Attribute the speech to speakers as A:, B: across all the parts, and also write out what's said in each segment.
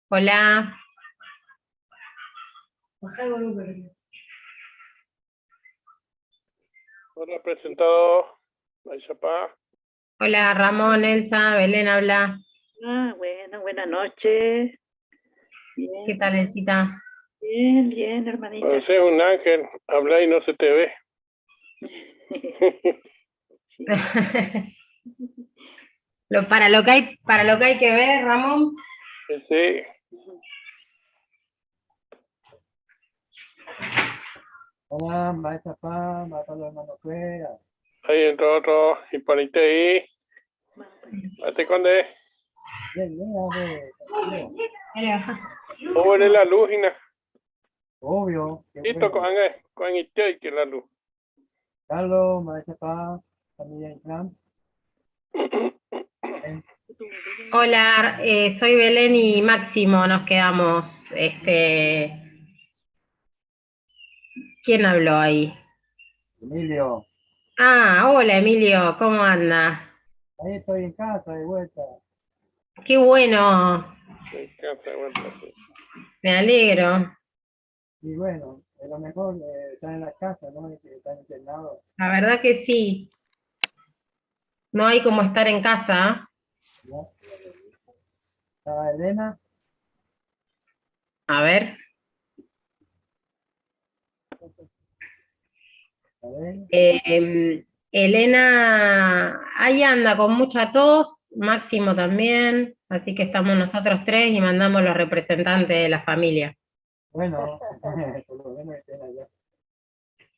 A: Hola.
B: Hola, presentado. Aishapá.
A: Hola, Ramón, Elsa, Belén habla.
C: Ah, bueno, buenas noches.
A: ¿Qué
C: Bien,
A: tal, Elcita?
C: bien, bien, hermanita.
B: Pareces un ángel. Habla y no se te ve.
C: Sí.
A: Para lo que hay que ver, Ramón.
B: Sí.
D: Hola, maestra Pam, maestra los hermanos Cuera.
B: Ahí entró otro. Y ponite ahí. Ate conde.
D: Bien, bien, a ver, tranquilo.
B: Sobre la luz, Ina.
D: Obvio, qué
B: Listo,
D: bueno.
B: con ángel. Con iteo que la luz.
D: Carlos, maestra Pam, familia Islam. Bien.
A: Hola, soy Belén y Máximo, nos quedamos. ¿Quién habló ahí?
D: Emilio,
A: Ah, hola Emilio, ¿cómo anda?
D: ahí estoy en casa de vuelta.
A: Qué bueno,
B: Me encanta, bueno, sí.
A: me alegro.
D: Y bueno, es lo mejor estar en la casa, ¿no? Y que estar internado.
A: La verdad que sí. No hay como estar en casa.
D: ¿Ya? ¿Estaba Elena?
A: A ver.
D: A ver.
A: Elena, ahí anda con mucha tos, Máximo también, así que estamos nosotros tres y mandamos los representantes de la familia.
D: Bueno, por lo menos que estén allá.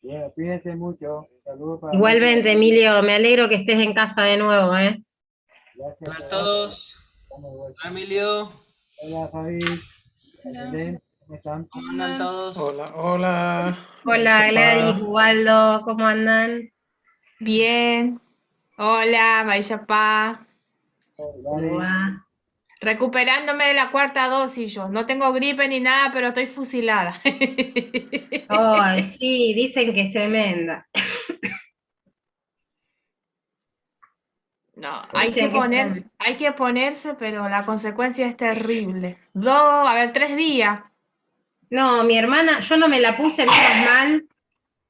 D: Bueno, cuídense mucho. Saludos para
A: Igualmente, Emilio, me alegro que estés en casa de nuevo, ¿eh?
D: Gracias.
E: Hola a todos.
D: Estamos de vuelta.
E: Hola Emilio.
D: Hola Fabi. Hola. Belén, ¿cómo están?
E: ¿Cómo andan todos?
F: Hola, hola.
A: Hola Gladys, Ubaldo, ¿cómo andan?
G: Bien. Hola, Mayapá.
A: ¿Cómo va?
G: Recuperándome de la cuarta dosis yo. No tengo gripe ni nada, pero estoy fusilada.
A: Ay, sí, dicen que es tremenda.
G: No, hay
A: Dicen
G: que
A: que es
G: ponerse,
A: tremenda.
G: hay que ponerse, pero la consecuencia es terrible. 3 días.
A: No, mi hermana, yo no me la puse, menos mal.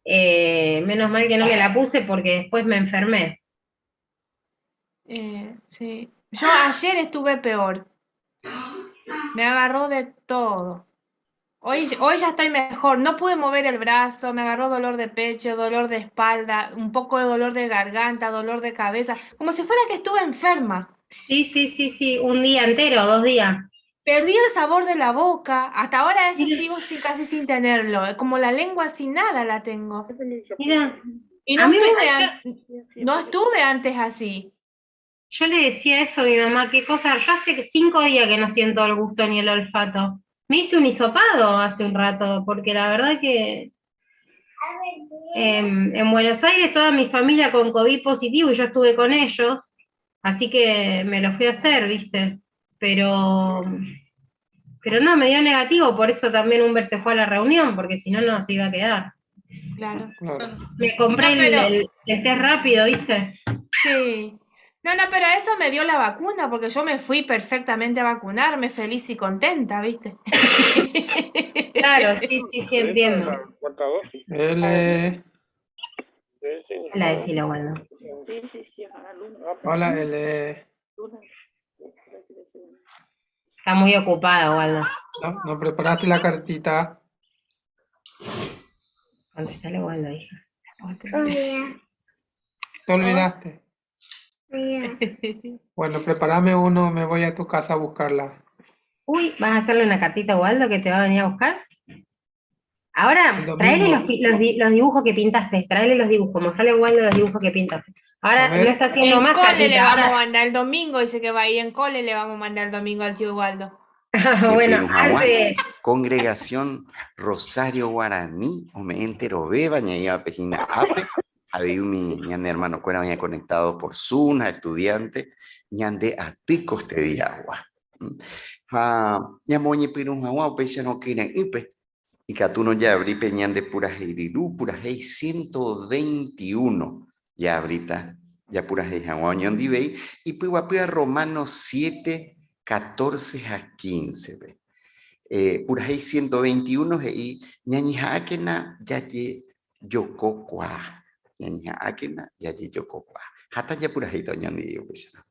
A: Menos mal que no me la puse porque después me enfermé.
G: Sí. Yo ayer estuve peor. Me agarró de todo. Hoy ya estoy mejor. No pude mover el brazo, me agarró dolor de pecho, dolor de espalda, un poco de dolor de garganta, dolor de cabeza, como si fuera que estuve enferma.
A: Sí, sí, sí, sí, un día entero, 2 días.
G: Perdí el sabor de la boca, hasta ahora eso
A: Mira.
G: sigo casi sin tenerlo, como la lengua sin nada la tengo.
A: Mira.
G: Y
A: A mí me pareció
G: no estuve antes así.
A: Yo le decía eso a mi mamá, qué cosa, yo hace 5 días que no siento el gusto ni el olfato. Me hice un hisopado hace un rato, porque la verdad que en Buenos Aires toda mi familia con COVID positivo y yo estuve con ellos, así que me lo fui a hacer, ¿viste? Pero no, me dio negativo, por eso también Humber se fue a la reunión, porque si no, no se iba a quedar.
G: Claro.
F: Claro.
A: Me compré
G: No, pero
A: el test rápido, ¿viste?
G: Sí. No, no, pero eso me dio la vacuna, porque yo me fui perfectamente a vacunarme, feliz y contenta, ¿viste?
A: Claro, sí, sí, sí, entiendo.
B: La cuarta dosis.
F: L.
B: Sí, sí.
A: Hola, decilo, Waldo.
C: Sí, sí, sí, a luna.
F: Hola, L.
C: Luna.
A: Está muy ocupado, Waldo.
F: No, no preparaste la cartita.
A: Contestale, Waldo, hija.
H: Hola.
F: Te olvidaste.
H: Hola.
F: Bueno, prepárame uno, me voy a tu casa a buscarla.
A: Uy, ¿vas a hacerle una cartita a Waldo que te va a venir a buscar? Ahora,
F: El domingo.
A: tráele los dibujos que pintaste, tráele los dibujos, mostrale a Waldo los dibujos que pintaste. Ahora
F: A ver.
A: no está haciendo
G: En
A: más
G: cole
A: cartita,
G: le vamos
A: ahora
G: a mandar el domingo, dice que va a ir en cole, le vamos a mandar el domingo al tío Waldo.
A: Bueno,
I: Perú, Jaguar.
A: hace
I: Congregación Rosario Guaraní, o me entero beba, ña iba pejina ape, había mi ñande hermano cuera había conectado por Zoom, a estudiante, ñande a ticos te di agua. Ha, ña moñe Perú, Jaguar, o pecha no quieren ipe. Y catuno ya abrí peñande pura heirirú, pura hei 121. Ya abrita, ya pura hei Jaguar, ñondi bei, y puiguapía Romanos 7, 14 a 15. Ve. Purahéi 121 he'i, Ñañeha'ãkena jajejokokuaa. Ñañeha'ãkena jajejokokuaa. Hatã japurahéita oñondive upéicharõ.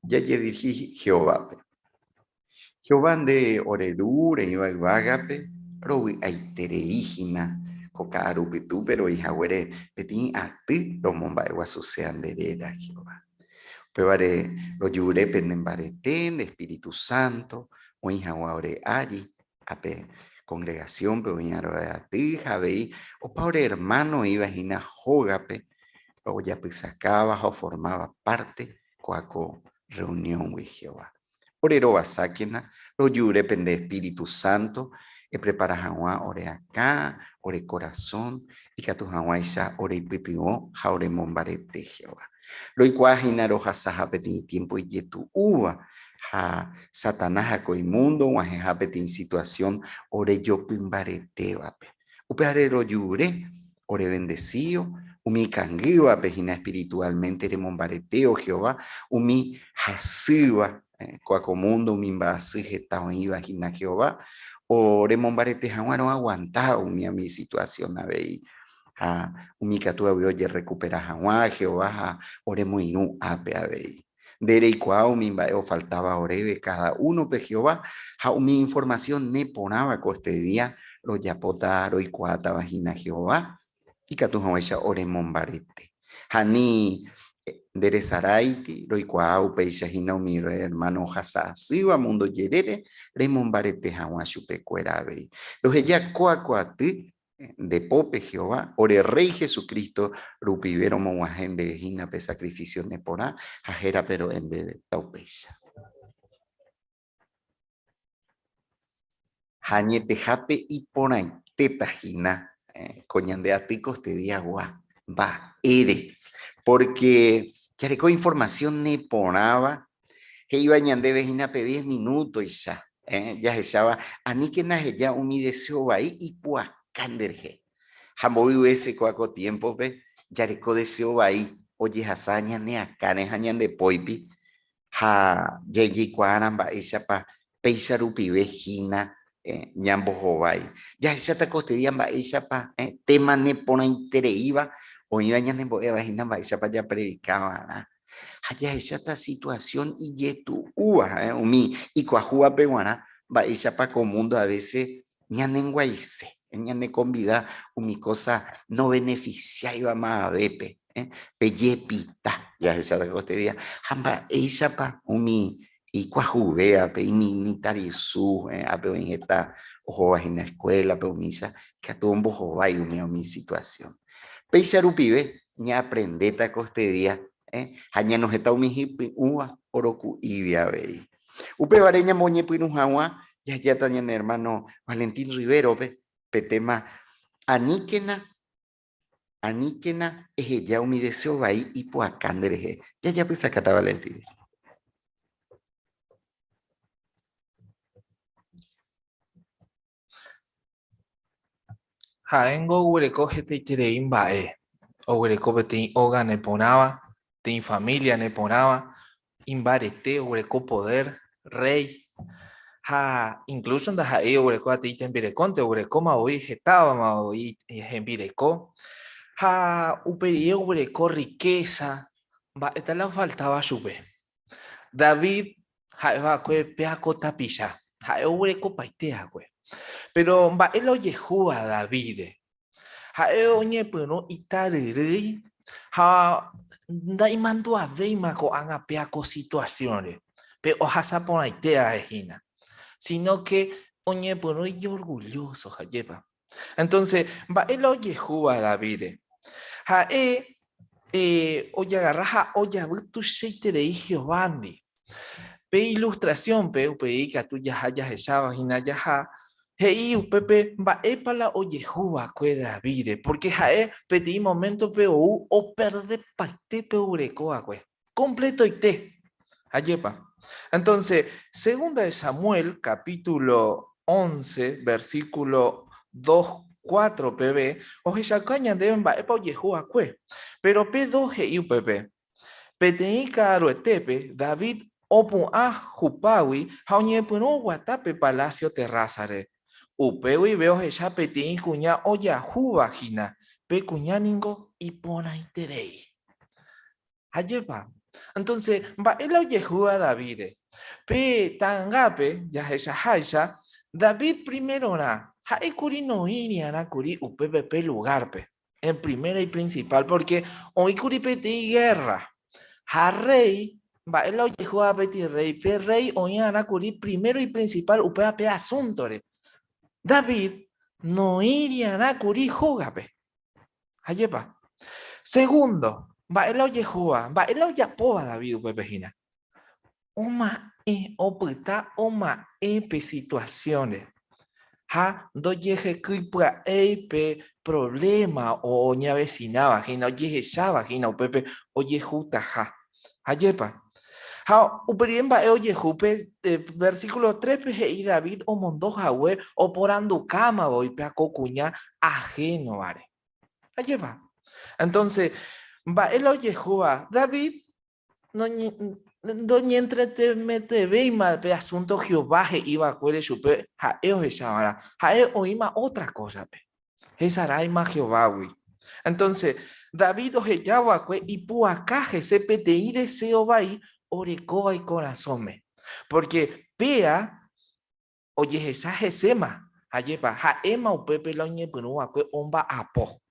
I: Jajedirihi Jehovápe. Jehová nde ore Ru reĩva yvágape, rovy'aiterei hína ko ka'aru pytúpe roĩ haguére peteĩ aty romomba'eguasuse nde réra, Jehová. Upévare rojure pene mbarete nde Espíritu Santo oĩ hag̃ua ore ári, ápe congregación-pe oĩ ore aty ha avei opa ore hermano oĩva hína hógape ojapysakáva ha oformáva parte kóa ko reunión-gui, Jehová. Ore rovasákena, rojure pende Espíritu Santo eprepara hag̃ua ore akã, ore korasõ, ikatu hag̃uáicha oreipytyvõ ha oremombarete, Jehová. Roikuaa hína rohasaha peteĩ tiémpo ijetu'úva ha Satanás ha ko imúndo og̃uahẽha peteĩ situasión orejopymbaretévape. Upévare rojure orevendesío umi ikangývape hína espiritualmente remombaretéo Jehová, umi hasýva kóa ko múndo, umi mba'asy heta oĩva hína Jehová, oremombarete hag̃ua roaguanta umi umi situasión avei. Ha umi ikatúvagui ojerrekupera hag̃ua Jehová ha oremoirũ ápe avei. Nde reikuaa umi mba'e ofaltáva oréve káda únope Jehová ha umi informasión neporãva ko este día rojapóta roikuaátava hína Jehová ikatu hag̃uáicha oremombarete. Ha ni nderesaráiti roikuaa upéicha hína umi ermáno ohasa asýva múndo jerére remombarete hag̃ua chupekuéra avei. Roheja kóa ko aty Nde pópe, Jehová, ore Rréi Jesucristo rupive romog̃uahẽ ndéve hína pe sakrifísio neporã ha hérape ro'e ndéve taupéicha. Ha añetehápe iporãitéta hína ko ñande aty kostediagua mba'ére, pórke jareko informasión neporãva he'íva ñandéve hína pe diez minútoicha, jahecháva, aníkena heja umi deseo vai ipu'aka nderehe. Ha mboy vése kóa ko tiémpope jareko deseo vai ojehasa ñane akãre ha ñande póipi, ha jaikuaárã mba'éichapa péicha rupive hína ñambohovái. Jahecháta kostedia mba'éichapa téma neporãitereíva Oĩva ñanembo'éva hína mba'éichapa japredika va'erã. Ha jahecháta situasión ijetu'úva ha'e umi ikuahúvape g̃uarã mba'éichapa ko múndo a vése ñanenguaise, ñanekonvida umi kósa novenefisiáiva mavavépe, pe jepita jahecháta ko este día ha mba'éichapa umi ikuahuvévape, imitãrusu, ápe oĩ heta ohóva hína eskuélape umícha, ikatu ombohovái umi situasión. Péicha rupive ñaaprendéta ko este día ha ñanohẽta umi hypy'ũva oroku'ívi avei. Upévare ñamoñepyrũ hag̃ua jahejáta ñane ermáno Valentín Rivero-pe pe téma Aníkena, aníkena eheja umi deseo vai ipu'aka nderehe. Jajapysakáta Valentín.
E: Ha'éngo oguereko hetaiterei mba'e, oguereko peteĩ óga neporãva, peteĩ familia neporãva, imbarete, oguereko poder, rey, ha incluso ndaha'éi oguereko peteĩ tembirekónte, oguerekóma voi hetávama voi hembireko, ha upe rire oguereko riqueza, mba'éta la ofaltáva chupe. David ha'e va'ekue pe ako tapicha, ha'e oguerekopaite hague. Péro mba'e la ojehúva Davídre? Ha'e oñepyrũ itaryrýi ha ndaimandu'avéima ko'ág̃a pe ako situasiónre, pe ohasa porãite ae hína, síno ke oñepyrũ ijorgullóso, ajépa? Entonce, mba'e la ojehúva Davídre? Ha'e ojagarra ha ojavy tuichaiterei Jehovándi. Pe ilustrasiónpe, upéi ikatu jaha jahecháva hína jaha, he'i upépe mba'épa la ojehu va'ekue Davídre, pórke ha'e peteĩ moméntope ou operdepaite pe oguereko va'ekue, kompletoite. Ajépa? Entonce, segunda de Samuel, capítulo 11, versículo 2, 4 peve, ohechauka ñandéve mba'épa ojehu va'ekue. Péro pe 2 he'i upépe, Peteĩ ka'aruetépe, David opu'ã hupágui ha oñepyrũ oguata pe palásio terrásare. Upe guive ohecha peteĩ kuña ojahúva hína, pe kuña ningo iporãiterei. Ajépa? Entonce, mba'e la ojehúva Davídre? Pe ta'angápe jahechaháicha, David primerorã ha'e kuri noĩriarã kuri upépe pe lugárpe, en primera y principal, porque oĩ kuri peteĩ guerra. Ha rréi, mba'e la ojehúva peteĩ rréi? Pe rréi oĩarã kuri primero y principal upéva pe asúntore. David noĩriarã kuri hógape. Ajépa? Segundo, mba'e la ojehúva, mba'e la ojapóva David upépe hína? Oma'ẽ, opyta oma'ẽ pe situasiónre ha ndojehekýi pya'éi pe provléma oñavesináva hína, ojehecháva hína upépe ojehutaha. Ajépa? Ha upe rire mba'e ojehu pe versíkulo 3-pe he'i David omondo hague oporandukáma voi pe ako kuña ahénovare. Ajépa? Entonce, mba'e la ojehúva? David noñentretemetevéima pe asunto Jehová he'i va'ekuére chupe ha'e ohecha va'erã. Ha'e oĩma ótra kósape. Hesaráima Jehovágui. Entonce, David oheja va'ekue ipu'aka hese peteĩ deséo vai orekóva ikorasõme. Pórke péa ojehecha heséma, ajépa, ha'éma upépe la oñepyrũ va'ekue omba'apo.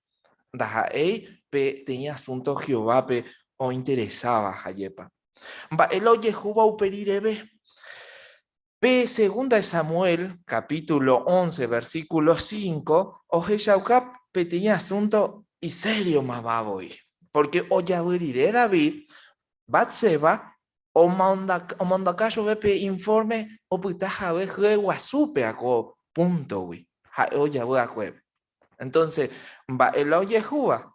E: Ndaha'éi peteĩ asúnto Jehovápe ointeresáva, ajépa. Mba'e la ojehúva upe rireve? Pe segunda de Samuel, capítulo 11, versículo 5, ohechauka peteĩ asunto isériomava voi. Porque ojavy rire David, Bat-seba omondaka chupe pe informe opyta jave hye guasúpe ako púntogui, ha'e ojavy akuépe. Entonces, mba'e la ojehúva?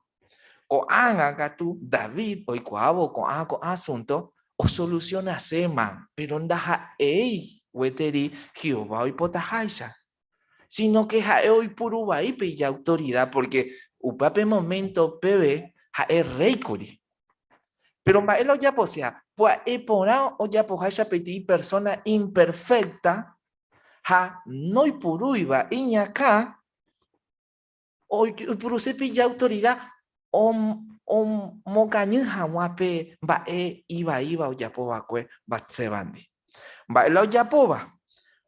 E: Ko'ág̃a katu David oikuaávo ko'ã ko'ã asunto osolusionaséma, péro ndaha'éi gueteri Jehová oipotaháicha, síno ke ha'e oipuru vai pe ijautorida pórke upe pe moménto peve ha'e rréi kuri. Péro mba'e la ojaposéva? Pya'e porã ojapoháicha peteĩ persóna imperfékta ha noipurúiva iñakã, oipuruse pe ijautorida. Omokañy hag̃ua pe mba'e ivaíva ojapo va'ekue Batsébandi. Mba'e la ojapóva?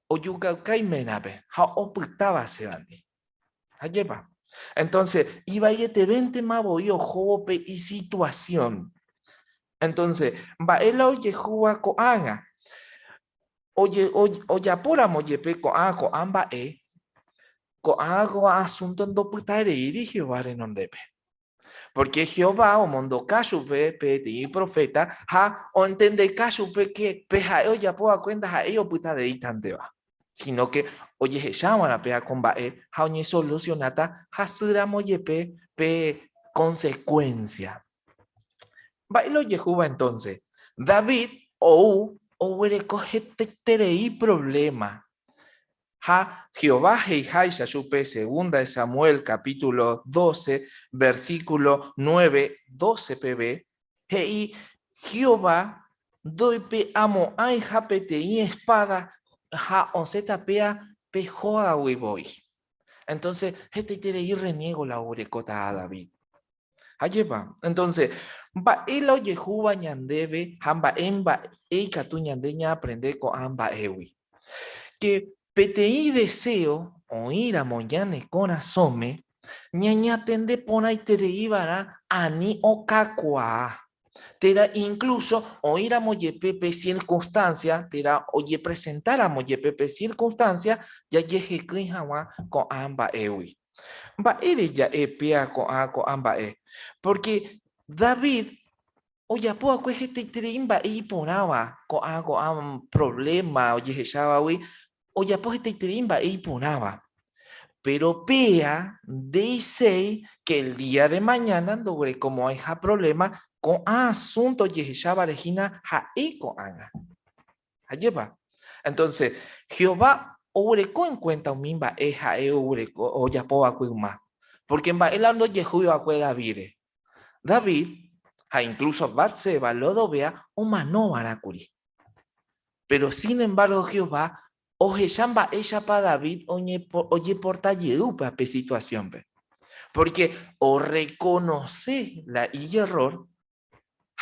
E: Ojukauka iménape ha opyta Batsébandi. Ajépa? Entonces, ivaietevéntema voi ohóvo pe isituasión. Entonces, mba'e la ojehúva ko'ág̃a? Ojapóramo jepe ko'ã ko'ã mba'e, ko'ã ko'ã asunto ndopytareíri Jehová renondépe. Porque Jehová omondoka chupe peteĩ proféta ha ontendeka chupe ke pe ha'e ojapo va'ekue ndaha'éi opytareítanteva, sino ke ojehecha va'erã péva ko mba'e ha oñesolusionáta hasýramo jepe pe consecuencia. Mba'e la ojehúva entonce? David ou oguereko hetaiterei problema. Ha Jehová he'iháicha chupe segunda de Samuel capítulo 12, versículo 9, 12 peve, he'i Jehová ndoipe'amo'ãiha peteĩ espada ha osẽta péa pe hógagui voi. Entonce hetaiterei reniego la oguerekóta David. Ajépa? Entonces, mba'e la ojehúva ñandéve ha mba'e mba'e ikatu ñande ñaaprende ko'ã mba'égui? Que peteĩ deseo oĩramo ñane korasõme, ñañatende porãiterei va'erã ani okakuaa. Térã incluso oĩramo jepe pe circunstancia, térã ojepresentáramo jepe pe circunstancia, jajehekýi hag̃ua ko'ã mba'égui. Mba'ére ja'e péa ko'ã ko'ã mba'e? Pórke David ojapo va'ekue hetaiterei mba'e iporãva ko'ã ko'ã provléma ojehechávagui, ojapo hetaiterei mba'e iporãva. Péro péa nde'iséi ke el día de mañana ndoguerekomo'ãiha provléma ko'ã asúnto ojehechávare hína ha'e ko'ág̃a. Ajépa? Entonces, Jehová oguereko en cuenta umi mba'e ha'e oguereko, ojapo va'ekue yma. Porque mba'e la ndojehúi va'ekue Davídre. David, ha incluso Bat-seba lodovea omano va'erã kuri. Pero sin embargo Jehová ohecha mba'éichapa David ojeporta jey upe pe situación-pe. Porque orreconoce la ijerror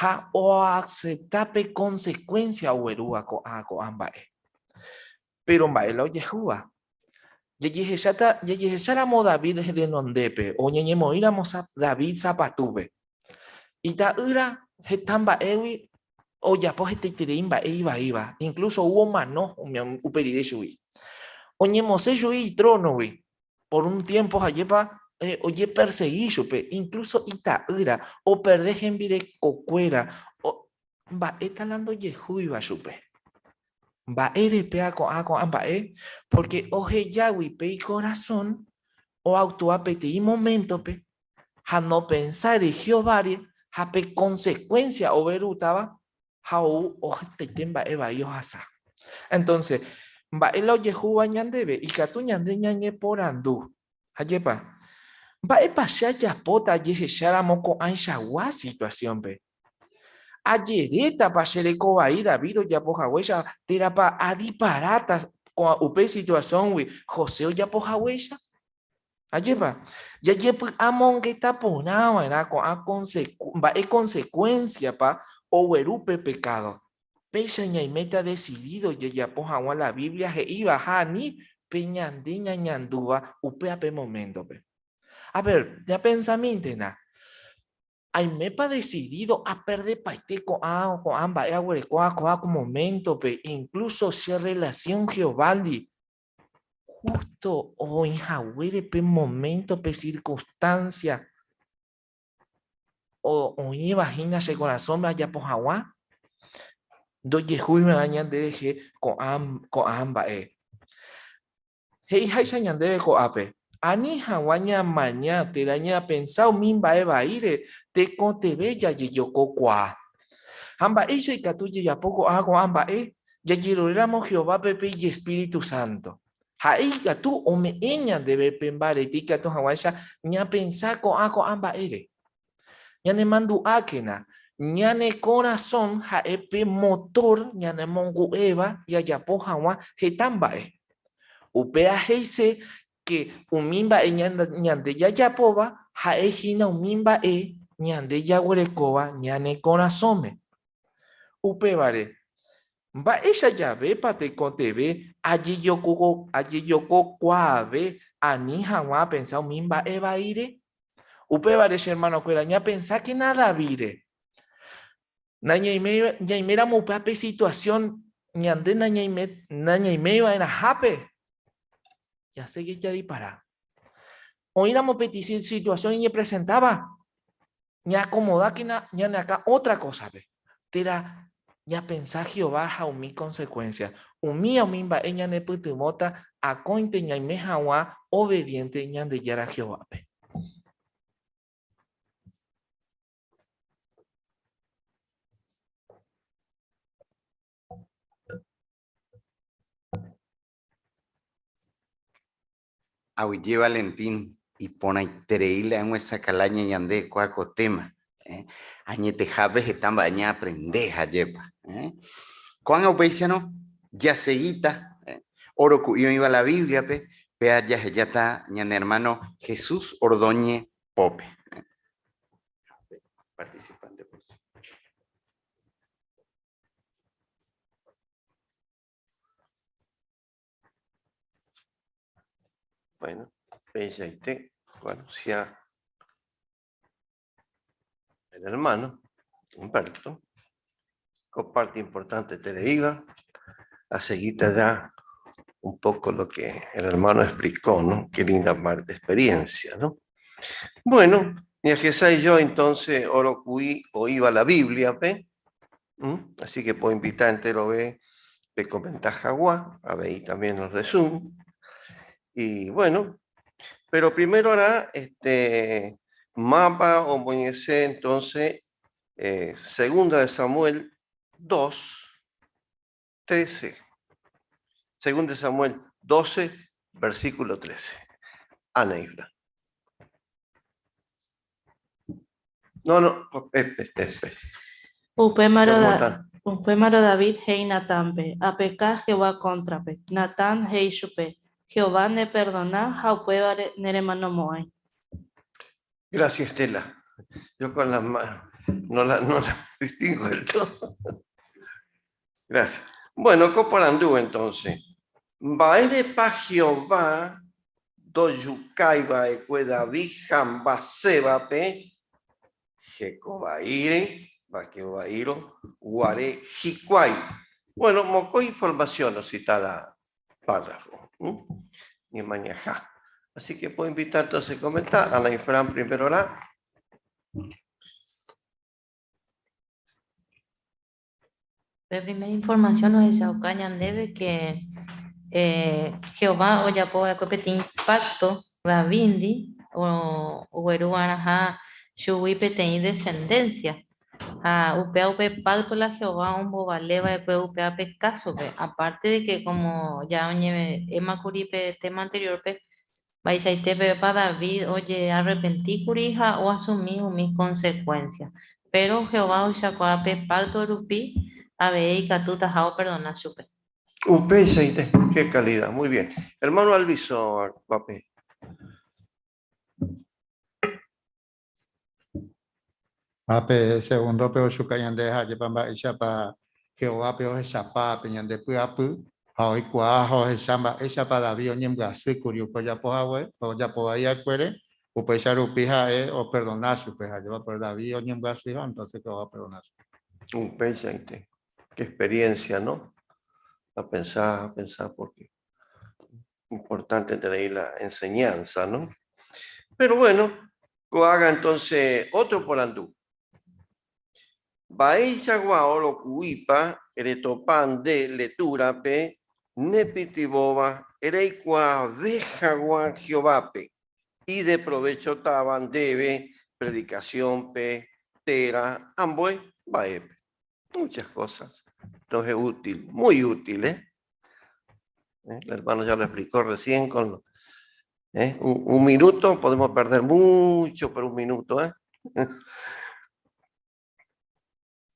E: ha oacepta pe consecuencia oguerúva ko'ã ko'ã mba'e. Péro mba'e la ojehúva? Jajehecháta, jajehecháramo David renondépe o ñañemoĩramo David sapatúpe, ita'ýra heta mba'égui ojapo hetaiterei mba'e ivaíva, incluso ou omano upe rire chugui. Oñemosẽ chugui itrónogui, Por un tiempo ha'épa ojepersegi chupe, incluso ita'ýra, operde hembirekokuéra, mba'éta la ndojehúiva chupe. Mba'ére péa ko'ã ko'ã mba'e? Porque ohejágui pe ikorasõ oactua peteĩ momento-pe ha nopensáiri Jehováre ha pe consecuencia overútava ha ou ohetaite mba'e vai ohasa. Entonces, mba'e la ojehúva ñandéve? Ikatu ñande ñañeporandu. Ajépa? Mba'épa che ajapóta ajehecháramo ko'ãichagua situación-pe? Ajerétapa che reko vai David ojapo haguéicha térãpa adiparáta upe situación-gui José ojapo haguéicha? Ajépa? Jajepy'amongeta porã va'erã ko'ã mba'e consecuencia-pa ogueru pe pekádo. Péicha ñaiméta desidído jajapo hag̃ua la Biblia he'íva ha ani pe ñande ñañandúva upéva pe moméntope. A ver, ñapensamíntena, Aimépa desidído aperdepaite ko'ã ko'ã mba'e aguerekóva ko'ã moméntope, incluso che relación Jehovándi? Justo oĩ haguére pe momento, pe circunstancia oĩva hína che korasõme ajapo hag̃ua, ndojehúi va'erã ñanderehe ko'ã ko'ã mba'e. He'iháicha ñandéve ko'ápe, ani hag̃ua ñamaña térã ñapensa umi mba'e vaíre tekotevẽ jajejokokuaa. Ha mba'éicha ikatu jajapo ko'ã ko'ã mba'e? Jajeruréramo Jehovápe pe ijespíritu sánto. Ha'e ikatu ome'ẽ ñandéve pe mbarete ikatu hag̃uáicha ñapensa ko'ã ko'ã mba'ére. Ñanemandu'ákena, ñane korasõ ha'e pe motór ñanemongu'éva jajapo hag̃ua heta mba'e. Upéva he'ise ke umi mba'e ñande jajapóva Ha'e hína umi mba'e ñande jaguerekóva ñane korasõme. Upévare, mba'éicha javépa tekotevẽ ajejokokuaave ani hag̃ua apensa umi mba'e vaíre? Upévare, che hermanokuéra, ñapensákena Davídre. Ñaiméramo upéva pe situasión ñande nañaimeiva'erãhápe, jasegi jadipara. Oĩramo peteĩ situasión iñepresentáva, ñaakomodákena ñane akã ótra kósape, térã ñapensa Jehová ha umi konsekuénsia. Umíva umi mba'e ñanepytyvõta akóinte ñaime hag̃ua obediénte Ñandejára Jehovápe.
I: Aguyje Valentín, iporãiterei la emyesakãláña ñande kua ko tema. Eh? Añetehápe heta mba'e ñaaprende hajépa. Eh? Ko'ág̃a upéicharõ jasegíta eh? Oro ku'i oĩva la Biblia-pe, péa jahejáta ñane hermano Jesús Ordóñez pópe. Eh? Participante, por
J: Bueno, peichaite oanuncia el hermano Humberto, con parte importante te a seguir ya un poco lo que el hermano explicó, ¿no? Qué linda parte de experiencia, ¿no? Bueno, y yo entonces orocuí o iba la Biblia, ¿ve? Así que puedo invitar entero ve pe comentar jagua, a ver también los de Zoom. Y bueno, pero primero hará este mapa o moñese entonces segunda de Samuel 2, 13. Segunda de Samuel 12, versículo 13. Ana Ifra. No, no, espe.
K: Upémarõ David he'i Natánpe, Apeka Jehová kóntrape. Natán he'i chupe, Jehová neperdona ha upévare neremanomo'ãi.
J: Gracias, Estela. Yo con las manos no la, no la distingo del todo. Gracias. Bueno, ko porandu entonces. Mba'érepa Jehová ndojukái va'ekue David ha Basébape hekovaíre, vakeovaírõ guare hikuái? Bueno, mokõi información osita la párrafo. Ñemañaha. Así que puedo invitar entonces a comentar. Ana y Fran primero la.
K: Pe primera información ohechauka ñandéve que Jehová ojapo va'ekue peteĩ pacto Davídndi ogueru va'erãha chugui peteĩ descendencia. Ha upéva upe pacto la Jehová ombovale va'ekue upéva pe kásope. Aparte de que como ya oñe'ẽma kuri pe tema anterior-pe, Mba'eichaite pevépa David ojearrepenti kuri ha oasumi umi konsekuénsia. Péro Jehová ohechakuaa pe pákto rupi avei ikatutaha operdona chupe.
J: Upeichaite, qué calidad, muy bien. Hermano Alviso, papi.
L: Ha pe segúndope ochuka ñande ha'épa mba'éichapa Jehovápe ohechapa pe ñande py'apy, ha oikuaa ha ohecha mba'éichapa David oñembyasy kuri upe ojapo hague, ojapo vai va'ekuére, upéicha rupi ha'e operdona chupe, ha ajépa péro David oñembyasyha, entonces Jehová operdona chupe.
J: Upéichaite, qué experiencia, no? A pensar, a pensar, porque importante tener ahí la enseñanza, no? Pero bueno, Ko'ág̃a entonce otro porandu. Mba'eichagua oroku'ípa retopa nde letúrape nepytyvõva reikuaave hag̃ua Jehovápe, ideprovéchotava ndéve predikasiónpe térã ambue mba'épe? Muchas cosas. Entonces útil, muy útil, ¿eh? El hermano ya lo explicó recién con ¿eh? Un, minuto, podemos perder mucho por un minuto. ¿eh?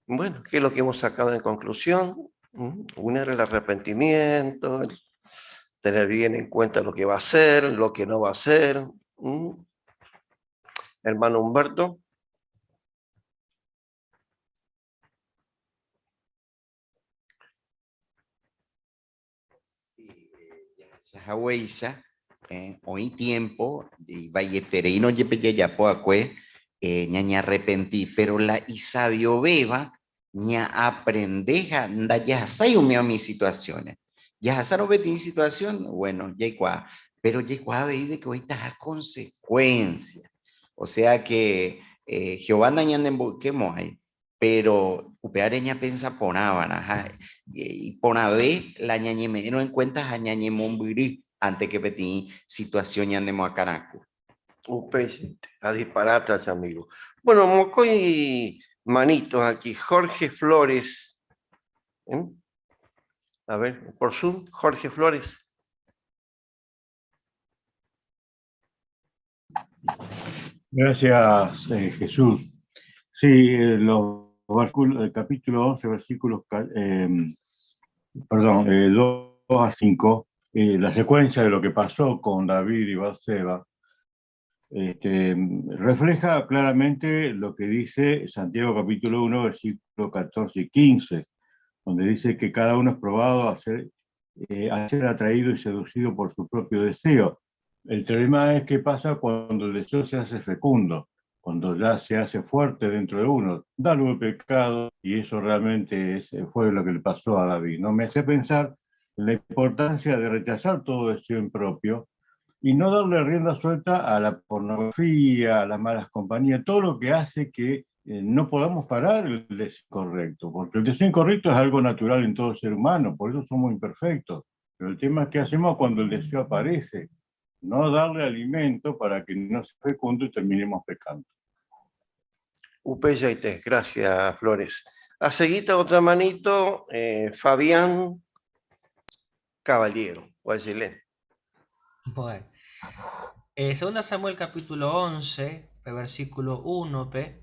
J: Bueno, ¿qué es lo que hemos sacado en conclusión? ¿Mm? Una era el arrepentimiento, el tener bien en cuenta lo que va a hacer, lo que no va a hacer. ¿Mm? Hermano Humberto.
I: Jahaguéicha, oĩ tiempo, ivaietereírõ jepe jajapo va'ekue ñañearrepenti, pero la isaviovéva ñaaprende ha ndajahasái umi umi situaciones. Jahasárõ peteĩ situación, bueno, jaikuaa, pero jaikuaa avei de que oĩtaha consecuencia. O sea que Jehová nañanemboykemo'ãi, Péro upévare ñapensa porã va'erã ha iporãve la ñañeme'ẽrõ en kuénta ha ñañemombyry ánte ke peteĩ situasión ñanemoakãraku.
J: Upéichante, adiparáta che amigo. Bueno, mokõi manitos aquí, Jorge Flores. ¿Eh? A ver, por Zoom, Jorge Flores.
M: Gracias, eh, Jesús. Sí, eh, los el capítulo 11, versículos, eh, perdón, 2 a 5, la secuencia de lo que pasó con David y Batseba, este, refleja claramente lo que dice Santiago capítulo 1, versículo 14 y 15, donde dice que cada uno es probado a ser atraído y seducido por su propio deseo. El problema es qué pasa cuando el deseo se hace fecundo, cuando ya se hace fuerte dentro de uno, da luego pecado, y eso realmente fue lo que le pasó a David. ¿no? Me hace pensar en la importancia de rechazar todo deseo impropio y no darle rienda suelta a la pornografía, a las malas compañías, todo lo que hace que no podamos parar el deseo incorrecto, porque el deseo incorrecto es algo natural en todo ser humano, por eso somos imperfectos. Pero el tema es qué hacemos cuando el deseo aparece, no darle alimento para que no se fecunde y terminemos pecando.
J: Upeichaite, gracias Flores. A seguita otra manito, Fabián Caballero, Guayelén.
N: Bueno. Segunda Samuel capítulo 11, versículo 1, pe,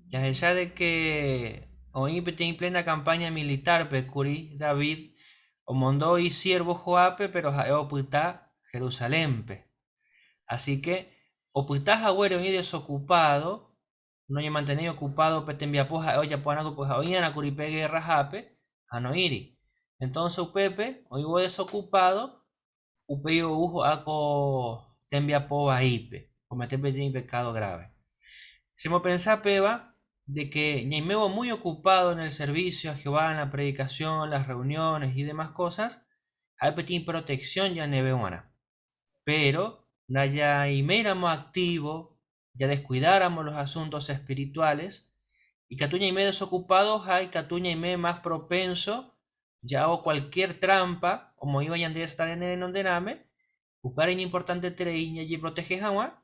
N: ya ya de que oí en plena campaña militar, pe, curi David, o mondó y siervo Joape, pero ha'e opyta Jerusalén, pe. Así que, opyta haguére oĩ desocupado, no ñe ocupado pe tembiapo ha'e ojapo pues oĩ'arã kuri pe guerra hápe, ha noĩri. Entonces upépe, oĩvo desocupado, upéi ou ho'a ko tembiapo vaípe, comete peteĩ pecado grave. Se mo pensá péva de que ñaimévo muy ocupado en el servicio a Jehová, en la predicación, las reuniones y demás cosas, ha'e peteĩ protección ñandéve g̃uarã. Pero ndajaiméiramo activo, ya descuidáramos los asuntos espirituales, ikatu ñaime desocupado ha ikatu ñaime más propenso ya hago cualquier trampa, omoĩva ñande estar en el renonderãme, upévare iñimportanteterei ñajeprotege hag̃ua,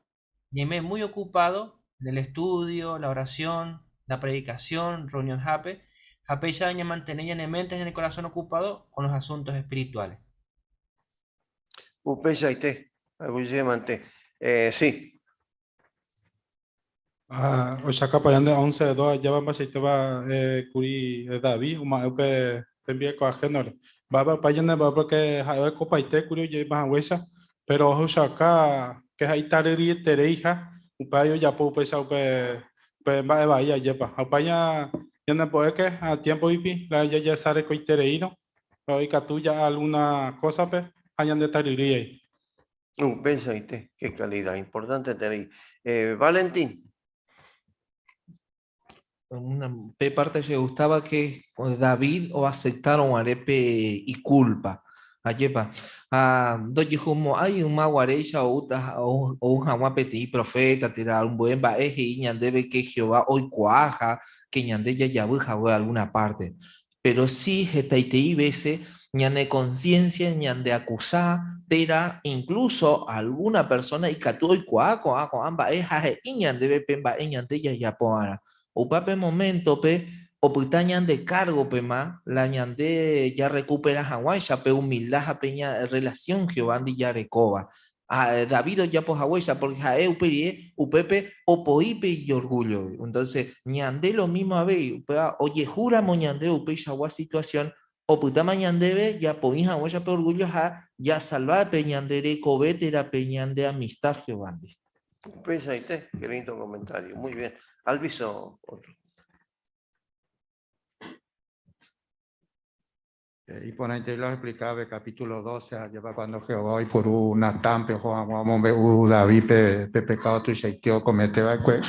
N: ñaime muy ocupado en el estudio, la oración, la predicación, reunión hápe, ha péicha ñamantene ñane mente en el corazón ocupado con los asuntos espirituales.
J: Upeichaite, aguyjémante. Sí.
F: Ah, ochakapa ñande 11 2 allá mba'eichaitéva kuri David oma'ẽ upe tembieko ajénore. Mba'épa ñande porque ha'e oikopaite kuri oje'éma haguéicha, pero ohechauka que ha'e itaryryetereíha upéva ojapo upéicha upe upe mba'e vai ajépa. Ha upéva ñanembo'éke a tiempo rupi la jajesarekoitereírõ ikatu ja'a alguna cosa-pe ha ñandetaryrýi.
J: Upeichaite, qué calidad, importante tener. Valentín.
E: Una pe parte se gustaba que David o aceptaron arepe y culpa. Ajépa. Ha ndojehumo'ãi yma guaréicha oúta ou hag̃ua peteĩ profeta térã ambue mba'e he'i ñandéve que Jehová oikuaaha que ñande jajavy hague alguna parte. Pero sí hetaitei vece ñane conciencia ñande acusa térã incluso alguna persona ikatu oikuaa ko'ã ko'ã mba'e ha he'i ñandéve pe mba'e ñande jajapo'arã. Upa pe momento-pe opyta ñande cargo-pema la ñande jarecupera hag̃uáicha pe humildad ha pe relación Jehová-ndi jarekóva. Ha David ojapo haguéicha porque ha'e upe rire upépe opoi pe ijorgullo-gui. Entonces ñande lo mismo avei upéva ojehúramo ñande upeichagua situación opytáma ñandéve japo'i hag̃uáicha pe orgullo ha jasalva pe ñande rekove térã pe ñande amistad Jehová-ndi.
J: Upeichaite, qué lindo comentario. Muy bien. Alviso, otro.
L: Iporãite lo explicaba el capítulo 12, allá cuando Jehová oiporu Natánpe oho hag̃ua omombe'u Davídpe pe pecado tuichaite okomete va'ekue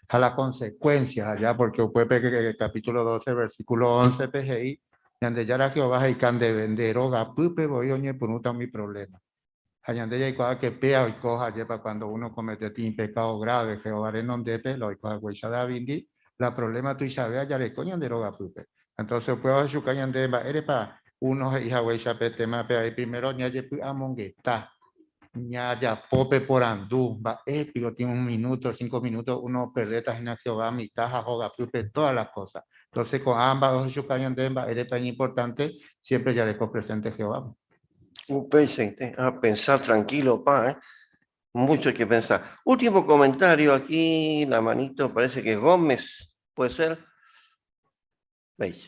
L: ha la consecuencia allá, porque upépe capítulo 12, versículo 11 pe he'i Ñandejára Jehová he'ika ndéve nde rógapýpe voi oñepyrũta umi problema. Ha ñande jaikuaa ke péa oiko ha'épa cuando uno comete peteĩ pecado grave Jehová renondépe, la oiko haguéicha Davídndi, la problema tuichave ajareko ñande rógapýpe. Entonces upéva ohechuka ñande mba'érepa uno he'i haguéicha pe tema-pe avei primero ñajepy'amongeta, ñajapo pe porandu, mba'e piko tiene un minuto, cinco minutos uno operdéta hína Jehová mitã ha hógapýpe todas las cosas. Entonces ko'ã mba'e ohechuka ñande mba'érepa iñimportante siempre jareko presente Jehovápe.
J: Upéichaite, a pensar tranquilo, pa, ¿eh? Mucho hay que pensar. Último comentario aquí, la manito, parece que Gómez, puede ser. Veis.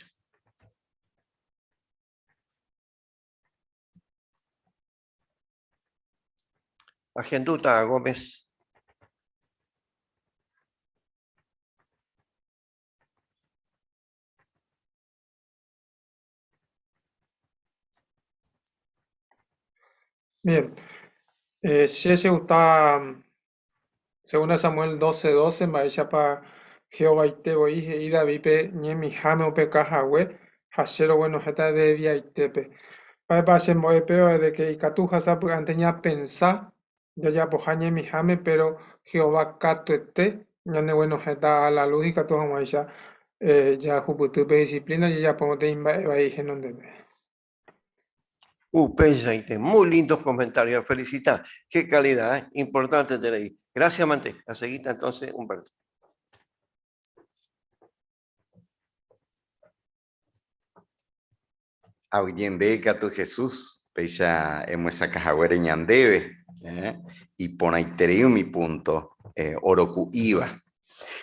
J: Agenduta Gómez.
O: Bien. Che chegusta segunda Samuel 12, 12, mba'éichapa Jehovaite voi he'i Davídpe ñemiháme opeka hague ha che roguenohẽta de diaitépe. Mba'épa chembo'e péva de ke ikatu ha sapy'ánte ñapensa jajapoha ñemiháme péro Jehová katuete ñaneguenohẽta a la luz ikatu hag̃uáicha jahupyty pe disciplina jajapórõ peteĩ mba'e vai henondépe.
J: Upeichaite, muy lindos comentarios, felicita, qué calidad, ¿eh? Importante de ley. Gracias, Mante. A seguir entonces, Humberto.
I: Aguyje katu Jesús, péicha emyesakã haguére ñandéve, eh, iporãiterei umi punto eh, oroku'íva.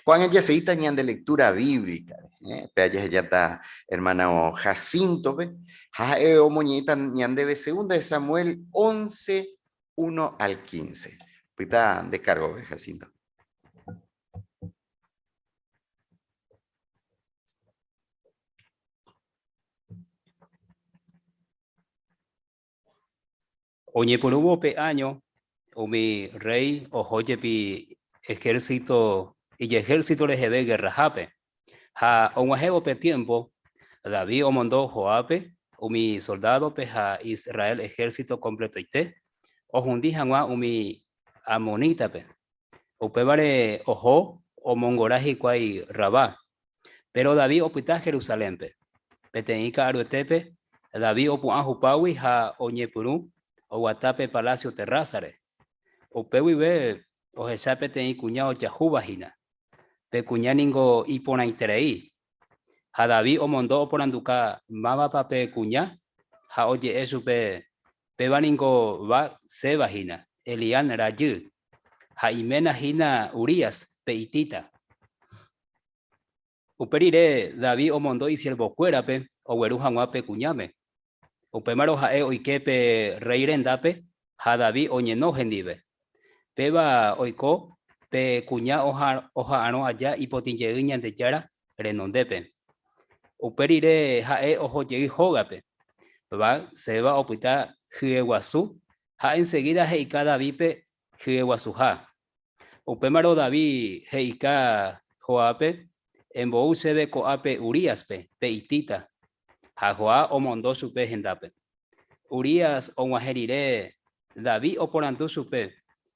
I: Ko'ág̃a jaseíta ñande lectura bíblica, eh, pe ajehejáta hermano Jacinto-pe, ha ha'e omoñe'ẽta ñandéve segunda de Samuel 11, 1 al 15. Pyta nde cargo-pe, Jacinto.
P: Oñepyrũvo pe áño, umi rréi oho jepi ejército, ijejército reheve gerrahápe. Ha og̃uahẽvo pe tiémpo, David omondo Joábpe, umi soldádope ha Israel ejército kompletoite, ohundi hag̃ua umi ammonítape. Upévare oho omongora hikuái Rabá. Péro David opyta Jerusalénpe. Peteĩ ka'aruetépe, David opu'ã hupágui ha oñepyrũ oguata pe palásio terrásare. Upe guive ohecha peteĩ kuña ojahúva hína. Pe kuña ningo iporãiterei. Ha David omondo oporanduka mávapa pe kuña ha oje'e chupe, Péva ningo Bat-seba hína, Eliam rajy, ha iména hína Urías, pe hitita. Upe rire David omondo isiervokuérape ogueru hag̃ua pe kuñáme. Upémarõ ha'e oike pe rréi rendápe ha David oñeno hendive. Péva oiko pe kuña oha'arõ aja ipotĩ jey Ñandejára renondépe. Upe rire ha'e oho jey hógape. Bat-seba opyta hyeguasu ha ensegída he'ika Davídpe hyeguasuha. Upémarõ David he'ika Joábpe, Embou chéve ko'ápe Uríaspe, pe hitita. Ha Joab omondo chupe hendápe. Urías og̃uahẽ rire, David oporandu chupe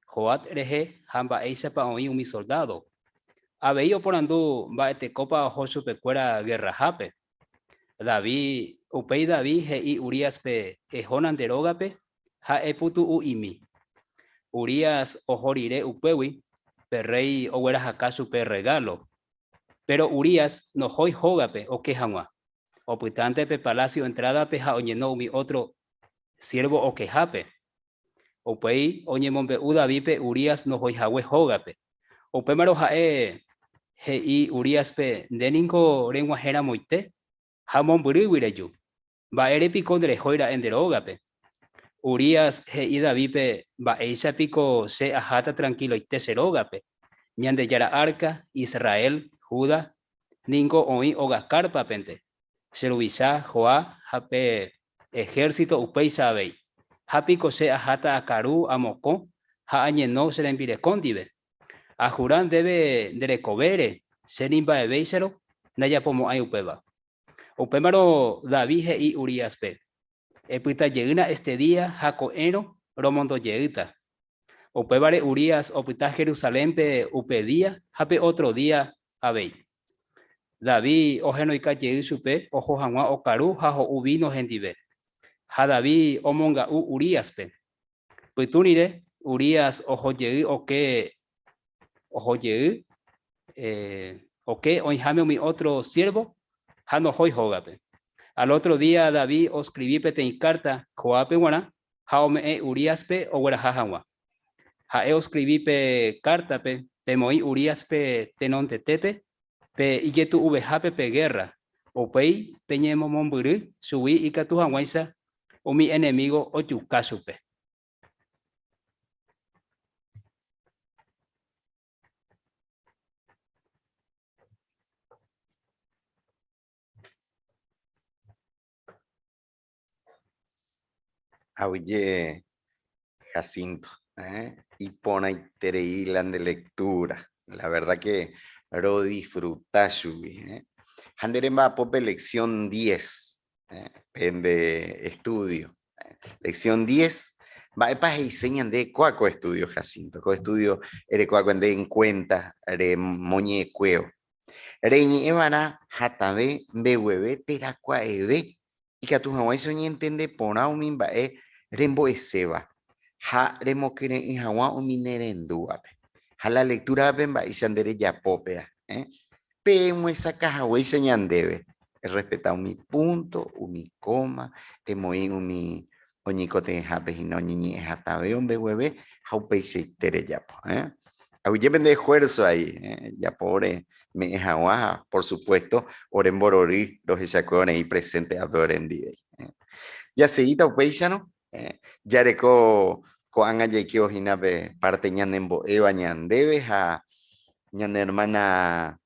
P: Joab rehe ha mba'éichapa oĩ umi soldádo. Avei oporandu mba'etekópa oho chupekuéra gerrahápe. David, upéi David he'i Uríaspe, Ehóna nde rógape ha epytu'u'imi. Urías oho rire upégui, pe rréi oguerahaka chupe rregálo. Péro Urías nohói hógape oke hag̃ua. Opytánte pe palásio entrádape ha oñeno umi ótro siérvo okehápe. Upéi oñemombe'u Davídpe Urías nohoihague hógape. Upémarõ ha'e he'i Uríaspe, Nde ningo reg̃uahẽramoite ha mombyrýgui reju. Mba'ére piko nderehói ra'e nde rógape? Urías he'i Davídpe, Mba'éicha piko che aháta trankiloite che rógape? Ñandejára árka, Israel, Juda, ningo oĩ óga kárpapente. Che ruvicha, Joab ha pe ehérsito upéicha avei. Ha piko che aháta akaru, amokõ ha añeno che rembireko ndive? Ahura ndéve nde rekovére, che ni mba'evéicharõ ndajapomo'ãi upéva. Upémarõ David he'i Uríaspe, Epyta jeýna este día ha ko'ẽrõ romondo jeýta. Upévare Urías opyta Jerusalénpe upe día ha pe ótro día avei. David ohenoika jey chupe oho hag̃ua okaru ha ho'u víno hendive. Ha David omonga'u Uríaspe. Pytũ rire, Urías oho jey oke oho jey oke oĩháme umi ótro siérvo ha ndohói hógape. Al ótro día David oskrivi peteĩ kárta Joábpe g̃uarã ha ome'ẽ Uríaspe ogueraha hag̃ua. Ha'e oskrivi pe kártape, Pemoĩ Uríaspe tenondetépe pe ijetu'uvehápe pe gérra, upéi peñemomombyry chugui ikatu hag̃uáicha umi enemígo ojuka chupe.
I: Aguyje Jacinto, eh? Iporãiterei la nde lectura. La verdad que rodisfruta chugui. Eh? Ha nde remba'apo pe lección 10, eh? Pe nde estudio. Eh? Lección 10, mba'épa he'ise ñande kóa ko estudio, Jacinto? Ko estudio erekoakue nde en cuenta remoñe'ẽkuévo. Reñe'ẽva'erã hatãve, mbegueve térã kua'eve ikatu hag̃uáicha oñentende porã umi mba'e rembo'eséva ha remokyre'ỹ hag̃ua umi nerendúvape. Ha la lectura-pe mba'éicha nde rejapo péa, eh? Pe emyesakã haguéicha ñandéve, errespeta umi punto, umi coma, emoĩ umi oñeikotevẽhápe hína oñeñe'ẽ hatãve ombegueve ha upeichaite rejapo, eh? Aguyje pende esfuerzo ahí, eh, japo ore me'ẽ hag̃ua ha por supuesto ore mborory rohechakue oreĩ presente ápe orendive. Eh. Jaseguíta upéicharõ, eh, jareko ko'ág̃a jaikeo hína pe parte ñanembo'éva ñandéve ha ñane hermana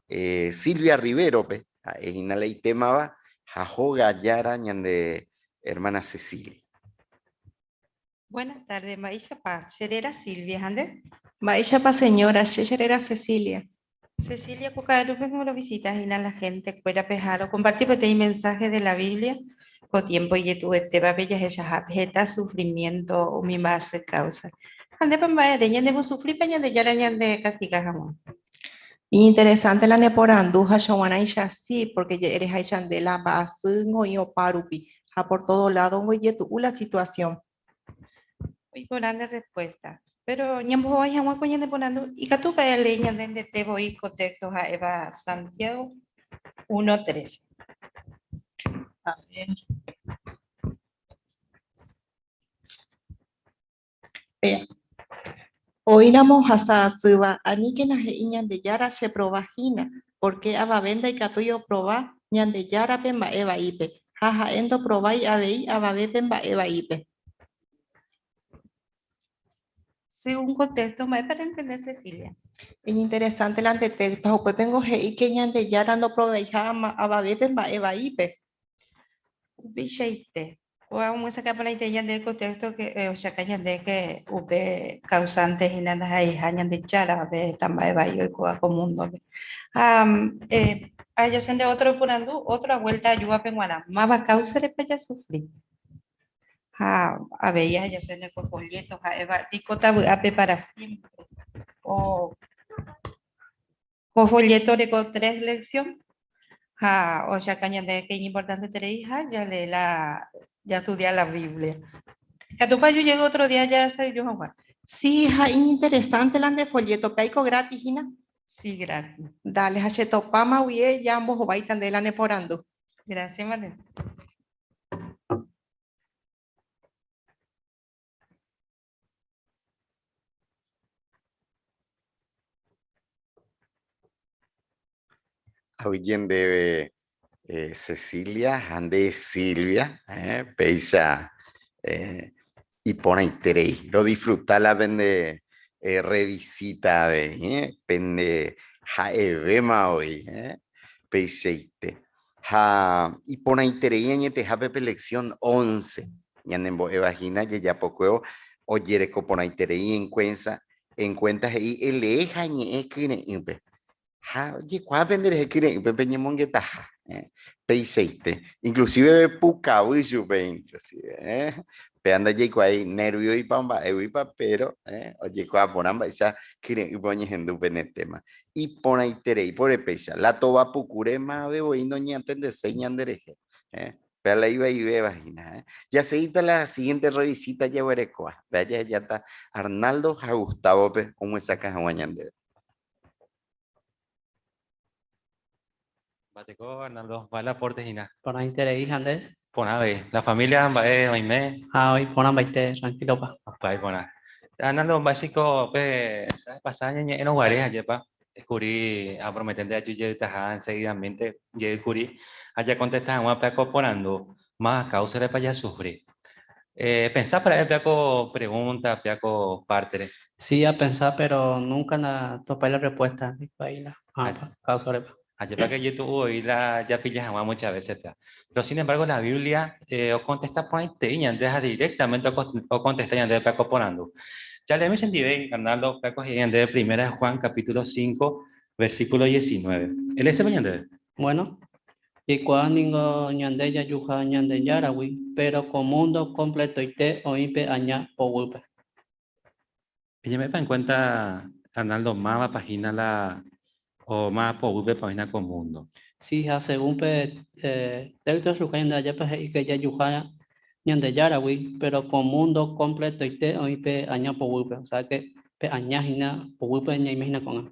I: eh, Silvia Rivero-pe, ha'e hína la itémava ha hóga jára ñande hermana Cecilia.
K: Buenas tardes, mba'éichapa? Che réra Silvia, ha nde?
Q: Mba'éichapa señora, che che réra Cecilia.
K: Cecilia, ko ka'arúpe ningo rovisita hína la gente kuérape ha rokomparti peteĩ mensaje de la Biblia ko tiempo ijetu'uetévape jahechahápe heta sufrimiento umi mba'asy causa. Ha ndépa mba'ére ñandembosufrípa Ñandejára ñandekastiga hag̃ua?
Q: Iñinteresante la neporandu ha chog̃uarãicha si, porque ereháicha nde la mba'asy ngo'i opa rupi ha por todo lado ngo ijetu'u la situación.
K: Oiporã nde respuesta. Pero ñambohovái hag̃ua ko ñane porandu, ikatúpa jalee ñande ndete voi ko texto ha'éva Santiago 1:13.
Q: A ver. Péa. Oĩramo ohasa asýva, aníkena he'i Ñandejára cheprova hína, pórke avave ndaikatúi oprova Ñandejárape mba'e vaípe, ha ha'e ndoprovái avei avavépe mba'e vaípe.
K: Según ko texto, mba'épa rentende Cecilia?
Q: Iñinteresante la nde texto, ha upépengo he'i ke Ñandejára ndoprovaiha avavépe mba'e vaípe.
K: Upeichaite. Kóva omyesakã porãite ñande ko texto que ohechauka ñande que upe causante hína ndaha'eiha Ñandejára pe heta mba'e vai oikóva ko mundo-pe. Ha ahejase nde otro porandu, otra vuelta ajúvape g̃uarã, máva causa-repa jasufri? Ha avei ahejase nde ko folleto ha'éva Jaikóta vy'ápe para siempre. O Ko folleto oreko tres lección ha ohechauka ñandéve que iñimportantetereiha jalee la jastudia la Biblia. Ikatúpa aju jey otro día jahesa'ỹijo hag̃ua?
Q: Sí, ha iñinteresante la nde folleto, pe aiko gratis hína?
K: Sí, gratis.
Q: Dale, ha che topáma guie ja ambohováita nde la ne porandu.
K: Gracias, Marlene.
I: Aguyje ndéve Cecilia ha nde Silvia, péicha. Iporãiterei. Rodisfruta la pende revisita avei, pende ha'evéma voi, peichaite. Ha iporãiterei añetehápe pe lección 11 ñanembo'éva hína jajapokuévo ojereko porãiterei en cuenta, en cuenta he'i elee ha ñe'ẽ kyre'ỹpe. Ha ojekuaa penderehe kyre'ỹpe peñemongetaha, peichaite. Inclusive pukavy chupe, inclusive, Péva ndajaikuaái nervioipa mba'éguipa, pero ojekuaa porã mba'éicha kyre'ỹpe oñehendu pene téma. Iporãiterei pore péicha. La tova pukúre mave voi noñeatendeséi ñanderehe. Péva la ivaivéva hína. Jaseguíta la siguiente revisita jaguerekóva. Péva jahejáta Arnaldo ha Gustavo-pe omyesakã hag̃ua ñandéve.
R: Mbateko, Arnaldo, mba'e la aporte hína?
S: Porãiterei ha nde?
R: Porã avei. La familia mba'e oime?
S: Ha oĩ porã mbaite, tranquilopa.
R: Opa, iporã. Arnaldo, mba'e chiko pe pasada ñañe'ẽrõ guare ajépa, kuri aprometente aju jeytaha enseguidamente jey kuri ha jakontesta hag̃ua pe akoporandu más causa-repa jasufri. Epensápa ra'e pe ako pregunta, pe ako parte-re?
S: Sí, apensa, pero nunca na topái la respuesta, hikuái la causa-repa.
R: Ajépa que ijetu'u voi la japilla hag̃ua muchas veces pe. Pero sin embargo la Biblia okontesta porãitei ñande ha directamente okontesta ñandéve pe akoporandu. Jaleemi chendive, Arnaldo, pe ako he'i ñandéve primera de Juan capítulo 5, versículo 19. Elésepa ñandéve.
S: Bueno, Jaikuaa ningo ñande jajuha Ñandejáragui, péro ko múndo kompletoite oĩ pe aña poguýpe.
R: Eñeme'ẽpa en cuenta Arnaldo mávapa hína la o máva poguýpepa oĩna ko múndo?
S: Si, ha según pe téxto ochuka ñande ajépa he'i ke jajuha Ñandejáragui, péro ko múndo kompletoite oĩ pe aña poguýpe, osea ke pe aña hína poguýpe ñaime hína ko'ág̃a.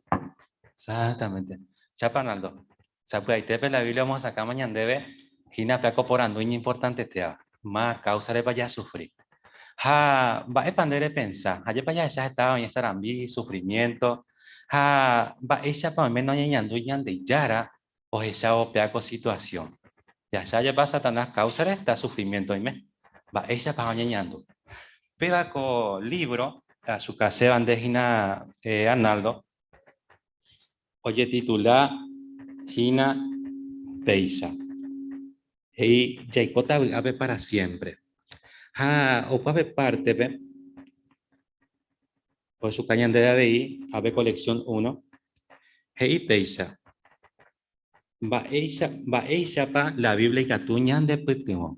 R: Exactamente. Chápa Arnaldo, Sapy'aitépe la Biblia omosakãma ñandéve hína pe akoporandu iñimportantetéva, Má káusarepa jasufri? Ha mba'épa nde repensa? Ajépa jahecha heta oĩ sarambi, sufrimiénto, ha mba'éichapa oime noñeñandúi Ñandejára ohechávo péa ko situasión? Jahecha ajépa Satanás káusare heta sufrimiénto oime? Mba'éichapa oñeñandu? Péva ko lívro asukaséva nde hína Arnaldo, Ojetitula hína péicha, he'i jaikóta vy'ápe para siémpre. Ha opa pe pártepe, ohechuka ñandéve avei ápe ko lección uno, he'i péicha, Mba'éicha, mba'éichapa la Biblia ikatu ñandepytyvõ.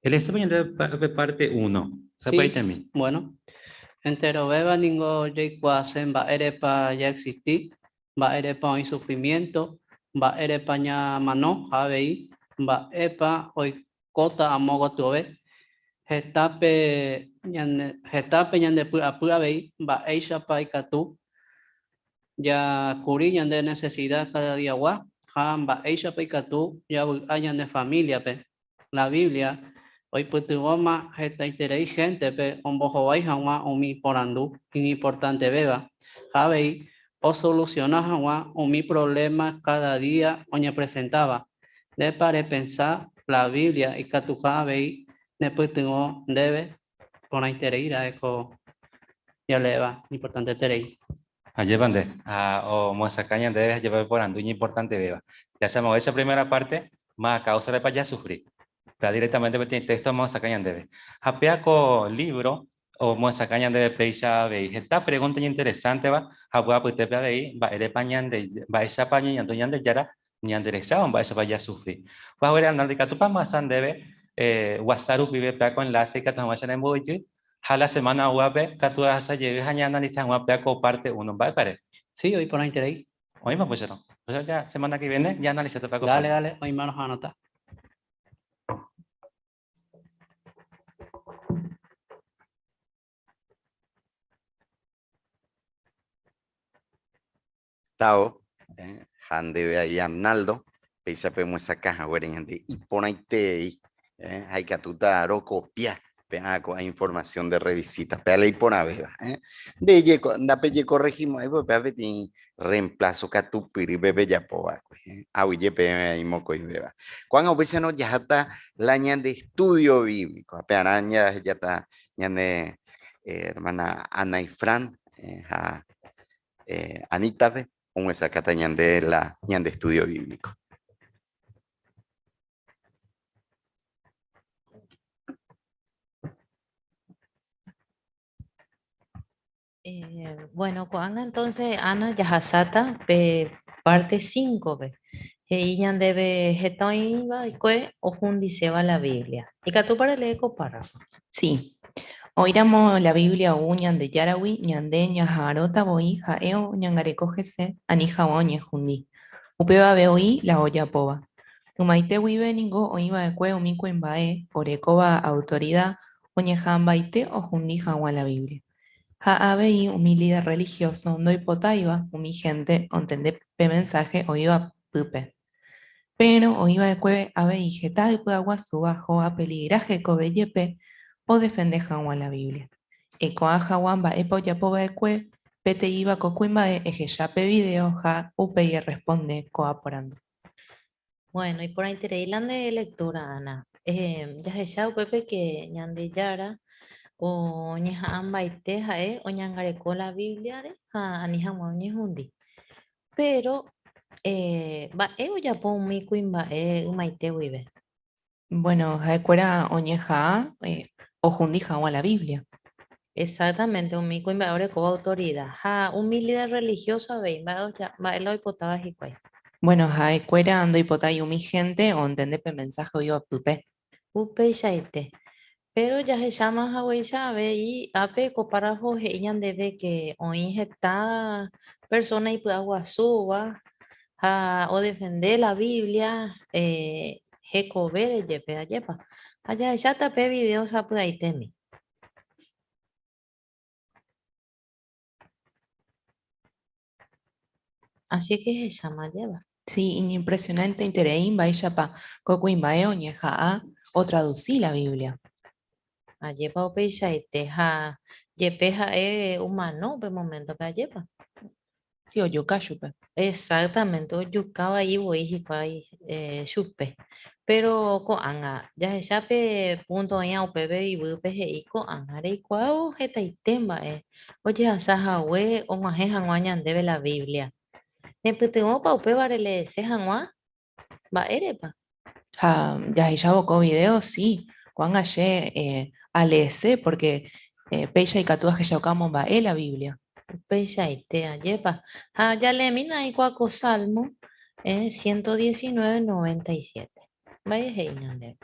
R: Elesépa ñandéve pe párte uno,
S: Sí,
R: sapy'aitemi.
S: bueno, enterovéva ningo jaikuaase mba'érepa jaexisti, mba'érepa oĩ sufrimiénto, mba'érepa ñamano ha avei mba'épa oikóta amo gotyove. Hetápe ñane, hetápe ñandepy'apy avei mba'éichapa ikatu Jakuri ñande nesesida káda diagua ha mba'éichapa ikatu javy'a ñane famíliape. La Biblia oipytyvõma hetaiterei héntepe ombohovái hag̃ua umi porandu iñimportantevéva ha avei osolusiona hag̃ua umi provléma káda día oñepresentáva. Ndépa repensa la Biblia ikatuha avei nepytyvõ ndéve? Porãiterei ra'e ko jaleéva, iñimportanteterei.
R: Ajépa nde, ha omyesakã ñandéve ajépa pe porandu iñimportantevéva. Jachamovéicha primera parte, ma káusarepa jasufri. Péa directamente peteĩ texto omyesakã ñandéve. Ha péa ko libro omyesakã ñandéve péicha avei heta pregunta iñinteresánteva ha upéva apytépe avei mba'érepa ñande, mba'éichapa ñañandu Ñandejára ñanderechávo mba'éichapa jasufri. Upéva Arnaldo ikatúpa amyasã ndéve WhatsApp rupive péa ko enlace ikatu hag̃uáicha nemboy'y ha la semana oúvape katu ahasa jey ha ñaanalisa hag̃ua péa ko parte uno. Mba'épa ere?
S: Sí, oĩ porãiterei.
R: Oĩma upéicharõ. Upéicharõ ja semana que viene ñaanalisáta péa ko
S: Dale,
R: parte.
S: dale, oĩmárõ ha anota.
I: Tao, ha ndéve ahí Arnaldo, péicha pemyesakã haguére ñande iporãiterei, ha ikatúta rokopia. Pe'ã ko'ã información de revisita, péa la iporãvéva. Eh? Nde jeko, ndapejekorregimo'ãi porque péa peteĩ reemplazo katupyrýpe pejapo va'ekue. Eh? Aguyje peẽme aĩ mokõivéva. Ko'ág̃a upéicharõ jaháta la ñande estudio bíblico. Ha pearã jahejáta ñane eh, hermana Ana y Fran eh, ha eh, Anita-pe omyesakãta ñande la ñande estudio bíblico.
K: Eh, bueno, ko'ág̃a entonces Ana jahasáta pe parte 5-pe. He'i ñandéve heta oĩ va'ekue ohundiséva la Biblia. Ikatúpa relee ko párrafo?
T: Sí. Oĩramo la Biblia ou Ñandejáragui, ñande ñaha'arõta voi ha'e oñangareko hese ani hag̃ua oñehundi. Upéva ave oĩ la ojapóva. Ymaite guive ningo oĩ va'ekue umi kuimba'e orekóva autorida oñeha'ãmbaite ohundi hag̃ua la Biblia. Ha avei umi líder rrelihióso ndoipotáiva umi hénte ontende pe mensáhe oĩva pype. Péro oĩ va'ekue avei heta ipy'aguasúva ho'a peligra hekove jepe odefende hag̃ua la Biblia. Eikuaa hag̃ua mba'épa ojapo va'ekue peteĩva ko kuimba'e ehecha pe vidéo ha upéi erresponde ko'ã porandu.
K: Bueno, iporãiterei la nde lectura, Ana. Eh, jahecha upépe que Ñandejára oñeha'ãmbaite ha'e oñangareko la Bíbliare ha ani hag̃ua oñehundi. Péro, eh, mba'e ojapo umi kuimba'e ymaite guive?
T: Bueno, ha'ekuéra oñeha'ã eh, ohundi hag̃ua la Biblia.
K: Exactamente, umi kuimba'e orekóva autorida ha umi líder religioso avei, mba'e oja, mba'e la oipotáva hikuái.
T: Bueno, ha'ekuéra ndoipotái umi hénte ontende pe mensáhe oĩva pype.
K: Upeichaite. Péro jahecháma haguéicha avei ápe ko párrafo he'i ñandéve ke oĩ heta persóna ipy'aguasúva ha odefende la Biblia hekovére jepe, ajépa. Ha jahecháta pe vidéo sapy'aitémi. Así que jahecháma ajépa.
T: Sí, iñimpresionanteiterei mba'éichapa ko kuimba'e oñeha'ã otradusi la Biblia.
K: Ajépa upeichaite ha jepe ha'e omano upe moméntope, ajépa.
T: Sí, ojuka chupe.
K: Exactamente, ojuka vai voi hikuái chupe. Péro ko'ág̃a jahecha pe púnto oĩva upépe yvýpe he'i ko'ág̃a reikuaávo hetaite mba'e ojehasa hague og̃uahẽ hag̃ua ñandéve la Biblia. Nepytyvõpa upéva releese hag̃ua? Mba'érepa?
T: Ha jahechávo ko vidéo, si, ko'ág̃a che aleese pórke péicha ikatu ahechauka omomba'e la Biblia.
K: Upeichaite, ajépa. Ha jaleemína aikuaa ko Salmo 119, 97. Mba'e he'i ñandéve?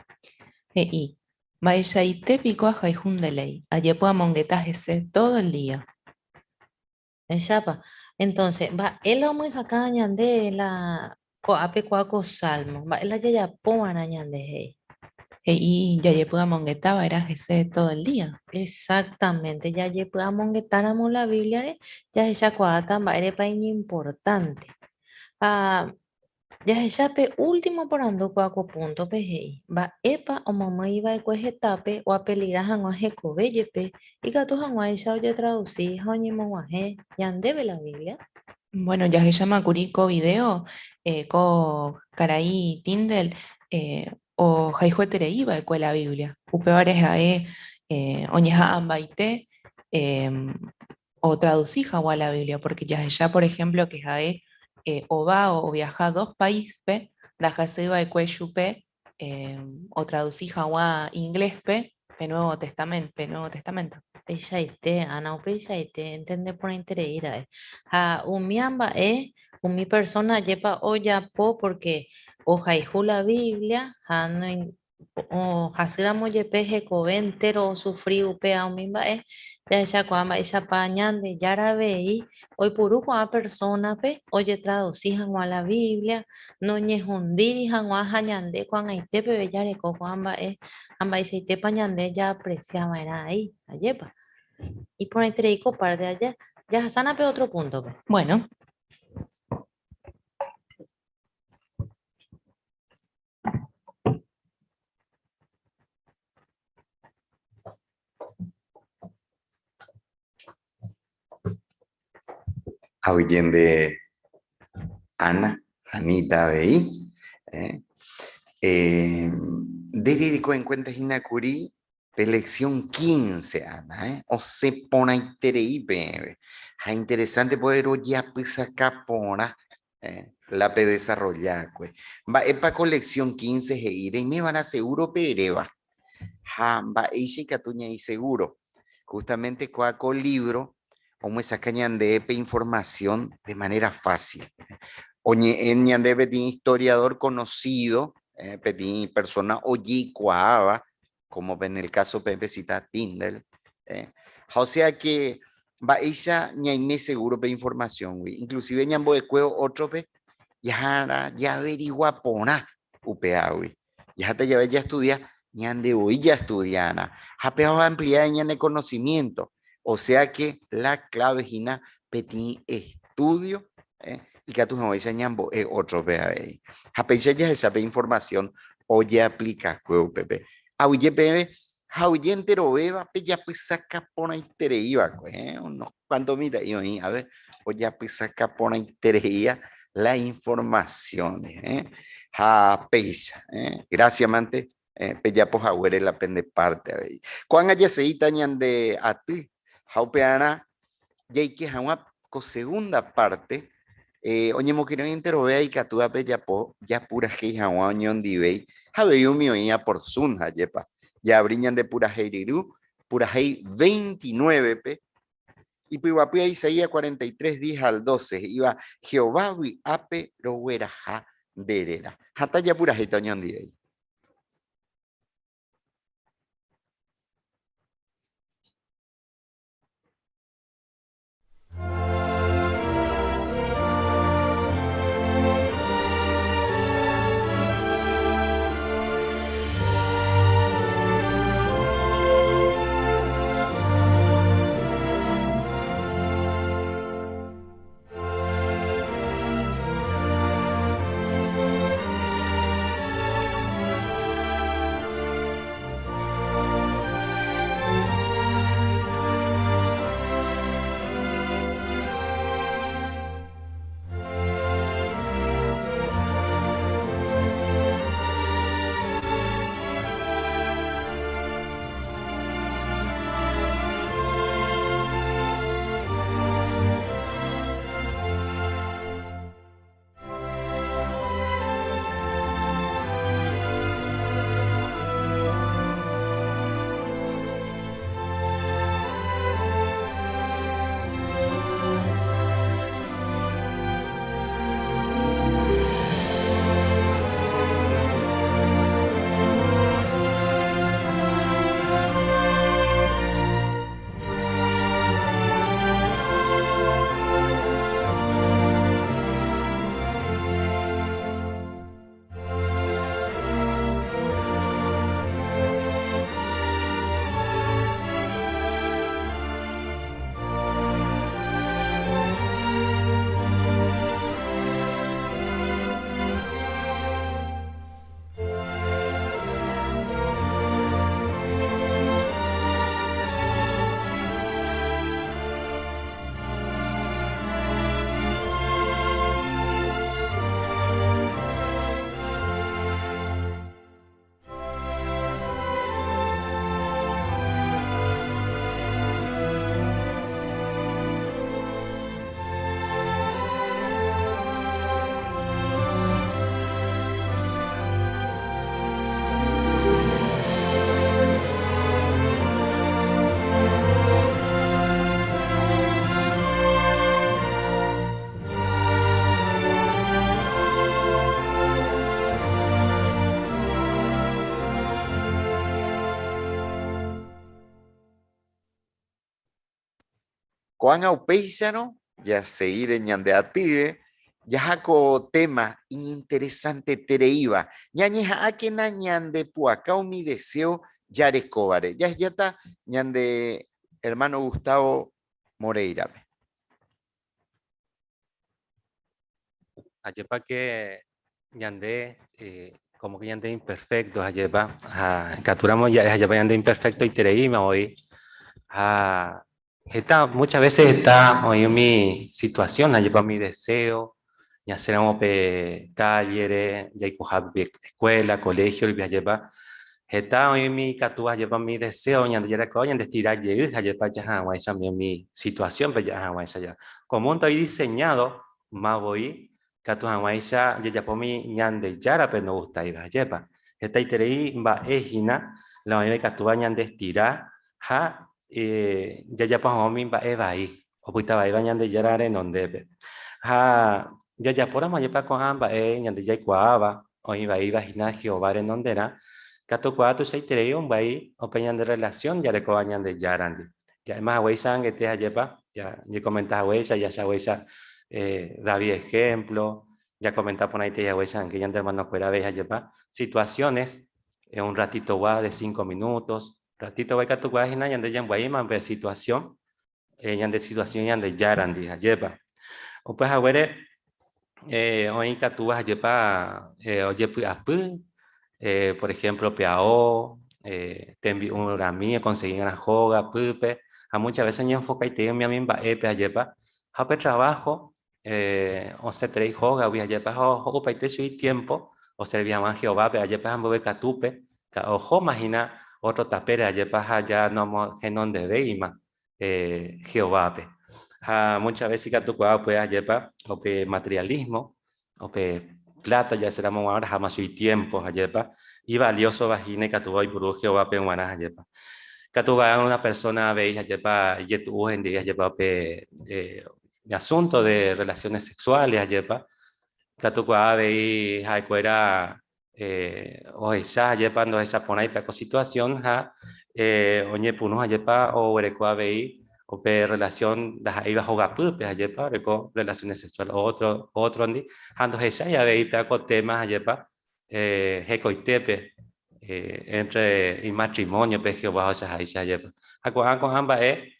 T: He'i, Mba'eichaite piko ahayhu nde léi, ajepy'amongeta hese tódo el día.
K: Echápa. Entonces, mba'e la omyesakã ñande la ko'ápe kua ko salmo? Mba'e la jajapo va'erã ñande he'i?
T: He'i jajepy'amongeta va'erã hese todo el día.
K: Exactamente, jajepy'amongetáramo la Bíbliare jahechakuaáta mba'érepa iñimportánte. Ha Jahecha pe último porandu kóa ko púntope he'i, Mba'épa omomýi va'ekue hetápe oapeligra hag̃ua hekove jepe ikatu hag̃uáicha ojetradusi ha oñemog̃uahẽ ñandéve la Biblia?
T: Bueno, jahecháma kuri ko vidéo ko karai Tyndale ohayhueterei va'ekue la Biblia, upévare ha'e oñeha'ãmbaite otradusi hag̃ua la Biblia, pórke jahecha por ehémplo ke ha'e ova oviaha dos paíspe ndahasýi va'ekue chupe otradusi hag̃ua ingléspe pe Nuevo Testamento, pe Nuevo Testamento.
K: Upeichaite, Ana, upeichaite, entende porãiterei ra'e. Ha umía mba'e umi persóna ajépa ojapo pórke ohayhu la Biblia ha Hasýramo jepe hekove entéro osufri upéva umi mba'e, jahechakuaa mba'eichapa Ñandejára avei oipuru ko'ã persónape ojetradusi hag̃ua la Biblia, noñehundíri hag̃ua ha ñande ko'ag̃aite peve jareko ko'ã mba'e ha mba'eichaitépa ñande jaapresia va'erã ai, ajépa? Iporãiterei ko párte aja, jahasána pe ótro púntope.
T: Bueno.
I: Aguyje nde Ana, Anita avei. Eh, eh, nde rereko en cuenta hína kuri pe lección 15, Ana, eh, osẽ porãiterei peẽve. Ha interesante poder rojeapysaka porã eh, la pe desarrollakue. Mba'épa ko lección 15 he'i? Reimeva'erã seguro pe eréva. Ha mba'éicha ikatu ñaĩ seguro? Justamente kóa ko libro omyesakã ñande pe información de manera fácil. Oñe'ẽ ñande peteĩ historiador conocido, eh, peteĩ persona ojeikuaáva, como en el caso peẽ cita Tyndale. Eh. Ha o sea que mba'éicha ñaime seguro pe información-gui. Inclusive ñambo'ekuévo ótrope jaha'arã javerigua porã upévagui. Jaháta jave jastudia, ñande voi jastudiarã. Ha péva oamplía ñane conocimiento. O sea que la clave hína peteĩ estudio eh, ikatu hag̃uáicha ñambo'e ótrope avei. Ha péicha jahecha pe información ojeaplikakue upépe. Aguyje peẽve ha aguyje enterovéva pejapysaka porãiterei va'ekue, eh, unos cuantos mitã'i oĩ ave ojapysaka porãitereia la informaciones, eh. Ha péicha, eh. Gracias mante eh, pejapo haguére la pende parte avei. Ko'ág̃a jaseíta ñande aty ha upearã jaike hag̃ua ko segunda parte eh, oñemokyre'ỹ enterovéa ikatúva pejapo japurahéi hag̃ua oñondivéi ha avei umi oĩva por Zoom ha jepa. Jaabri ñande purahéi ryru, purahéi 29-pe, ipyguapýa Isaías 43, 10 al 12, he'íva, Jehová vy'ápe rogueraha nde réra. Hatã japurahéita oñondivéi. Ko'ág̃a upéicharõ jaseíre ñande atýre jaha ko téma iñinteresantetereíva. Ñañeha'ãkena ñandepu'aka umi deséo jarekóvare. Jahejáta ñande ermáno Gustavo Moreira-pe.
R: Ajépa que ñande, eh, como que ñande imperfecto, ajépa, ha ikatúramo ja'e ajépa ñande imperfecto itereíma voi, ha Heta, muchas veces heta oĩ umi situación, ajépa umi deseo, ñasẽramo pe calle-re, jaikoha pe escuela, colegio rupi ajépa, heta oĩ umi ikatúva ajépa umi deseo Ñandejára oikuaáva ñandestira jey ajépa jaha hag̃uáicha umi umi situación-pe ja'a hag̃uáicha ja. Ko mundo oĩ diseñado ma voi katu hag̃uáicha jajapo umi Ñandejárape ndogustáiva ajépa. Hetaiterei mba'e hína la oĩva ikatúva ñandestira ha jajapo hag̃ua umi mba'e vai, opyta vaíva Ñandejára renondépe. Ha jajapóramo ajépa ko'ã mba'e ñande jaikuaáva oĩ vaíva hína Jehová renonderã, katukuaa tuichaiterei ombyai upe ñande rrelasión jarekóva Ñandejárandi. Ja'éma haguéicha angete ajépa, jakomenta haguéicha, jahecha haguéicha David ehémplo, jakomenta porãite haguéicha ange ñande ermanokuéra avei ajépa, situaciones un ratitogua de cinco minutos, Ratito ikatukuaa hína ñande ñambyaíma pe situación, ñande situación Ñandejárandi, ajépa. Upe haguére oĩ ikatúva ajépa ojepy'apy, por ejemplo pe ao, tembi'u rami okonsegui'arã hóga pýpe, ha muchas veces oñenfokaitei umi ami mba'épe ajépa, ha upe trabajo osẽterei hógagui ajépa ha ho'upaite chugui tiempo oservi hag̃ua Jehovápe ajépa ha mboyvekatúpe ohóma hína ótro tapére ajépa ha ja nomohenondevéima Jehovápe. Ha muchas veces ikatukuaa upe ajépa upe materialismo, upe plata ja'eséramo g̃uarã oraháma chugui tiempo ajépa ivaliósova hína ikatúva oipuru Jehovápe g̃uarã ajépa. Ikatu va'erã una persona avei ajépa ijetu'u hendive ajépa upe asunto de relaciones sexuales ajépa, ikatukuaa avei ha'ekuéra ohecha ajépa ndohechaporãipa ko situación ha oñepyrũ ajépa oguereko avei upe relación ndaha'éiva hogapýpe ajépa oreko relaciones sexuales otro, otro-ndi ha ndohechái avei péva ko tema ajépa hekoitépe entre imatrimonio-pe Jehová ohechaháicha ajépa. Ha ko'ã ko'ã mba'e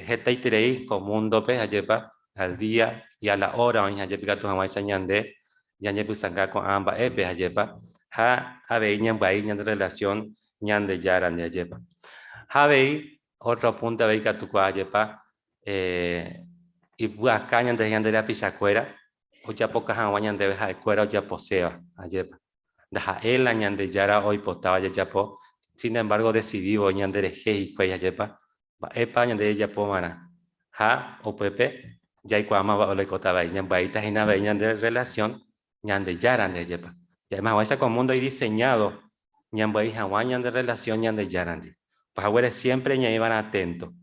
R: hetaiterei ko mundo-pe ajépa al día y a la hora oĩ ajépa ikatu hag̃uáicha ñande ñañepysãnga ko'ã mba'épe ajépa ha avei ñambyai ñande relación Ñandejárandi ajépa. Ha avei otro punto avei ikatukuaa ajépa ipy'aka ñande ñande rapichakuéra ojapoka hag̃ua ñandéve ha'ekuéra ojaposéva ajépa. Ndaha'éi la Ñandejára oipotáva jajapo, sin embargo odesidívo ñanderehe hikuái ajépa, mba'épa ñande jajapo va'erã. Ha upépe jaikuaáma mba'e oikóta avei, ñambyaíta hína avei ñande relación Ñandejárandi ajépa. Ja'éma hag̃uáicha ko mundo idiseñado ñambyai hag̃ua ñande relación Ñandejárandi. Upe haguére siempre ñaĩva'erã atento.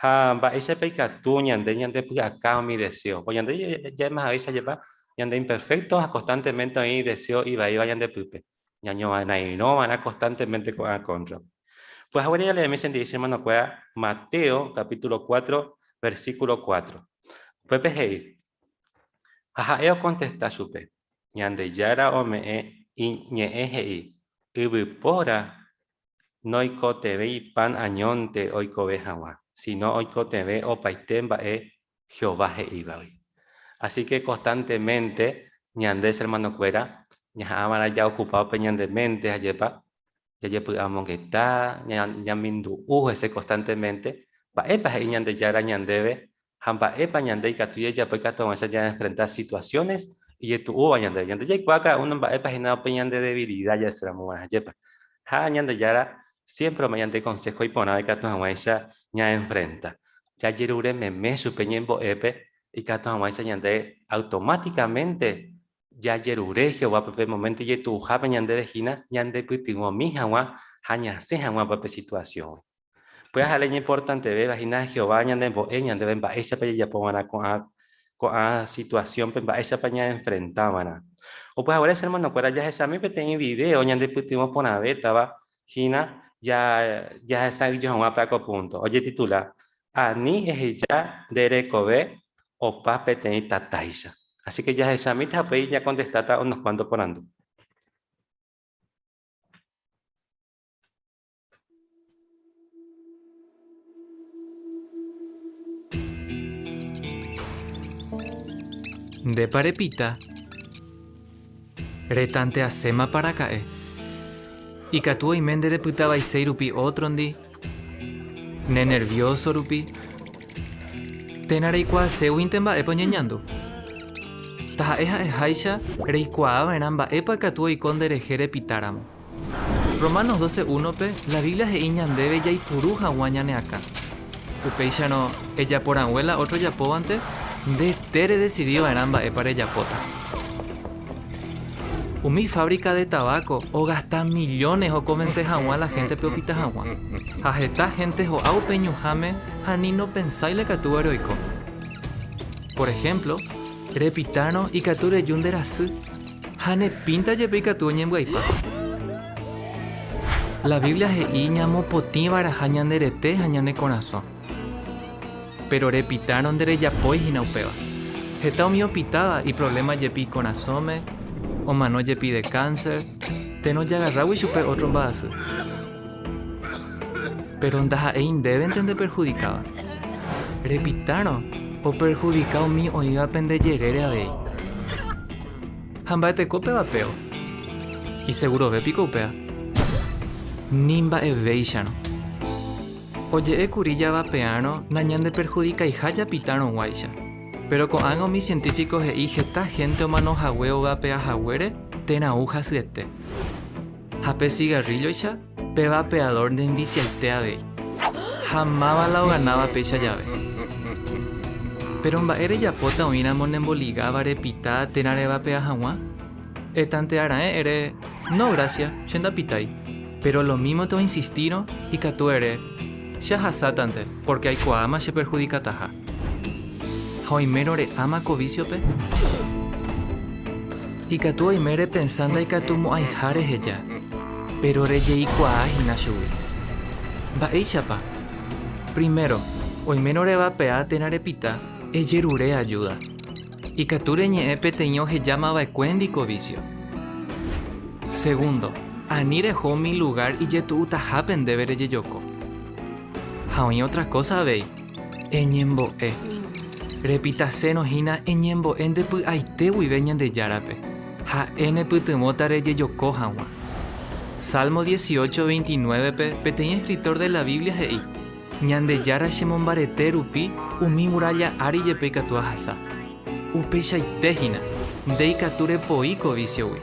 R: Ha mba'éichapa ikatu ñande ñandepy'aka umi deseo? Ko ñande ja'éma haguéicha ajépa ñande imperfecto ha constantemente oĩ deseo ivaíva ñande pype. Ñañorairõva'erã constantemente ko'ã contra. Upe haguére jaleemi che ndive che hermanokuéra Mateo capítulo 4 versículo 4. Upépe he'i, Ha ha'e okontesta chupe, Ñandejára ome'ẽ iñe'ẽ he'i, Yvypóra noikotevẽi pan añónte oikove hag̃ua, síno oikotevẽ opaite mba'e Jehová he'ívagui. Así que constantemente ñande che hermanokuéra ñaha'ãva'erã jaokupa upe ñande mente ajépa jajepy'amongeta, ñamindu'u hese constantemente mba'épa he'i Ñandejára ñandéve ha mba'épa ñande ikatu jajapo ikatu hag̃uáicha ñaenfrenta situaciones ijetu'úva ñandéve. Ñande jaikuaa cada uno mba'épa hína upe ñande debilidad jahecharamo g̃uarã ajépa. Ha Ñandejára siempre ome'ẽ ñande consejo iporãva ikatu hag̃uáicha ñaenfrenta. Jajerure meme chupe ñembo'épe ikatu hag̃uáicha ñande automáticamente jajerure Jehovápe pe momento ijetu'uhápe ñandéve hína ñandepytyvõmi hag̃ua ha ñasẽ hag̃ua upe situación-gui. Upéva ha'e iñimportantevéva hína Jehová ñanembo'e ñandéve mba'éichapa jajapo va'erã ko'ã ko'ã situasiónpe, mba'éichapa ñaenfrenta va'erã. Upe haguére che hermanokuéra jahechami peteĩ vidéo ñandepytyvõ porãvétava hína jahesa'ỹijo hag̃ua pe ko púnto. Ojetitula, Ani eheja nde rekove opa peteĩ tatáicha. Así que jahechamíta ha upéi ñakontestáta unos kuánto porandu.
U: Ndépa repita? Retanteasémapa raka'e? Ikatu oime nde repyta vaiséi rupi ótrondi, ne nervióso rupi. Térã reikuaaséguinte mba'épa oñeñandu? Taha'e ha'eháicha reikuaava'erã mba'épa ikatu oiko nderehe repitáramo. Romanos 12 únope, la Biblia he'i ñandéve jaipuru hag̃ua ñane akã. Upéicharõ, ejapo rangue la ótro ojapóvante, ndete redesidi va'erã mba'épa rejapóta. Umi fávrika de taváko ogasta millones okonvense hag̃ua la héntepe opita hag̃ua. Ha heta hénte ho'a upe ñuhãme ha ni nopensái la ikatúvare oiko. Por ehémplo, repitárõ ikatu reju nderasy ha ne pínta jepe ikatu oñembyaipa. La Biblia he'i ñamopotĩ va'erãha ñande rete ha ñane korasõ. Péro repitárõ nderejapói hína upéva. Heta umi opitáva iprovléma jepi ikorasõme, omano jepi de kánser, térã ojagarrágui chupe ótro mba'asy. Péro ndaha'éi ndévente ndeperhudikáva. Repitárõ, operhudika umi oĩva pende jerére avei. Ha mba'eteko péva péo? Isegurove piko upéva? Ni mba'evéicharõ. Oje'e kuri javapeárõ nañandeperhudikaiha japitárõguáicha. Péro ko'ág̃a umi sientífiko he'i heta hénte omano hague ovapea haguére térã ou hasyete. Ha pe sigarrílloicha, pe vapeadór nenvisiaite avei. Ha máva la oganáva péicha jave? Péro mba'e rejapóta oĩramo nemboligáva repita térã revapea hag̃ua? Etantearaẽ ere, No, grásia, che ndapitái. Péro lomímonte oinsistírõ, ikatu ere, Che ahasátante, pórke aikuaáma cheperhudikataha. Ha oimérõ re'áma ko vísiope? Ikatu oime repensa ndaikatumo'ãiha reheja, péro rejeikuaa hína chugui. Mba'éichapa? Primero, oimérõ revapea térã repita, ejerure ajúda. Ikatu reñe'ẽ peteĩ ohejáma va'ekuéndi ko vísio. Segundo, ani reho umi lugár ijetu'utahápe ndéve rejejoko. Ha oĩ ótra kósa avei, eñembo'e. Repitasérõ hína eñembo'e nde py'aite guive Ñandejárape, ha'e nepytyvõta rejejoko hag̃ua. Salmo 18, 29-pe peteĩ eskritór de la Biblia he'i, Ñandejára chemombarete rupi umi murálla ári jepe ikatu ahasa. Upeichaite hína, nde ikatu repoi ko vísiogui.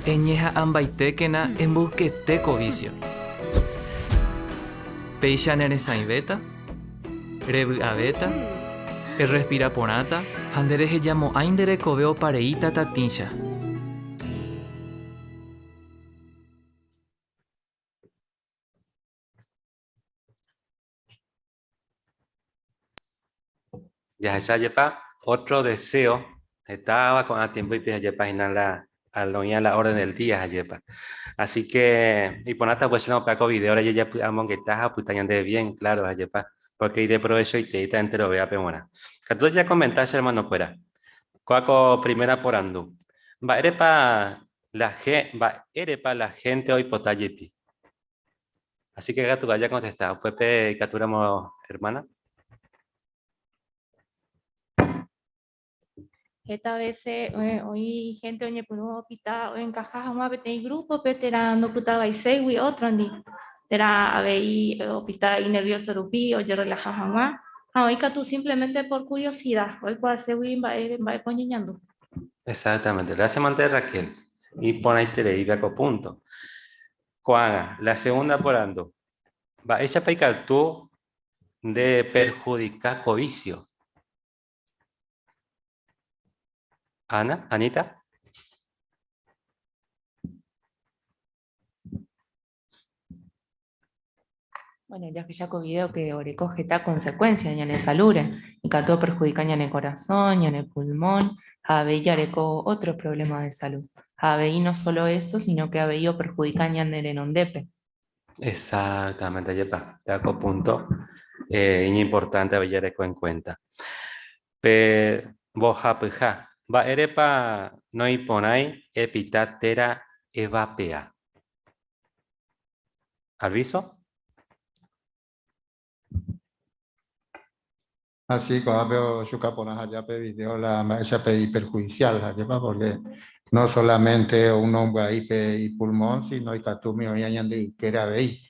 U: Eñeha'ãmbaitékena emboykete ko vísio. Péicha neresãivéta, revy'avéta, errespira porãta ha nderehejamo'ãi nde rekove opareíta tatĩcha.
R: Jahecha jepa otro deseo hetáva ko'ã tiempo ipi jepa hína la oĩ a la orden del día jepa. Así que iporãta pues no ko video re jajapy'amongeta ha opyta ñande bien claro jepa, porque ideprovechoiteíta enterovéape g̃uarã. Katu ya comenta che hermano kuéra. Kóa ko primera porandu. Mba'érepa la mba'érepa la gente oipota jepi? Así que katu vaya contestar. Upépe ikatúramo hermana.
Q: Heta vece oĩ gente oñepyrũ opita oencaja hag̃ua peteĩ grupo-pe térã ndopytavaiséigui otro-ndi, térã avei opita inervioso rupi ojerrelaha hag̃ua, ha oĩ katu simplemente por curiosidad, oikuaaségui mba'ére mba'épa oñeñandu.
R: Exactamente. Gracias, mante Raquel. Iporãitereíva ko punto. Ko'ág̃a, la segunda porandu. Mba'éichapa ikatu nde perhudika ko vicio? Ana, Anita.
T: Bueno, jahecha ko video que oreko heta consecuencia ñane salúre, ikatu operhudika ñane korasõ, ñane pulmón, ha avei jareko otro problema de salud. Ha avei no solo eso, sino que avei operhudika ñane renondépe.
R: Exactamente, ajépa, péva ko punto eh, iñimportante avei jareko en cuenta. Pe mbohapyha, mba'érepa noĩporãi epita téra evapea? Aviso?
L: Así, ko'ápe ochuka porã haja pe video la mba'éicha pe iperjudicial hajépa porque no solamente uno ombyai pe ipulmón sino ikatúmi oĩ ñande ykére avei.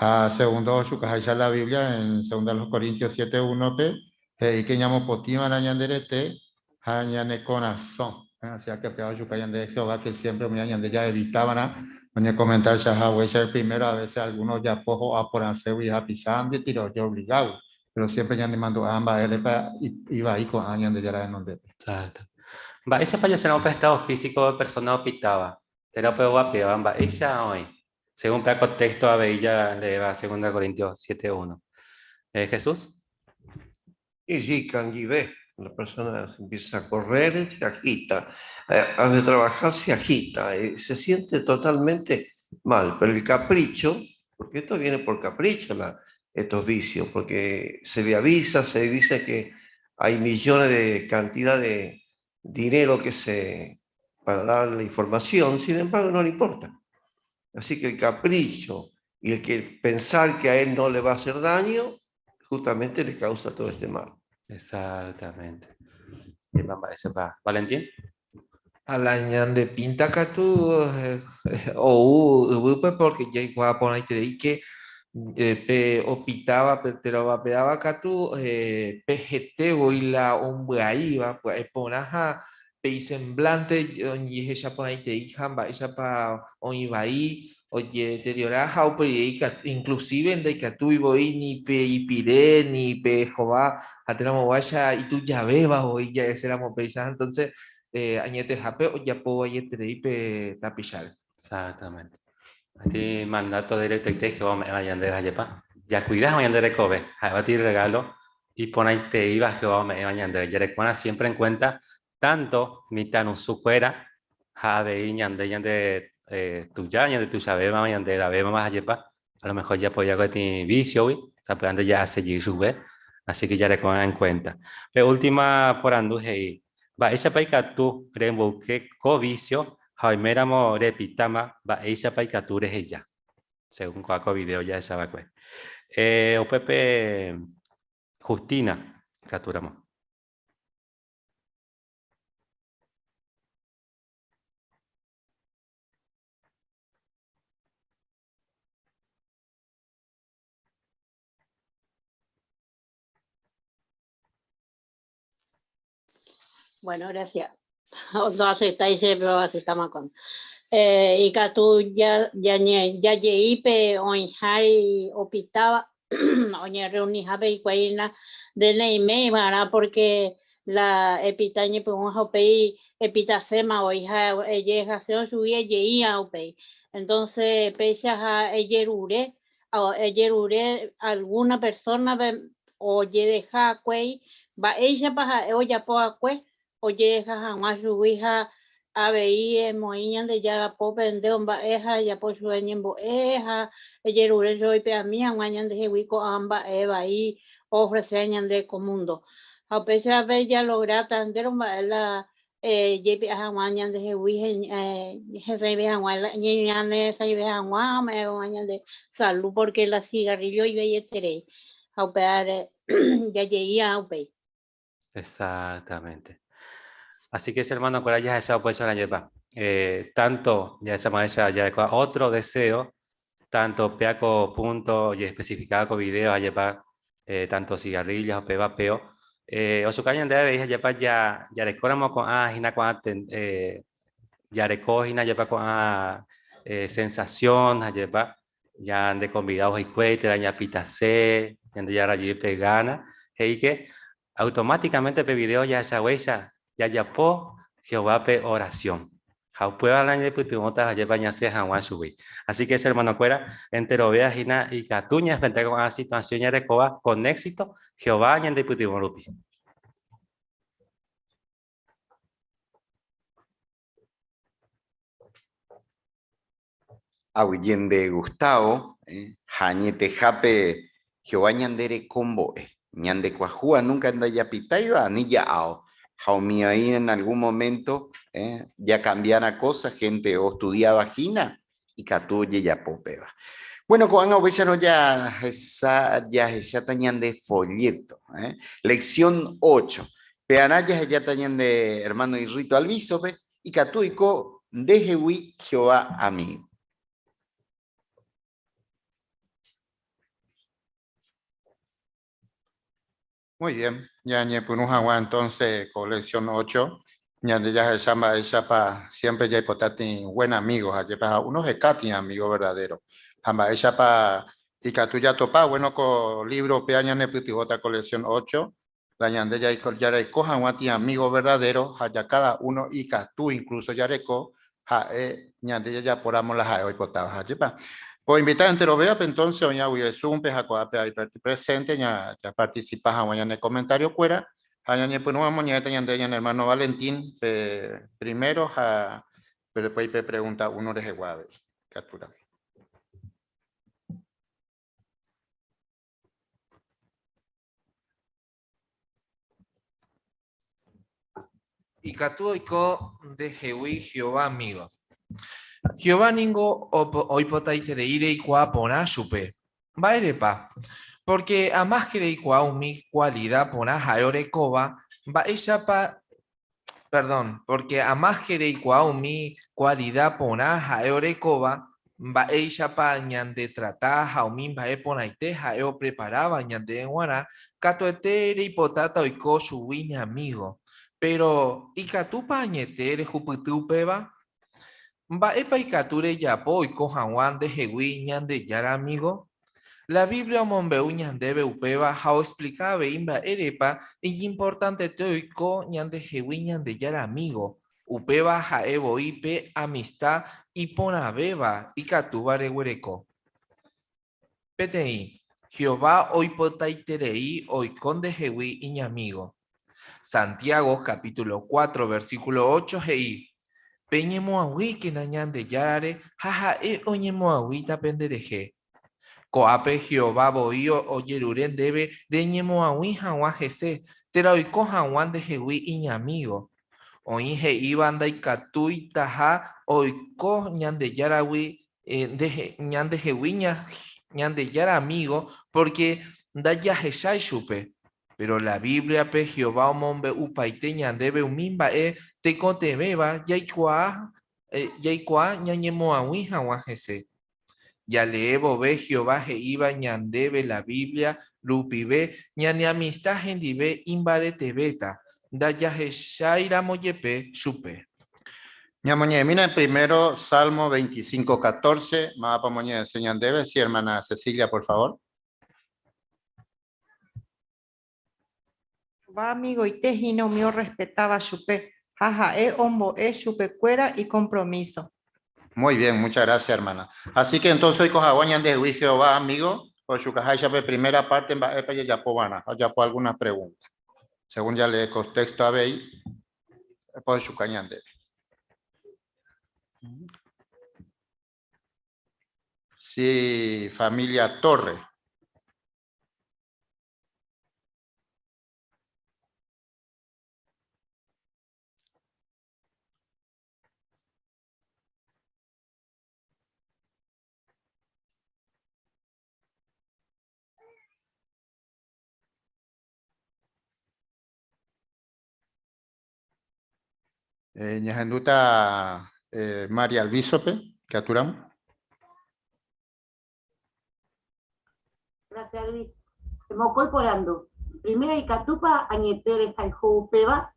L: Ha segundo ochukaháicha la Biblia en Segunda los Corintios 7.1 pe, he'i que ñamopotĩva'erã ñande rete ha ñane korasõ. Osea que upéva ochuka ñande Jehová que siempre umíva ñande jaevitava'erã oñekomentacha haguéicha el primero a veces alguno ojapo ho'a porãségui hapicha andetire ojeobligágui, pero siempre ñanemandu'a mba'érepa ivai ko'ã Ñandejára renondépe.
R: Exacto. Mba'éichapa jaséramo pe estado físico pe persona opitáva, térã upe oguapéva, mba'éicha oĩ? Según pe contexto avei jaleéva Segunda Corintios 7.1. Jesús?
J: Y sí, canguive, la persona se empieza a correr, se agita, hace trabajar, se agita, se siente totalmente mal, pero el capricho, porque esto viene por capricho, estos vicios, porque se le avisa, se dice que hay millones de cantidad de dinero que se para dar la información, sin embargo no le importa. Así que el capricho y el que pensar que a él no le va a hacer daño, justamente le causa todo este mal.
R: Exactamente. Valentín.
E: A la ñande pinta katu ou yvýpe porque jaikuaa porãiterei que pe opitáva pe térã ovapeáva katu pe hete voi la ombyaíva pya'e porã ha pe isemblante ojehecha porãiterei ha mba'éichapa oĩ vai ojedeteriora ha upe rire ikatu, inclusive ndaikatúi voi ni pe ipire ni pe hova ha térã moguáicha itujavéva voi ja'eséramo péicha, entonces añetehápe ojapo vaieterei pe tapicháre.
R: Exactamente. Ati mandato directoite Jehová ome'ẽva ñandéve ajépa jakuida hag̃ua ñande rekove, ha'éva ti regalo iporãiteíva Jehová ome'ẽva ñandéve. Jareko'arã siempre en cuenta tanto mitãrusukuéra ha avei ñande ñande tuja, ñande tuichavémava, ñande edavémava ajépa, a lo mejor japoja peteĩ vicio-gui, sapy'ánte ja'asegi chupe, así que jareko'arã en cuenta. Pe última porandu he'i, mba'éichapa ikatu remboyke ko vicio ha oiméramo repitáma mba'éichapa ikatu reheja? Según ko'ã ko video jahecha va'ekue. Upépe Justina ikatúramo.
D: Bueno, gracias. No aceptáis, pero aceptamos con. Ikatu jajei pe oĩháre opitáva oñerreunihápe hikuái nde neiméiva'erã porque la epita ñepyrũ ha upéi epitaséma voi ha ejehasérõ chugui ejeíva upéi. Entonces péicha ha ejerure, ejerure alguna persona-pe ojedeja akuéi mba'éichapa ha'e ojapo akue ojedeja hag̃ua chugui ha avei emoĩ Ñandejára pópe nde omba'e ha ejapo chupe ñembo'e ha ejerure chupe oipe'ami hag̃ua ñandehegui ko'ã mba'e vai oofresea ñande ko múndo. Ha upéicha avei jalográta entéro mba'e la jaipe'a hag̃ua ñandehegui hesãive hag̃ua ñanesãive hag̃ua ha ome'ẽ hag̃ua ñande salu pórke la sigarríllo ivaieterei ha upévare jajeíva upéi.
R: Exactamente. Así que ese hermano kuéra jahecha upéicha rajépa. Tanto jahecha maéicha jarekóva otro deseo, tanto péa ko punto ojeespecificáva ko video ajépa, tanto cigarrillo ha upéva peo. Osuka ñande avei ajépa jarekóramo ko'ã hína ko'ã jareko hína ajépa ko'ã sensación ajépa, ñande convidado hikuái térã ñapitase, Ñandejára rajýpe gana, he'íke automáticamente pe video jahechaguéicha jajapo Jehovápe oración. Ha upéva la ñanepytyvõta ajépa ñasẽ hag̃ua chugui. Así que che hermanokuéra, enterovea hína ikatu ñaenfrenta ko'ã situación jarekóva con éxito Jehová ñandepytyvõ rupi.
I: Aguyje nde Gustavo, ha añetehápe Jehová ñande rekombo'e. Ñande kuajúa nunca ndajapitáiva ani ja'ao. Ha umi oĩ en algún momento jakambiána cosa, gente ostudiáva hína, ikatu ojejapo upéva. Bueno, ko'ág̃a upéicharõ jahesa jahecháta ñande folleto. Lección 8. Pearã jahejáta ñande hermano Irrito Alviso-pe, Ikatu oiko ndehegui Jehová amígo.
L: Muy bien, ñañepyrũ hag̃ua entonces ko lección 8, ñande jahecha mba'éichapa siempre jaipota buen amigo, ajépa ha uno heka tĩ amigo verdadero. Ha mba'éichapa ikatu jatopa, bueno ko libro péa ñanepytyvõta ko lección 8, la ñande jareko hag̃ua tĩ amigo verdadero ha ya cada uno ikatu incluso jareko ha'e ñande jajapóramo la ha'e oipotáva, ajépa. Poinvita enterovévape entonces oĩ guive Zoom-pe ha ko'ápe ahí presente ya participa hag̃ua ñane comentario kuéra ha ñañepyrũ amoñe'ẽta ñande ñane hermano Valentín pe primero ha pero después pe pregunta uno rehegua avei. Captura.
E: Ikatu oiko ndehegui Jehová amigo. Jehová ningo oipotaiterei reikuaa porã chupe. Mba'érepa? Porque amáske reikuaa umi kualida porã ha'e orekóva, mba'éichapa perdón, porque amáske reikuaa umi kualida porã ha'e orekóva, mba'éichapa ñandetrata ha umi mba'e porãite ha'e opreparáva ñandéve g̃uarã, katuete reipotáta oiko chugui ne amígo. Péro, ikatúpa añete rehupyty upéva? Mba'épa ikatu rejapo oiko hag̃ua ndehegui Ñandejára amígo? La Biblia omombe'u ñandéve upéva ha oexplika avei mba'érepa iñimportantete oiko ñandehegui Ñandejára amígo, upéva ha'e voi pe amista iporãvéva ikatúva reguereko. Peteĩ, Jehová oipotaiterei oiko ndehegui iñamígo. Santiago capítulo 4 versículo 8 he'i, Peñemoag̃uíkena Ñandejárare ha ha'e oñemoag̃uíta penderehe. Ko'ápe Jehová voi ojerure ndéve reñemoag̃ui hag̃ua hese, térã oiko hag̃ua ndehegui iñamígo. Oĩ he'íva ndaikatuitaha oiko Ñandejáragui ñandehegui Ñandejára amígo pórke ndajahechái chupe. Péro la Bíbliape Jehová omombe'upaite ñandéve umi mba'e tekotevẽva jaikuaa jaikuaa ñañemoag̃ui hag̃ua hese. Jalee vove Jehová he'íva ñandéve la Biblia rupive ñane amista hendive imbaretevéta, ndajahecháiramo jepe chupe.
L: Ñamoñe'ẽmína primero Salmo 25, 14. Mávapa omoñe'ẽse ñandéve? Sí, hermana Cecilia, por favor.
Q: Jehová amigoite hína umi orrespetáva chupe, ha ha'e ombo'e chupekuéra ikompromíso.
L: Muy bien, muchas gracias, hermana. Así que entonces oiko hag̃ua ñandehegui Jehová amigo, ohechukaháicha pe primera parte mba'épa jajapova'erã, ha ojapo algunas preguntas. Según ya lee contexto avei, ohechuka ñandéve. Sí, familia Torre. Ñahendúta María Alvísope, Katuramo.
B: Gracias, Luis. Mokõi porandu. Primera, ikatúpa añete rehayhu upéva?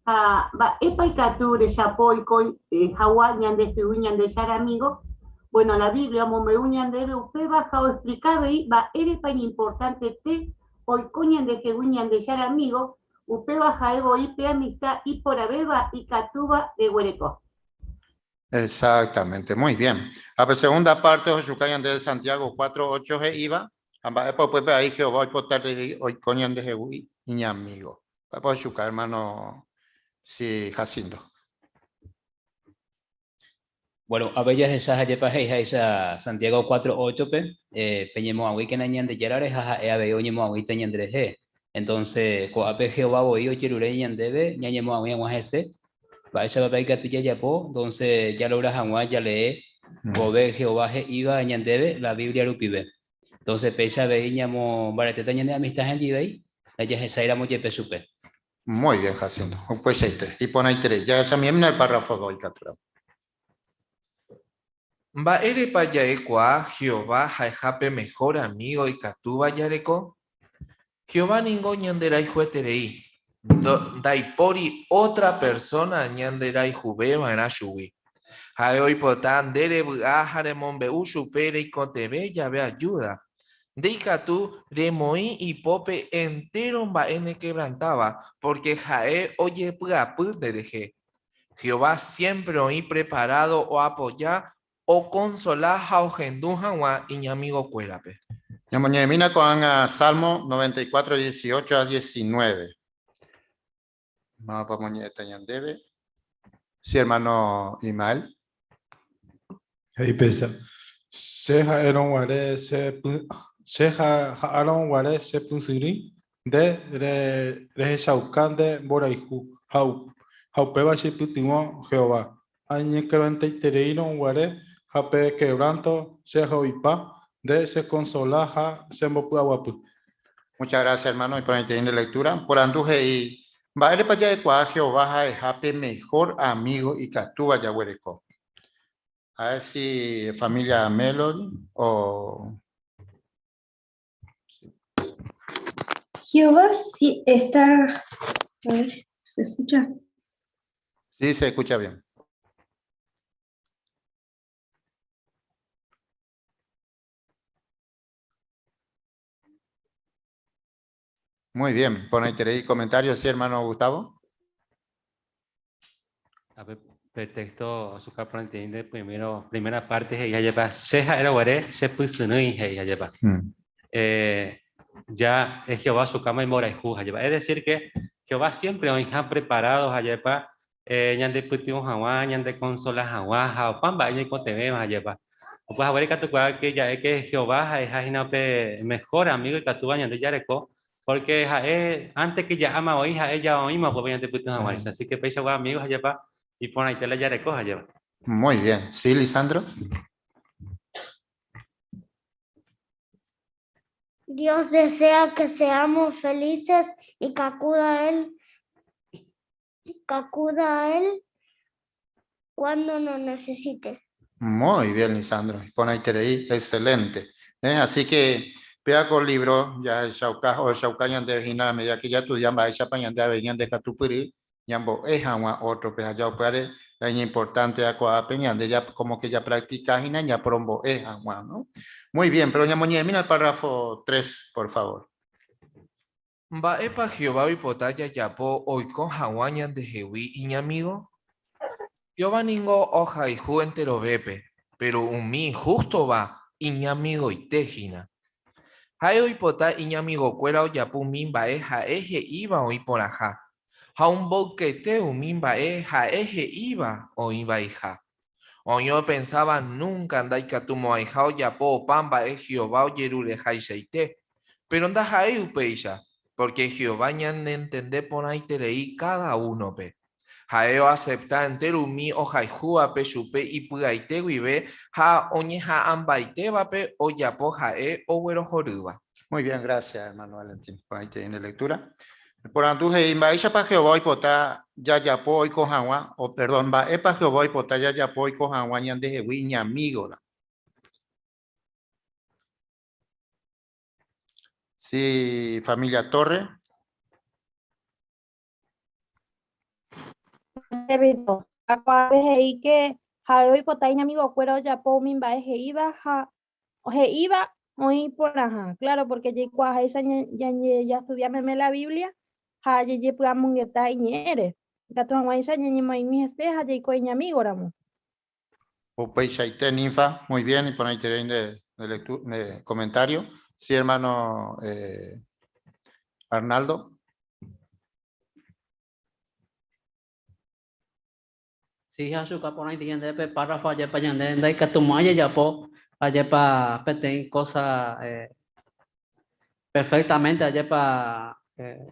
B: Ha mba'épa ikatu rejapo oiko hag̃ua ñandehegui Ñandejára amigo? Bueno, la Biblia omombe'u ñandéve upéva ha oexplika avei mba'érepa iñimportantete oiko ñandehegui Ñandejára amigo, upéva ha'e voi pe amista iporãvéva ikatúva reguereko.
L: Exactamente, muy bien. Ha pe segunda parte ohechuka ñandéve Santiago 4, 8 he'íva, ha mba'épa upépe ahí Jehová oipota oiko ñandehegui iñamigo. Mba'épa ohechuka, hermano si Jacinto.
P: Bueno, avei jahecha ha'épa he'iháicha Santiago 4, 8-pe, peñemo'ag̃uíkena Ñandejárare ha ha'e avei oñemo'ag̃uíta ñanderehe. Entonces, ko'ápe Jehová voi ojerure ñandéve ñañemo'ag̃ui hag̃ua hese. Mba'éichapa pe ikatu jajapo, entonces jalogra hag̃ua jalee vove Jehová he'íva ñandéve la Biblia rupive. Entonces, péicha avei ñamombaretéta ñane amistad hendivéi, ndajahechairamo jepe chupe.
L: Muy bien, Jacinto. Upeichaite. Iporãiterei. Jahechamiémina el párrafo 2 ikatúramo.
E: Mba'érepa ja'ekuaa Jehová ha'eha pe mehór amígo ikatúva jareko? Jehová ningo ñanderayhueterei, ndaipóri ótra persóna ñanderayhuve va'erã chugui. Ha'e oipota nde revy'a ha remombe'u chupe reikotevẽ jave ajúda. Nde ikatu remoĩ ipópe entéro mba'e nekevrantáva pórke ha'e ojepy'apy nderehe. Jehová siémpre oĩ preparádo oapoja, okonsola ha ohendu hag̃ua iñamigokuérape.
L: Ñamoñe'ẽmína ko'ág̃a Salmo 94, 18 a 19. Mávapa omoñe'ẽta ñandéve? Sí, hermano Ismael.
F: He'i péicha, Che ha'érõ guare che che ha'árõ guare che pysyrĩ, nde rehechauka nde mborayhu, ha upéva cheipytyvõ Jehová. Añequebrantaitereírõ guare ha pe quebranto che aho'ipa, nde chekonsola ha chembopy'aguapy.
L: Muchas gracias, hermano, iporãiterei nde lectura. Porandu he'i, Mba'érepa ja'ekuaa Jehová ha'eha pe mejor amigo ikatúva jaguereko? A ver si familia Melody o...
H: Jehová sí está... A ver, ¿se escucha?
L: Sí, se escucha bien. Muy bien, porãiterei comentario, sí, hermano Gustavo.
R: A ver, pe texto osuka porãiterei nde primero, primera parte he'i hajepa, che ha'érõ guare che pysyrỹi he'i hajepa. Eh, ya es Jehová osukáma imborayhu hajepa. Es decir que Jehová siempre oĩha preparado hajepa eh, ñandepytyvõ hag̃ua, ñandekonsola hag̃ua ha opa mba'e ñaikotevẽva hajepa. Upe haguére ikatukuaa ke ja'e ke Jehová ha'eha hína pe mejor amigo ikatúva ñande jareko, porque ha'e antes ke ja'áma voi ha'e ja oĩma upépe ñandepytyvõ hag̃uáicha. Así que peichagua amigo hajepa iporãite la jareko hajepa.
L: Muy bien. Sí, Lisandro.
H: Dios desea que seamos felices y que acuda a Él, que acuda a Él cuando nos necesite.
L: Muy bien, Lisandro. Iporãiterei, excelente. Eh, así que péa ko libro jahechauka ohechauka ñandéve hína a medida que jaestudia mba'éichapa ñande avei ñande katupyry ñambo'e hag̃ua ótrope ha jaupévare la iñimportante jakuaápe ñande ja como que japractica hína ñaporombo'e hag̃ua, ¿no? Muy bien, pero ñamoñe'ẽmína el párrafo 3, por favor.
E: Mba'épa Jehová oipota jajapo oiko hag̃ua ñandehegui iñamígo? Jehová ningo ohayhu enterovépe, péro umi ihústova iñamigoite hína. Ha'e oipota iñamigokuéra ojapo umi mba'e ha'e he'íva oĩ porãha, ha omboykete umi mba'e ha'e he'íva oĩ vaiha. Oĩ opensáva núnka ndaikatumo'ãiha ojapo opa mba'e Jehová ojerurehaichaite. Péro ndaha'éi upéicha, pórke Jehová ñanentende porãiterei káda únope. Ha'e oasepta entéro umi ohayhúvape chupe ipy'aite guive ha oñeha'ãmbaitévape ojapo ha'e oguerohorýva.
L: Muy bien, gracias, hermano Valentín. Porãiterei nde lectura. Eporandu he'i, Mba'éichapa Jehová oipota jajapo oiko hag̃ua, o perdón, mba'épa Jehová oipota jajapo oiko hag̃ua ñandehegui iñamígora? Sí, familia Torre.
C: Perrito, Akuaave he'i ke ha'e oipota iñamigokuéra ojapo umi mba'e he'íva ha he'íva oĩ porãha. Claro, porque jaikuaaháicha jastudia meme la Biblia ha jajepy'amongeta iñe'ẽre, ikatu hag̃uáicha ñañemoaig̃ui hese ha jaiko iñamígoramo.
L: Upeichaite, Ninfa, muy bien, iporãiterei nde nde comentario. Sí, hermano eh, Arnaldo.
S: Sí, jachuka porãite ñande pe párrafo ajépa ñande ndaikatumo'ãi jajapo ajépa peteĩ cosa eh, perfectamente ajépa eh,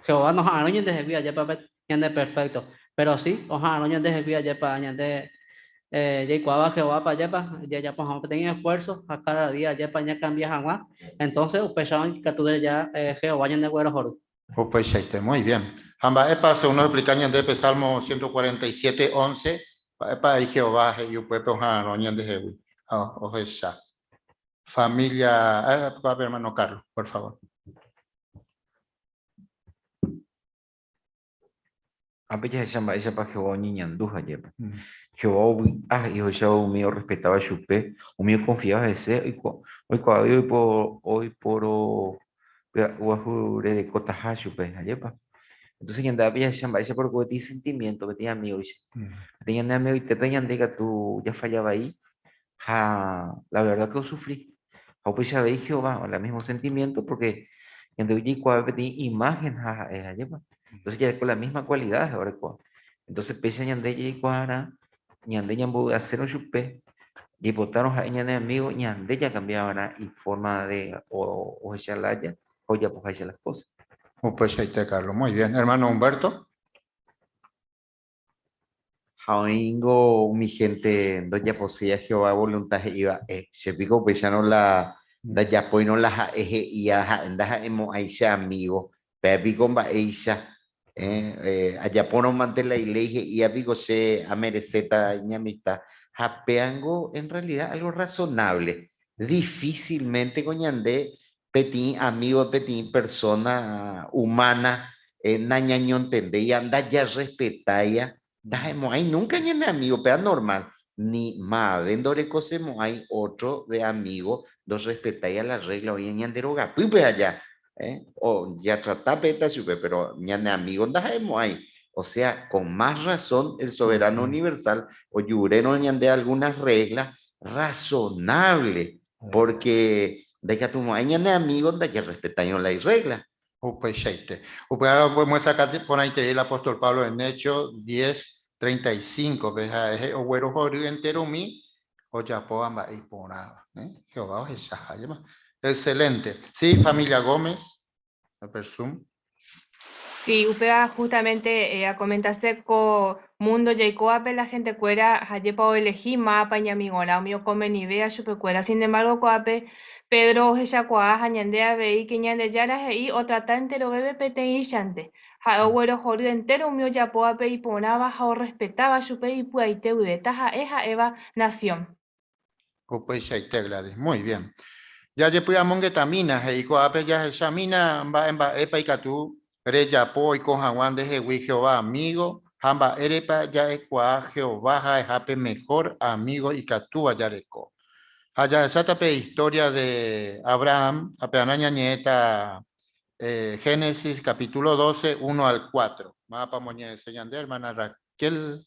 S: Jehová noha'arõ ñandehegui ajépa ñande perfecto, pero sí oha'arõ ñandehegui ajépa ñande eh, jaikuaáva Jehovápa ajépa jajapo hag̃ua peteĩ esfuerzo ha cada día ajépa ñakambia hag̃ua, entonces upéicharõ ikatu jaja eh, Jehová ñandeguerohory.
L: Upeichaite, muy bien. Ha mba'épa según nos explica ñande pe Salmo 147, 11, mba'épa he'i Jehová he'i upépe oha'arõ ñandehegui ha ohecha. Familia, eh, hermano Carlos, por favor.
G: Ápe jahecha mba'éichapa Jehová oñeñandu hajépa. Jehová ovy'a he'i ohechávo umi orrespetáva chupe, umi okonfiáva hese oikuaave oiporopy'aguasurerekotaha chupe, hajépa. Entonces ñande ápe jahecha mba'éichapa oreko peteĩ sentimiento peteĩ amigo-icha. Peteĩ ñane amigoitépe ñande ikatu jafalla vai ha la verdad que osufri. Ha upéicha avei Jehová, la mismo sentimiento porque ñande ojeikuaave peteĩ imagen ha ha'e, hajépa. Entonces jareko la misma cualidad orekóva. Entonces péicha ñande jaikuaarã, ñande ñambovy'asérõ chupe, jaipotárõ ha'e ñane amigo, ñande jakambiava'erã iforma de ohecha lája ha ojapoháicha las cosas.
L: Upeichaite, Carlos. Muy bien. Hermano Humberto.
I: Ha oĩngo umi hénte ndojaposéiva Jehová volunta he'íva, Eh, che piko upéicharõ la ndajapóirõ la ha'e he'íva, ha'e ndaha'emo'ãi che amígo. Péva piko mba'éicha? Eh, ajapórõ mante la iléi he'íva piko che amereséta iñamista. Ha péango en realida algo razonable. Difícilmente ko ñande peteĩ amigo, peteĩ persona humana nañañontendéiva, ndajarrespetáiva, ndaha'emo'ãi nunca ñane amigo, péva normal, ni mave ndorekosemo'ãi otro de amigo ndorrespetáiva la regla oĩva ñande rogapýpe aja, o jatrata péta chupe, pero ñane amigo ndaha'emo'ãi, o sea, con más razón el soberano universal ojurérõ ñande algunas reglas razonable, Porque ndaikatumo'ãi ñane amigo ndajarrespetáirõ la irregla.
L: Upeichaite. Upéva omyesakã porãiterei el apóstol Pablo en Hechos 10, 35-pe, ha'e he'i oguerohory entéro umi ojapóva mba'e iporãva. Jehová ohechaha jema. Excelente. Sí, familia Gómez, per Zoom.
V: Sí, upéva justamente acomentase ko mundo jaikóvape la gentekuéra hajépa oelegi mávapa iñamigorã umi okonvenivéva chupekuéra. Sin embargo, ko'ápe Pedro ohechakuaa ha ñande avei ke Ñandejára he'i otrata enterovépe peteĩchante. Ha'e oguerohory entéro umi ojapóvape iporãva ha orrespetáva chupe ipy'aite guive, taha'e ha'éva nasión.
L: Upeichaite, Gladys. Muy bien. Jajepy'amongetamína, he'i ko'ápe jahechamína mba'e mba'épa ikatu rejapo oiko hag̃ua ndehegui Jehová amígo ha mba'érepa ja'ekuaa Jehová ha'eha pe mehór amígo ikatúva jareko. Ha jahecháta pe istória de Abraham, ha pearã ñañe'ẽta Génesis capítulo 12, 1 al 4. Mávapa omoñe'ẽse ñande, hermana Raquel?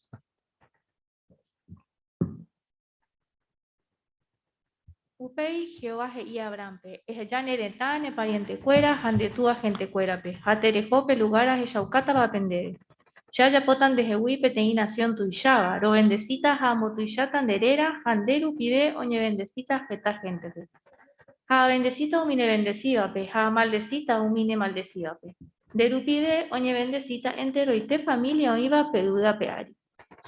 W: Upéi Jehová he'i Abránpe, Eheja ne retã, ne parientekuéra ha nde túa hentekuérape, ha tereho pe lugár ahechaukátavape ndéve. Che ajapóta ndehegui peteĩ nasión tuicháva, rovendesíta ha ambotuicháta nde réra ha nde rupive oñevendesíta heta héntepe. Ha avendesíta umi nevendesívape ha amaldesíta umi nemaldesívape. Nde rupive oñevendesíta enteroite família oĩva pe yvy ape ári.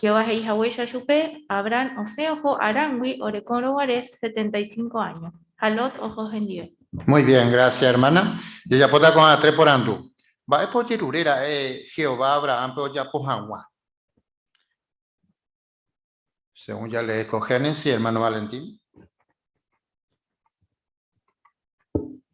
W: Jehová he'i haguéicha chupe, Abraham osẽ oho Harángui orekórõ guare 75 áño, ha Lot oho hendive.
L: Muy bien, gracias hermana. Jajapóta ko'ã tre porandu. Mba'épa ojerure ra'e Jehová Abrahánpe ojapo hag̃ua? Según ya lee ko Génesis, hermano Valentín.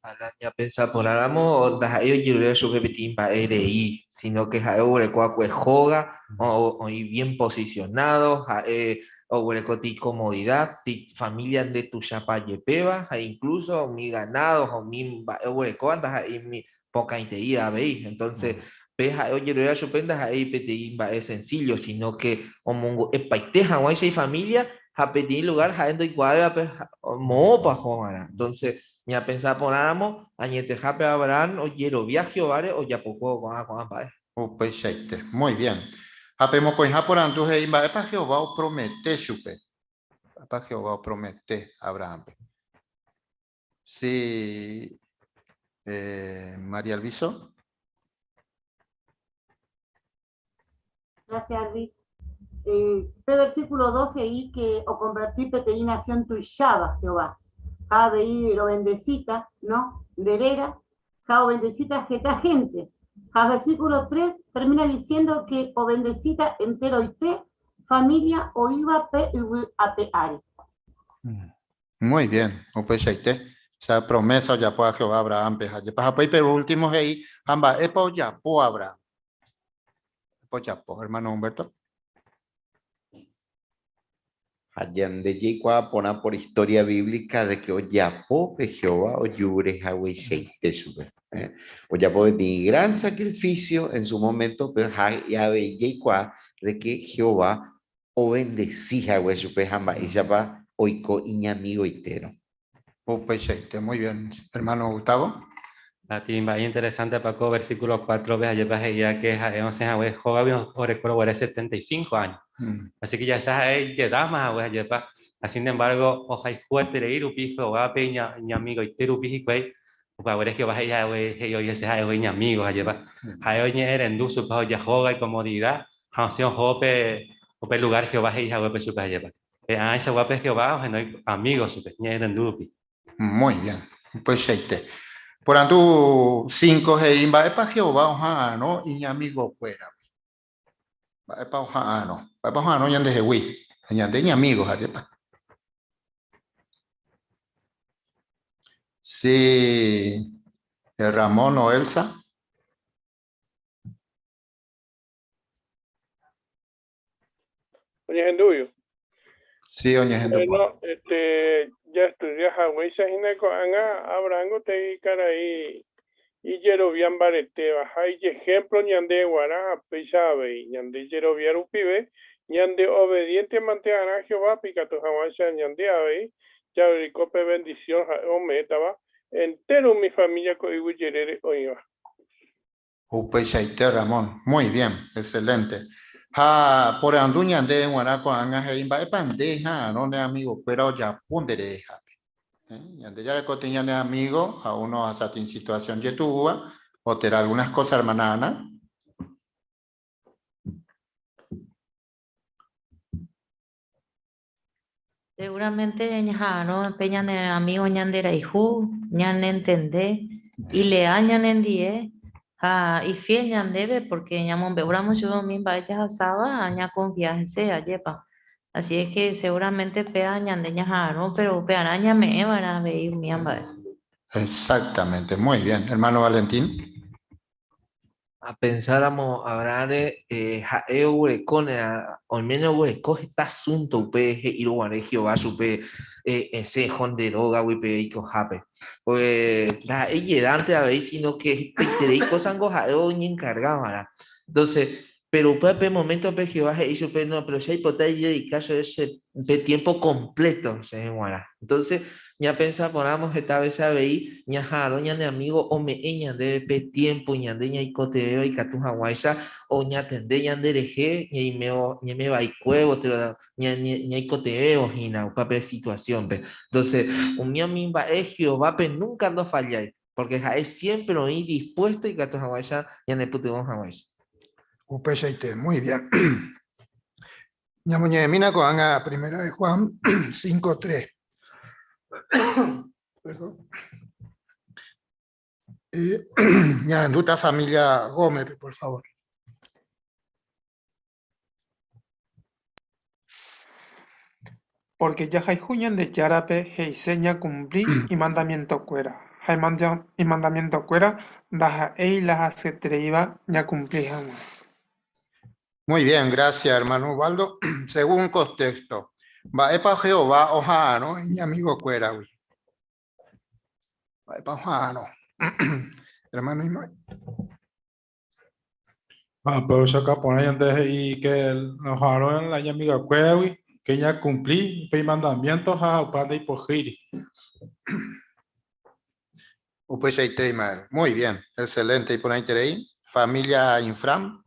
E: Ha ñapensa porãramo ndaha'éi ojerure chupe peteĩ mba'e rei, sino que ha'e oguereko va'ekue hóga, oĩ bien posicionado, ha'e oguereko ti comodidad, ti familia nde tuichapa jepéva, ha incluso umi ganado ha umi mba'e oguerekóva ndaha'éi umi pokãitei avei. Entonces, pe ha'e ojeruréva chupe ndaha'éi peteĩ mba'e sencillo, sino que omongu'epaite hag̃uáicha ifamilia ha peteĩ lugar ha'e ndoikuaáivape moõpa oho va'erã. Entonces, ñapensa porãramo, añetehápe Abraham ojerovia Jehováre ojapokuévo ko'ã ko'ã mba'e.
L: Upeichaite. Muy bien. Ha pe mokõiha porandu he'i mba'épa Jehová opromete chupe. Mba'épa Jehová opromete Abrahánpe. Sí, María Alviso.
B: Gracias, Luis. Pe versículo 2 he'i que oconvertí peteĩ nación tuicháva Jehová. Ha avei rovendecita, no? Nde réra, ha obendecita heta gente. Ha versículo 3 termina diciendo que obendecita enteroite familia oĩva pe yvy ape ári.
L: Muy bien, upeichaite. Esa promesa ojapo a Jehová Abraham-pe. Ha jepa hapéi pe último he'i, ha mba'épa ojapo Abraham? Ojapo, hermano Humberto.
I: Ha ñande jaikuaa porã por historia bíblica de que ojapo pe Jehová ojure hagueichaite chupe. Eh? Ojapo peteĩ gran sacrificio en su momento, pero ha avei jaikuaa de que Jehová obendeci hague chupe ha mba'éichapa oiko iñamigoitérõ.
L: Upeichaite, muy bien, hermano Gustavo.
R: Ati mba'e interesante pa ko versículo 4 pe ajépa he'íva que ha'e osẽ hague hógagui orekórõ guare 75 años. Así que jahecha ha'e ijedáma hague ajépa, ha sin embargo ohayhueterei rupi Jehovápe iñamigoite rupi hikuái, upe haguére Jehová he'i hague he'i oĩ hese ha'e iñamígo ajépa. Ha'e oñe'ẽrendu chupe ha oja hóga icomodidad ha osẽ oho pe upe lugar Jehová he'i haguépe chupe ajépa. Pe ãichaguápe Jehová ohenói amígo chupe, ñe'ẽrendu rupi.
L: Muy bien, upeichaite. Porandu 5 he'i mba'épa Jehová oha'arõ iñamigokuéragui. Mba'épa oha'arõ? Mba'épa oha'arõ ñandehegui? Ha ñande iñamígo, ha'épa? Sí, Ramón o Elsa.
A: Oñehendúio.
L: Sí, oñehendu.
A: Bueno, este, jaestudia haguéicha hína ko'ág̃a Abraham gotei karai ijerovia mbaretéva ha ijejemplo ñande guarã ha péicha avei ñande jerovia rupive ñande obediente mante arã Jehovápe ikatu hag̃uáicha ñande avei jaguereko pe bendición ha'e ome'ẽtava entero umi familia ko yvy jerére oĩva.
L: Upeichaite Ramón, muy bien, excelente. Ha porandu ñande g̃uarã ko'ág̃a he'i mba'épa nde ha'arõ ne amigokuéra ojapo nde rehehápe. Ñande jarekotĩ ñane amigo ha uno ohasatĩ situación jetu'úva o térã algunas cosas hermana Ana.
K: Seguramente ñaha'arõ pe ñane amigo ñanderayhu, ñanentende, ileal ñanendie ha ifiel ñandéve porque ñamombe'úramo chupe umi mba'e jahasáva ñakonfia hese, ajépa. Así es que seguramente péa ñande ñaha'arõ, pero upearã ñame'ẽva'erã avei umi mba'e.
L: Exactamente, muy bien. Hermano Valentín.
E: Apensáramo Abraham-re, ha'e oguerekóne, oiméne oguereko heta asunto upe he'írõ guare Jehová chupe esẽ eho nde rógagui pe eikohápe. Pórke ndaha'éi ijedánte avei, síno ke hetaiterei kósango ha'e oñenkarga va'erã. Entonce, péro upéva pe moméntope Jehová he'i chupe, no, péro che aipota ejededika chéve che pe tiémpo kompléto chéve g̃uarã. Entonce, ñapensa porãramo heta vése avei ñaha'arõ ñane amígo ome'ẽ ñandéve pe tiémpo ñande ñaikotevẽva ikatu hag̃uáicha oñatende ñanderehe ñaimévo ñaime vaikuévo térã ñaikotevẽvo hína upe pe situasiónpe. Entonce, umi umi mba'e Jehovápe núnka ndofallái, pórke ha'e siémpre oĩ dispuésto ikatu hag̃uáicha ñanepytyvõ hag̃uáicha.
M: Upeichaite, muy bien. Ñamoñe'ẽmína ko'ág̃a Primera de Juan 5.3. Perdón. Eh, ñahendúta familia Gómez, por favor.
O: Porque jahayhu Ñandejárape he'ise ñakumpli imandamientokuéra, ha imandamientokuéra ndaha'éi la hasyetereíva ñakumpli hag̃ua.
L: Muy bien, gracias, hermano Ubaldo. Según contexto, mba'épa Jehová oha'arõ iñamigokuéragui? Mba'épa oha'arõ? Hermano Ismael.
F: Ah, pero ohechauka porã ñande he'i que oha'arõ la iñamigokuéragui que ñakumpli pe imandamiento ha upéva ndaipohýiri.
L: Upeichaite, Ismael. Muy bien, excelente, iporãiterei. Familia Infram.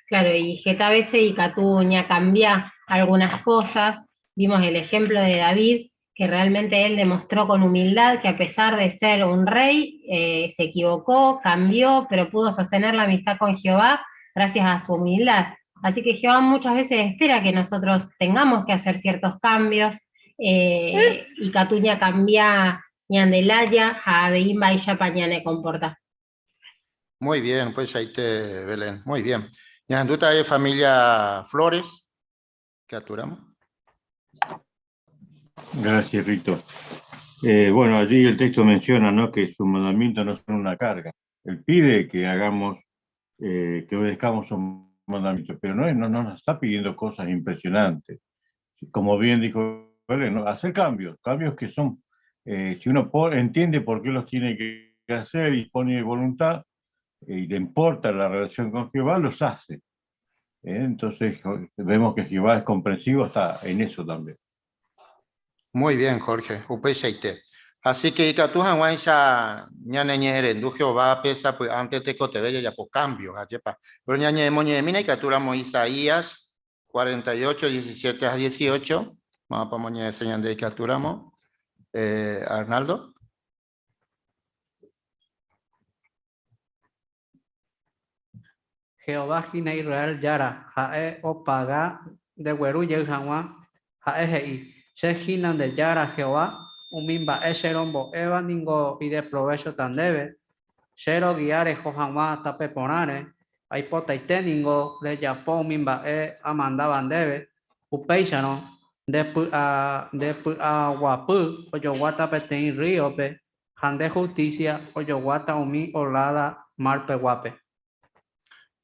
N: Claro, y heta vece ikatu ñakambia algunas cosas. Vimos el ejemplo de David, que realmente él demostró con humildad que a pesar de ser un rey, eh, se equivocó, cambió, pero pudo sostener la amistad con Jehová gracias a su humildad. Así que Jehová muchas veces espera que nosotros tengamos que hacer ciertos cambios, eh, ikatu ñakambia ñande laya ha avei mba'éichapa ñanekomporta.
L: Muy bien, pues ahí te, Belén. Muy bien. Ñahendúta de familia Flores. ¿Qué aturamos?
X: Gracias, Rito. Eh, bueno, allí el texto menciona, ¿no?, que sus mandamientos no son una carga. Él pide que hagamos eh, que obedezcamos su mandamiento, pero no, no, no nos está pidiendo cosas impresionantes. Como bien dijo Belén, ¿no? hacer cambios, cambios que son, eh, si uno entiende por qué los tiene que hacer y pone voluntad eh, y le importa la relación con Jehová, los hace. Entonces vemos que Jehová es comprensivo hasta en eso también.
L: Muy bien, Jorge. Upeichaite. Así que ikatu hag̃uáicha ñaneñe'ẽrendu Jehovápe sapy'ánte tekotevẽ jajapo cambio, ajépa. Péro ñañe'ẽmoñe'ẽmína ikatúramo Isaías 48, 17 ha 18. Mávapa omoñe'ẽse ñande ikatúramo. Eh, Arnaldo.
S: Jehová hína Israel Jára, ha'e opaga ndegueru jey hag̃ua. Ha'e he'i, Che hína nde Jára Jehová, umi mba'e che rombo'éva ningo ideprovéchota ndéve, che rogia reho hag̃ua tape porãre, aipotaite ningo rejapo umi mba'e amandáva ndéve, upéicharõ nde py'a nde py'aguapy ojoguáta peteĩ rríope ha nde hustísia ojoguáta umi oláda mar peguápe.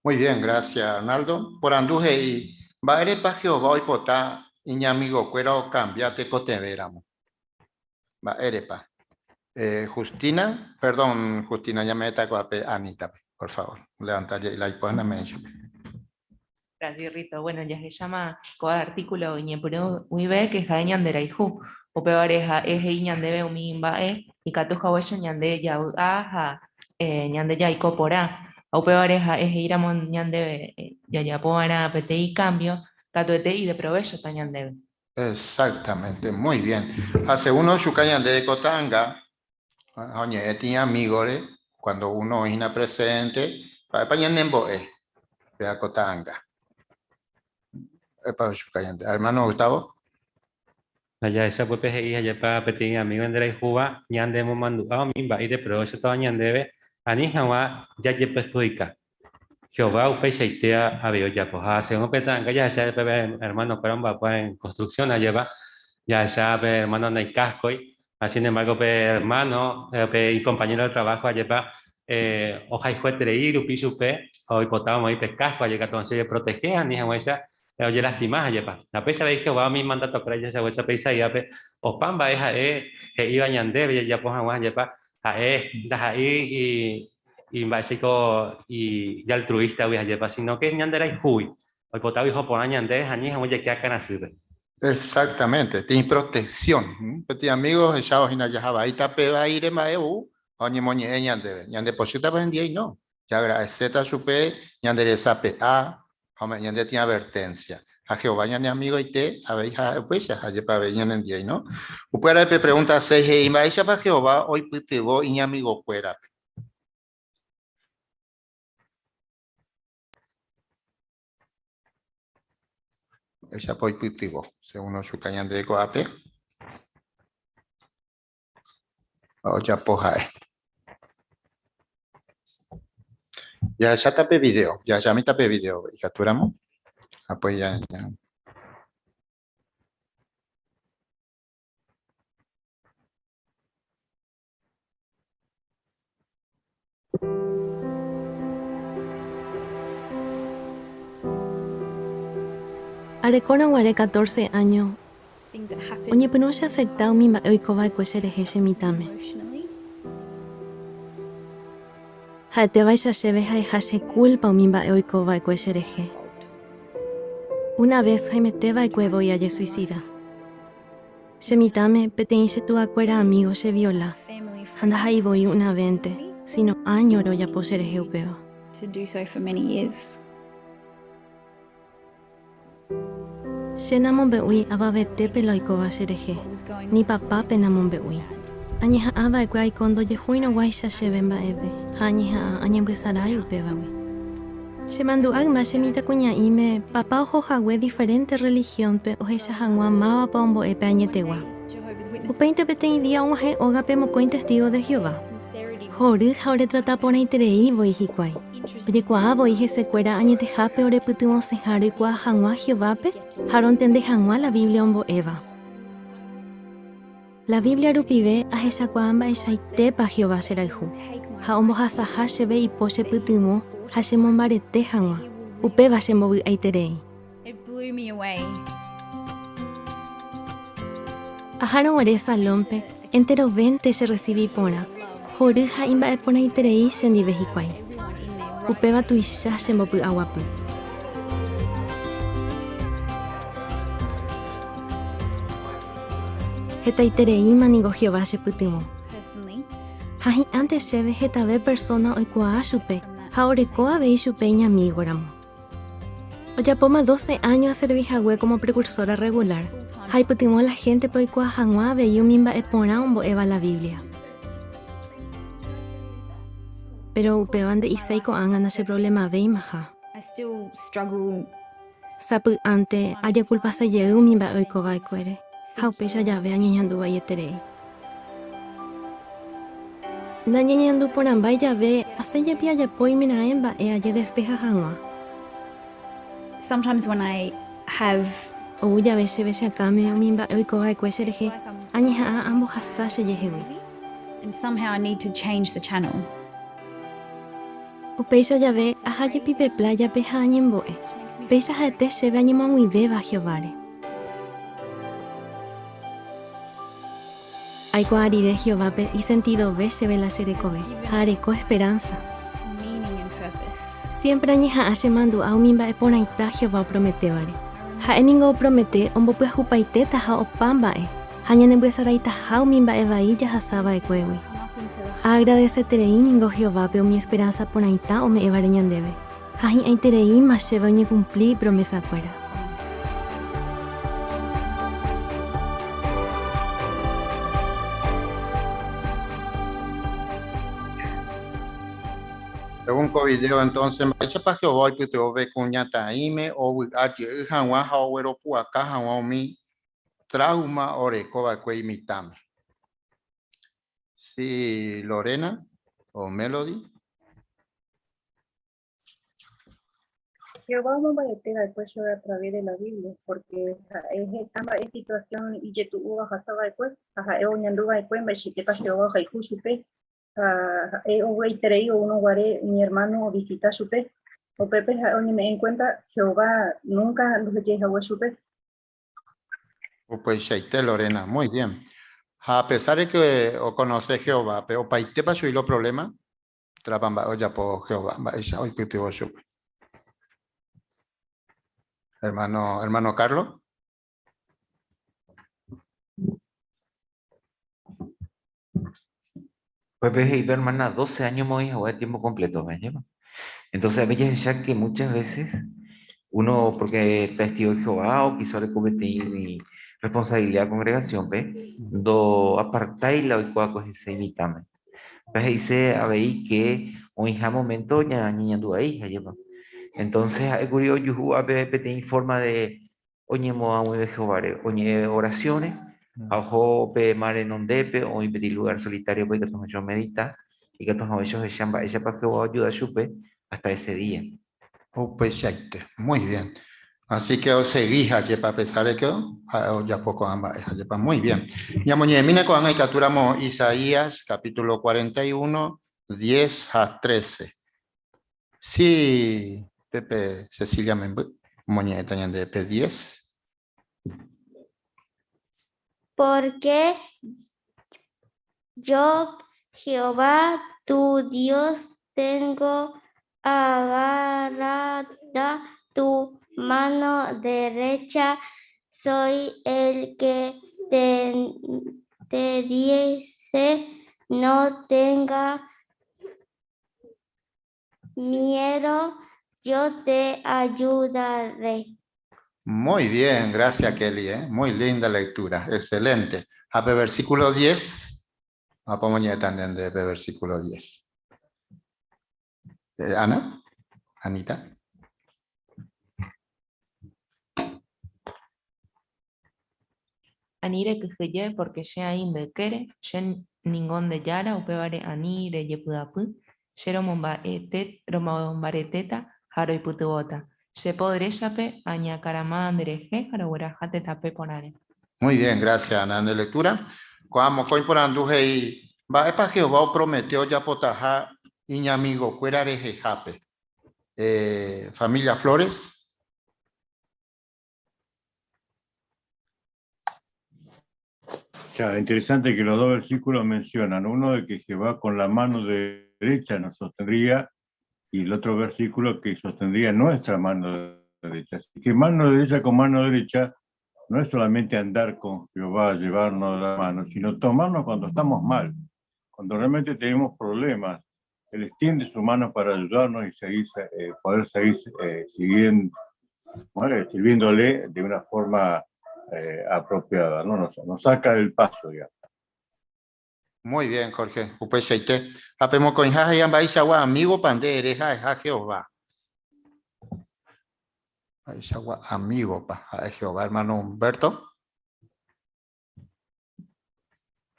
L: Muy bien, gracias Arnaldo. Porandu he'i, Mba'érepa Jehová oipota iñamigokuéra okambia tekotevẽramo? Mba'érepa? Eh, Justina, perdón, Justina, ñame'ẽta ko'ápe Anita-pe, por favor. Levanta jey la ipo ha name'ẽ chupe.
D: Gracias, Rito. Bueno, jahecháma ko'ã artículo iñepyrũ guive que ha'e ñanderayhu. Upévare ha'e he'i ñandéve umi mba'e ikatu haguéicha ñande javy'a ha ñande jaiko porã. Ha upévare ha'e he'íramo ñandéve jajapo va'erã peteĩ cambio, katuete ideprovéchota ñandéve.
L: Exactamente, muy bien. Ha según ochuka ñandéve ko ta'anga, ha oñe'ẽ tĩ amígore, cuando uno oĩ hína presente, mba'épa ñanembo'e péva ko ta'anga. Mba'épa ochuka ñande. Hermano Gustavo.
R: Ha jahecha upépe he'i hajépa peteĩ amígo nderayhúva ñandemomandu'a umi mba'e ideprovéchotava ñandéve ani hag̃ua jajeperhudika. Jehová upeichaite avei ojapo. Ha según pe ta'anga jahecha pe hermano-kuéra omba'apo en construcción ajépa, jahecha pe hermano ndaikáskoi, ha sin embargo pe hermano, pe icompañero de trabajo ajépa ohayhueterei rupi chupe oipota omoĩ pe casco aje katu osẽ ojeprotehe ani hag̃uáicha ojelastima ajépa. Ha péicha avei Jehová umi mandatokuéra jahechaguéicha pe Isaíaspe opa mba'e ha'e he'íva ñandéve jajapo hag̃ua ajépa ha'e ndaha'éi imba'éichaiko ijaltruístagui ajépa, sino que ñanderayhúgui, oipotágui oho porã ñande ha ani hag̃ua jake akãrasýpe.
L: Exactamente, peteĩ protección. Peteĩ amigo ohechávo hína jaha vaíta pe vaíre mba'e ou ha oñemoñe'ẽ ñandéve. Ñande pochýtapa hendiéi? No. Jaagradeséta chupe ñande resape'a ha ome'ẽ ñande tĩ advertencia. Ha Jehová ñane amigoite avei ha upéicha, ajépa avei ñanendiéi, no? Upévare pe pregunta seis he'i, Mba'éichapa Jehová oipytyvõ iñamigokuérape? Mba'éichapa oipytyvõ? Según ochuka ñande ko'ápe. Ha ojapo ha'e. Jahecháta pe video, jahechamíta pe video ikatúramo. Ha pues ya, ya.
J: Arekórõ guare catorce áño, oñepyrũ cheafekta umi mba'e oiko va'ekue cherehe che mitãme. Ha'etévaicha chéve ha'eha che kúlpa umi mba'e oiko va'ekue cherehe. Una ves haimete va'ekue voi ajesuisida. Che mitãme, peteĩ che tuakuéra amígo cheviola, ha ndaha'éi voi una vénte, síno áñore ojapo cherehe upéva. Che namombe'úi avavetépe la oikóva cherehe, ni papápe namombe'úi. Añeha'ã va'ekue aiko ndojehúirõguáicha chéve mba'eve ha añeha'ã añembyesarái upévagui. Chemandu'a yma che mitãkuña'íme papa oho hague diferénte rrelihiónpe ohecha hag̃ua mávapa ombo'e pe añetegua. Upéinte peteĩ día og̃uahẽ ógape mokõi testígo de Jehová. Hory ha oretrata porãiterei voi hikuái. Ojekuaa voi hesekuéra añetehápe orepytyvõsẽha roikuaa hag̃ua Jehovápe ha rontende hag̃ua la Biblia ombo'éva. La Biblia rupive ahechakuaa mba'eichaitépa Jehová cherayhu, ha ombohasaha chéve ipo chepytyvõ ha chemombarete hag̃ua. Upéva chembovy'aiterei. Ahárõ guare salónpe, enterovénte cherresivi porã, hory ha imba'eporãiterei chendive hikuái. Upéva tuicha chembopy'aguapy. Hetaitereíma ningo Jehová chepytyvõ. Ha hi'ãnte chéve hetave persóna oikuaa chupe ha oreko avei chupe iñamígoramo. Ojapóma doce áño aservi hague kómo prekursóra rregulár, ha aipytyvõ la héntepe oikuaa hag̃ua avei umi mba'e porã ombo'éva la Biblia. Péro upéva nde'iséi ko'ág̃a nacheprovlemaveimaha. Sapy'ánte ajekulpase jey umi mba'e oiko va'ekuére, ha upéicha jave añeñandu vaieterei. Nañeñandu porãmbái jave asẽ jepi ajapo imeraẽ mba'e ajedespeha hag̃ua. Ou jave chéve che akãme umi mba'e oiko va'ekue cherehe, añeha'ã ambohasa chejehegui. Upéicha jave aha jepi pe plájape ha añembo'e. Péicha ha'ete chéve añemoag̃uivéva Jehováre. Aikuaa rire Jehovápe isentidove chéve la che rekove ha areko esperánsa. Siémpre añeha'ã chemandu'a umi mba'e porãita Jehová oprometévare. Ha'e ningo opromete ombopyahupaitétaha opa mba'e ha ñanembyesaraitaha umi mba'e vai jahasa va'ekuégui. Aagradeseterei ningo Jehovápe umi esperánsa porãita ome'ẽvare ñandéve, ha hi'ãitereíma chéve oñekumpli ipromesakuéra.
L: Según ko video entonces, mba'éichapa Jehová oipytyvõ pe kuñataĩme ovy'a jey hag̃ua ha ogueropu'aka hag̃ua umi trauma oreko va'ekue imitãme? Sí, Lorena o Melody.
P: Jehová omombarete va'ekue chéve a través de la Biblia, pórke ha'e heta mba'e situasión ijetu'úva ohasa va'ekue, ha ha'e oñandu va'ekue mba'eichaitépa Jehová ohayhu chupe, ha ha'e ovy'aiterei oúrõ guare iñermáno ovisita chupe. Upépe ha'e oñeme'ẽ enkuénta Jehová núnka ndohejái hague chupe.
L: Upeichaite, Lorena, muy bien. Ha a pesar de que oconoce Jehovápe, opaitépa chugui lo problema? Térãpa mba'e ojapo Jehová, mba'éicha oipytyvõ chupe? Hermano, hermano Carlos.
G: Pues he'i pe hermana 12 años oĩ hague tiempo completo, ¿me lleva? Entonces, a veces ya que muchas veces uno, porque testigo de Jehová o quiso peteĩ responsabilidad congregación, pe, ndo apartái la oikuaa ko hese imitãme. Pe he'ise avei que oĩha momento ñañeñandu vai, jepa. Entonces, ha'e kuri ojuhu ápe peteĩ forma de oñemoag̃uive Jehováre, oñe'ẽ oraciónre, ha oho pe mar renondépe, oĩ peteĩ lugár solitáriope ikatu hag̃uáicha omedita, ikatu hag̃uáicha ohecha mba'éichapa Jehová oajuda chupe hasta ese día.
L: Upeichaite. Muy bien. Así que osegi ha'épa a pesar de que ha'e ojapo ko'ã mba'e ha'épa. Muy bien. Ñamoñe'ẽmína ko'ág̃a ikatúramo Isaías capítulo 41, 10 ha 13. Sí, Pepe Cecilia memby, omoñe'ẽta ñande pe 10.
H: Porque yo, Jehová, tu Dios, tengo agarrada tu mano derecha, soy el que te, te dice, no tenga miedo, yo te ayudaré.
L: Muy bien, gracias Kelly, ¿eh? Muy linda lectura, excelente. A versículo 10. A también de versículo 10. Eh, Ana, Anita.
D: Ani rekyhyje, pórke che aĩ nde ykére, che ningo nde Jára, upévare ani rejepy'apy, che romombaretéta ha roipytyvõta. Che po deréchape añakarama nderehe ha rogueraha tetape porãre.
L: Muy bien, gracias Ana nde lectura. Ko'ã mokõi porandu he'i, Mba'épa Jehová opromete ojapotaha iñamigokuéra rehehápe? Eh, familia Flores.
X: Claro, interesante que los dos versículos mencionan, uno de que Jehová con la mano derecha nos sostendría y el otro versículo que sostendría nuestra mano derecha. Así que mano derecha con mano derecha no es solamente andar con Jehová, llevarnos de la mano, sino tomarnos cuando estamos mal, cuando realmente tenemos problemas. Él extiende su mano para ayudarnos y seguir, poder seguir siguiendo, bueno, sirviéndole de una forma apropiada, ¿no? Nos saca del paso, digamos.
L: Muy bien, Jorge. Upeichaite. Ha pe mokõiha he'i mba'eichagua amigo pa nde ere ha'eha Jehová. Mba'eichagua amigo pa ha'e Jehová, hermano Humberto.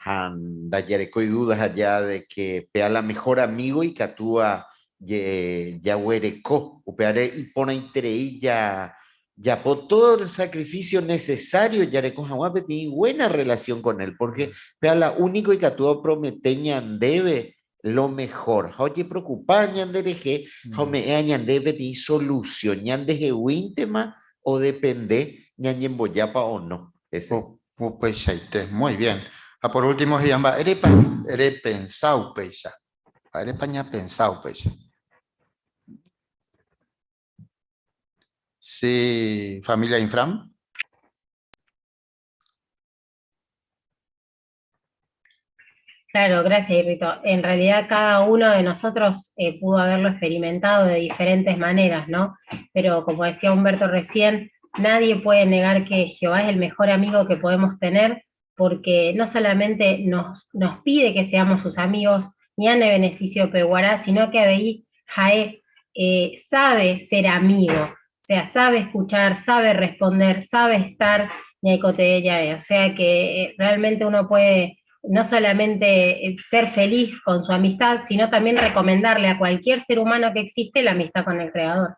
I: Ha ndajarekói dudas aja de que péa la mejor amigo ikatúva jaguereko, upévare iporãiterei jajapo todo el sacrificio necesario jareko hag̃ua peteĩ buena relación con él, porque péa la único ikatúva opromete ñandéve lo mejor, ha ojepreocupa ñanderehe ha ome'ẽva ñandéve peteĩ solución, ñandeheguíntema odepende ñañembojápa o no hese.
L: Upeichaite, muy bien. Ha por último he'i, mba'érepa repensa upéicha? Mba'érepa ñapensa upéicha? Sí, familia Infram.
N: Claro, gracias, Irrito. En realidad cada uno de nosotros pudo haberlo experimentado de diferentes maneras, ¿no? Pero como decía Humberto recién, nadie puede negar que Jehová es el mejor amigo que podemos tener, porque no solamente nos pide que seamos sus amigos, ñane beneficio peguará, sino que avei ha'e sabe ser amigo, o sea, sabe escuchar, sabe responder, sabe estar, ñaikote ella, o sea que realmente uno puede no solamente ser feliz con su amistad, sino también recomendarle a cualquier ser humano que existe la amistad con el Creador.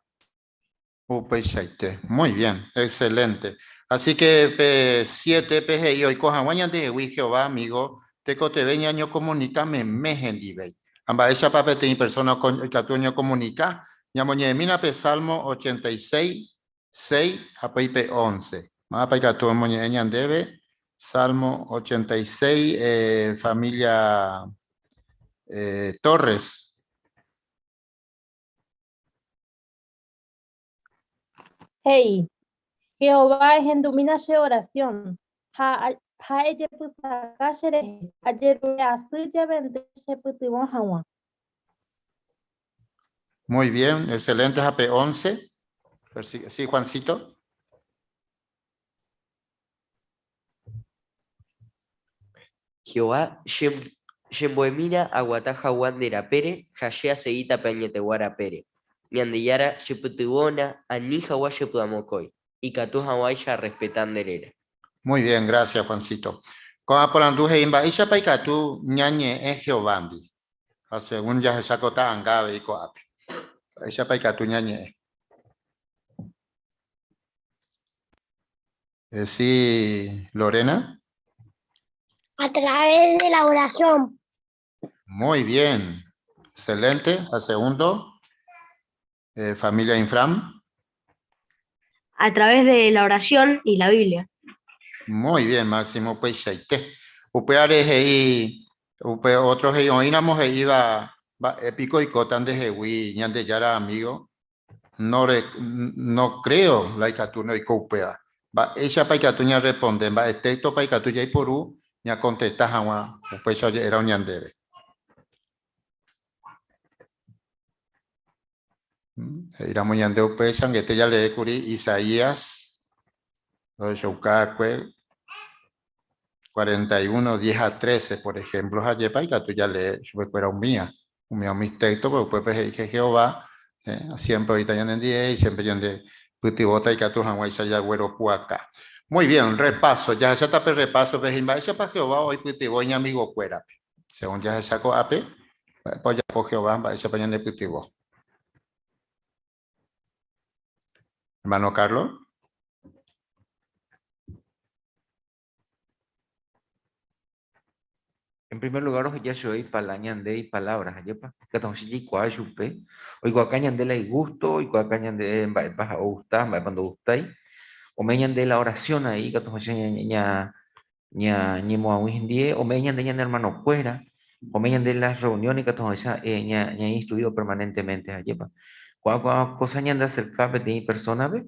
L: Upeichaite, muy bien, excelente. Así que pe 7 P G I hoy coja guaña de Wi Jehová, amigo, tekotevẽ ñaño comunica me mehendivei. Mba'éichapa peteĩ persona con ikatu oñocomunica, ñamoñe'ẽmína pe Salmo 86, 6 ha pe pe 11. Mávapa ikatu omoñe'ẽ ñandéve Salmo 86, familia Torres.
W: Hey, Jehová ehendumína che oración, ha ha ejepysaka che rehe, ajerure asy javente che pytyvõ hag̃ua.
L: Muy bien, excelente, ha pe 11. Sí, Juancito.
C: Jehová, chembo'emína aguata hag̃ua nde rapére ha che asegíta pe añetegua rapére. Ñandejára chepytyvõna ani hag̃ua chepy'amokõi, ikatu hag̃uáicha arrespeta nde réra.
L: Muy bien, gracias, Juancito. Ko'ã porandu he'i mba'éichapa ikatu ñañe'ẽ Jehovándi. Ha según jahecha ko ta'anga avei ko'ápe. Mba'éichapa ikatu ñañe'ẽ. Sí, Lorena.
H: A través de la oración.
L: Muy bien. Excelente. Al segundo, familia Infram.
Q: A través de la oración y la Biblia.
L: Muy bien, Máximo Peixaite. Upe are he'i, upe otro he'i, oĩramo he'i va, va épico y cotan de hegui, Ñandejára amigo. No re, no creo la ikatu no oiko upéva. Mba'éichapa ikatu ñarresponde, mba'e texto-pa ikatu jaiporu ñakontesta hag̃ua upéicha oje'érõ ñandéve. He'íramo ñande upéicha, angete jaleékuri Isaías, ohechaukákue 41, 10 a 13, por ejemplo, hajépa ikatu jalee chupekuéra umía, umía umi texto, pero upépe he'i que Jehová siempre oĩta ñanendie y siempre ñande pytyvõta ikatu hag̃uáicha jagueropu'aka. Muy bien, repaso. Jahecháta pe repaso, pe he'i mba'éichapa Jehová oipytyvõ iñamigokuérape. Según jahecha ko'ápe, mba'épa ojapo Jehová, mba'éichapa ñandepytyvõ. Hermano Carlos.
G: En primer lugar oheja chupe ipala ñande ipalabra, ajépa? Ikatu hag̃ua jaikuaa chupe, oikuaaka ñande la igusto, oikuaaka ñande mba'épa ha'e ogusta, mba'épa ndogustái. Ome'ẽ ñande la oración avei ikatu hag̃ua ñañemoag̃ui hendie, ome'ẽ ñande ñane hermanokuéra, ome'ẽ ñande las reunión ikatu hag̃uáicha ñañeinstruido permanentemente, ajépa? Ko'ã ko'ã cosa ñande acerca peteĩ persona-pe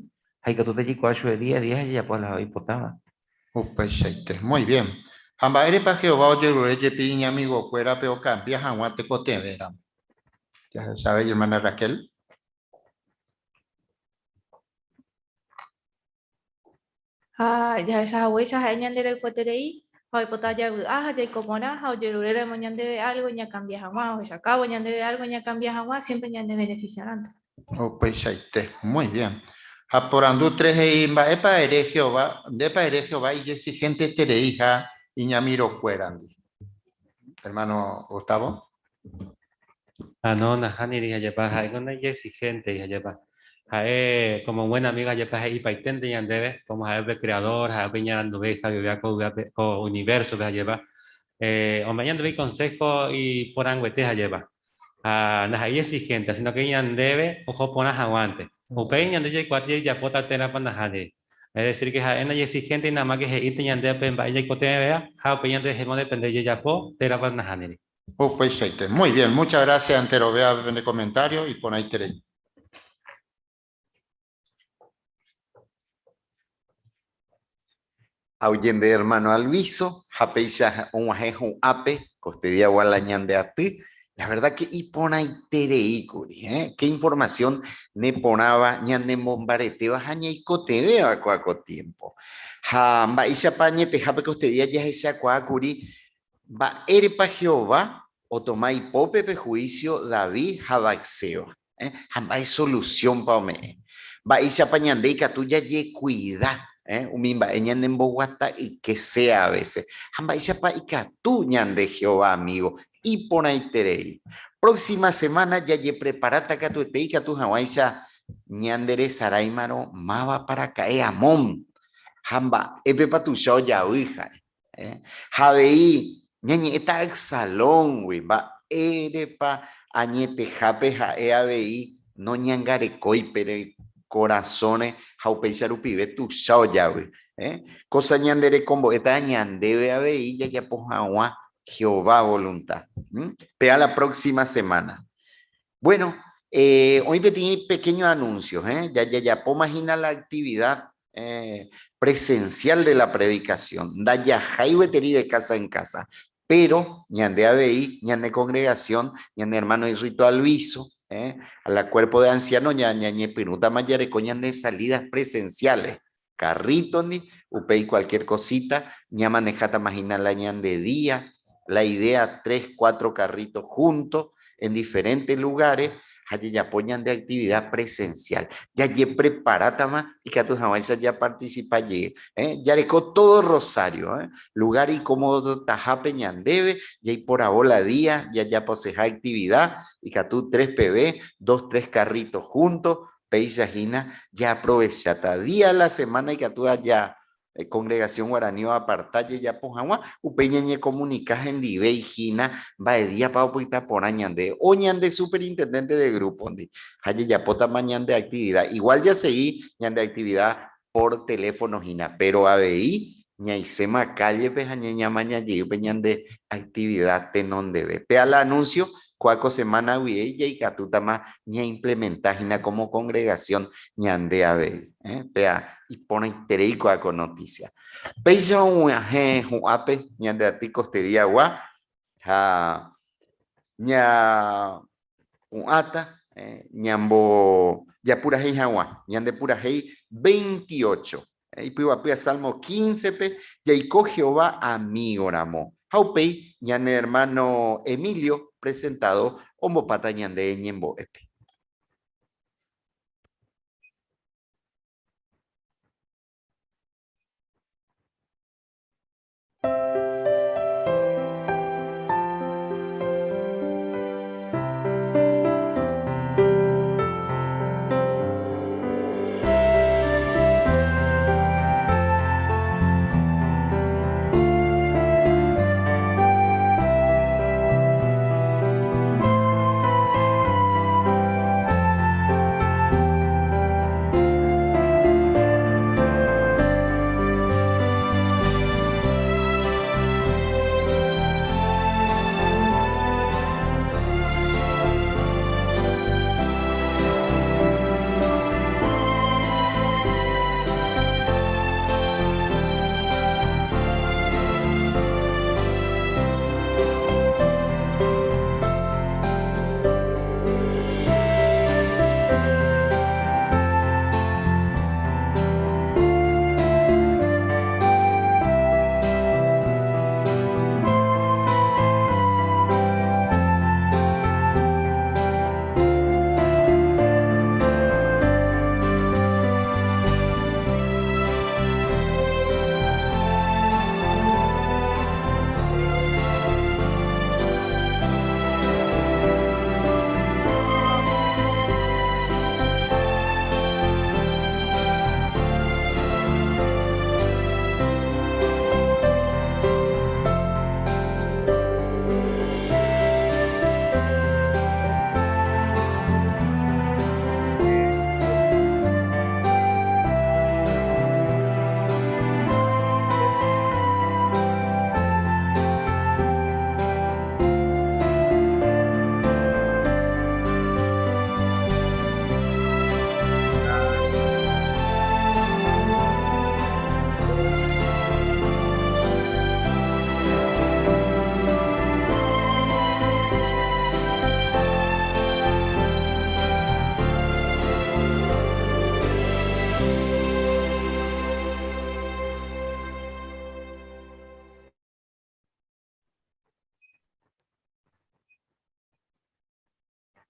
G: ha ikatúta jaikuaa chupe día a día ha jajapo la oipotáva.
L: Upeichaite. Muy bien. Ha mba'érepa Jehová ojerure jepi iñamigokuérape okambia hag̃ua tekotevẽramo? Jahechave, hermana Raquel.
W: Ha jahecha haguéicha ha'e ñanderayhueterei ha oipota javy'a ha jaiko porã ha ojeruréramo ñandéve álgo ñakambia hag̃ua, ohechakávo ñandéve álgo ñakambia hag̃ua, siémpre ñanevenefisiarãnte.
L: Upeichaite. Muy bien. Ha porandu tres he'i, Mba'épa ere Jehová, ndépa ere Jehová ijexigentetereiha iñamirokuérandi? Hermano Gustavo.
R: Ah, no, nahániri, ajépa, ha'éngo ndaijexigéntei, ajépa. Ha'e, como buen amigo, ajépa he'ipaiténte ñandéve, como ha'e upe creador, ha'e upe iñaranduve, isaviovéva ko yvyápe, ko universo-pe, ajépa. Eh, ome'ẽ ñandéve iconsejo iporãnguete, ajépa. Ha ndaha'éi exigente, sino que ñandéve oho porã hag̃uánte. Upéi ñande jaikuaáta jajapóta térãpa nahániri. Es decir, que ha'e ndaijexigéntei nada más que he'ínte ñandéve pe mba'e jaikotevẽvéva ha upéi ñanderehéma odepende jajapo térãpa nahániri.
L: Upeichaite. Muy bien, muchas gracias enterovea pende comentario iporãiterei.
I: Auyende hermano Alviso, ha péicha og̃uahẽ hu'ãpe kostediagua la ñande aty, la verdad que iporãitereíkuri, eh? Qué información neporãva ñanemombaretéva ha ñaikotevẽva kua ko tiempo. Ha mba'éichapa añetehápe kostedia jahechakuaákuri Mba'érepa Jehová otoma ipópe pe huísio David ha Bat-Seba? Ha mba'e solusiónpa ome'ẽ? Mba'éichapa ñande ikatu jajekuida umi mba'e ñanemboguata yke sea a vése? Ha mba'éichapa ikatu ñande Jehová amígo iporãiterei? Próxima semána jajepreparáta katuete ikatu hag̃uáicha ñanderesaráimarõ mávapa raka'e Amón ha mba'épepa tuicha ojavy ha'e. Eh? Ha avei ñañe'ẽta Absalóngui, mba'érepa añetehápe ha'e avei noñangarekói pe korasõre ha upéicha rupive tuicha ojavy. Eh? Kósa ñande rekombo'éta ñandéve avei jajapo hag̃ua Jehová voluntad. ¿Mm? Péa la próxima semana. Bueno, eh, oĩ peteĩ pequeño anuncio, eh? Ya jajapóma hína la actividad eh, presencial de la predicación. Ndajahái gueteri de casa en casa, pero ñande avei, ñane congregación, ñane hermano Irrito Alviso, eh, a la cuerpo de ancianos ña, ñañepyrũtama jareko ñande salidas presenciales. Carrito-ndi, upéi cualquier cosita, ñamanejátama hína la ñande día, la idea tres, cuatro carritos juntos en diferentes lugares ha jajapo ñande actividad presencial. Jajepreparátama ikatu hag̃uáicha japarticipa jey. Eh? Jareko todo Rosario, eh? lugar icómodotahápe ñandéve, jaiporavo la día, jajaposeha actividad, ikatu 3 peve, 2, 3 carritos juntos, péicha hína jaaprovecháta día a la semana ikatu aja congregación guarani oaparta jajapo hag̃ua, upéi ñañekomunika hendive hína mba'e díapa opyta porã ñande o ñande superintendente de grupo-ndi ha jajapótama ñande actividad. Igual jasegi ñande actividad por teléfono hína, pero avei ñaisẽma calle-pe ha ñañamaña jey pe ñande actividad tenondeve. Péa la anuncio kóa ko semana guive jaikatútama ñaimplementa hína como congregación ñande avei. Eh? Péa iporãiterei kóa ko noticia. Péicha og̃uahẽ hu'ãpe ñande aty kostediagua ha ña pu'ãta eh, ñambo japurahéi hag̃ua ñande purahéi 28 eh, ipyvapýa Salmo 15-pe jaiko Jehová amigo ramo ha upéi ñane hermano Emilio presentado ombopáta ñande ñembo'épe.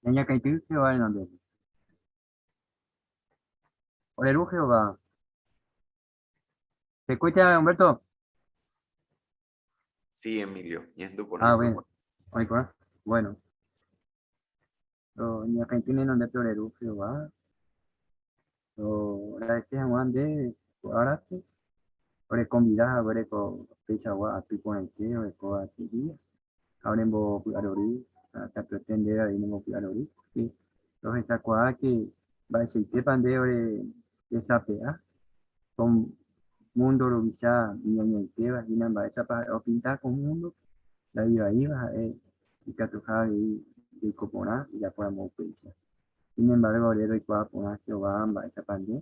B: Ñañakãity Jehová renondépe. Ore Ru Jehová. ¿Se escucha, Humberto?
I: Sí, Emilio, ñahendu porã.
B: Ah, bueno. Oĩ porã. Bueno. Roñakãity nenondépe ore Ru Jehová. Roagradece hag̃ua ndéve ko árape orekonvida haguére ko peichagua aty porãite orekóva che día ha orembopy'arory ha katuete ndéve avei nembopy'arory pórke rohechakuaa ke mba'eichaitépa nde ore resape'a ko múndo ruvicha iñañaitéva hína mba'éichapa ha'e opinta ko múndo la ivaíva ha'e ikatuha avei jaiko porã ijapóramo upéicha. Sin embargo, ore roikuaa porã Jehová mba'éichapa nde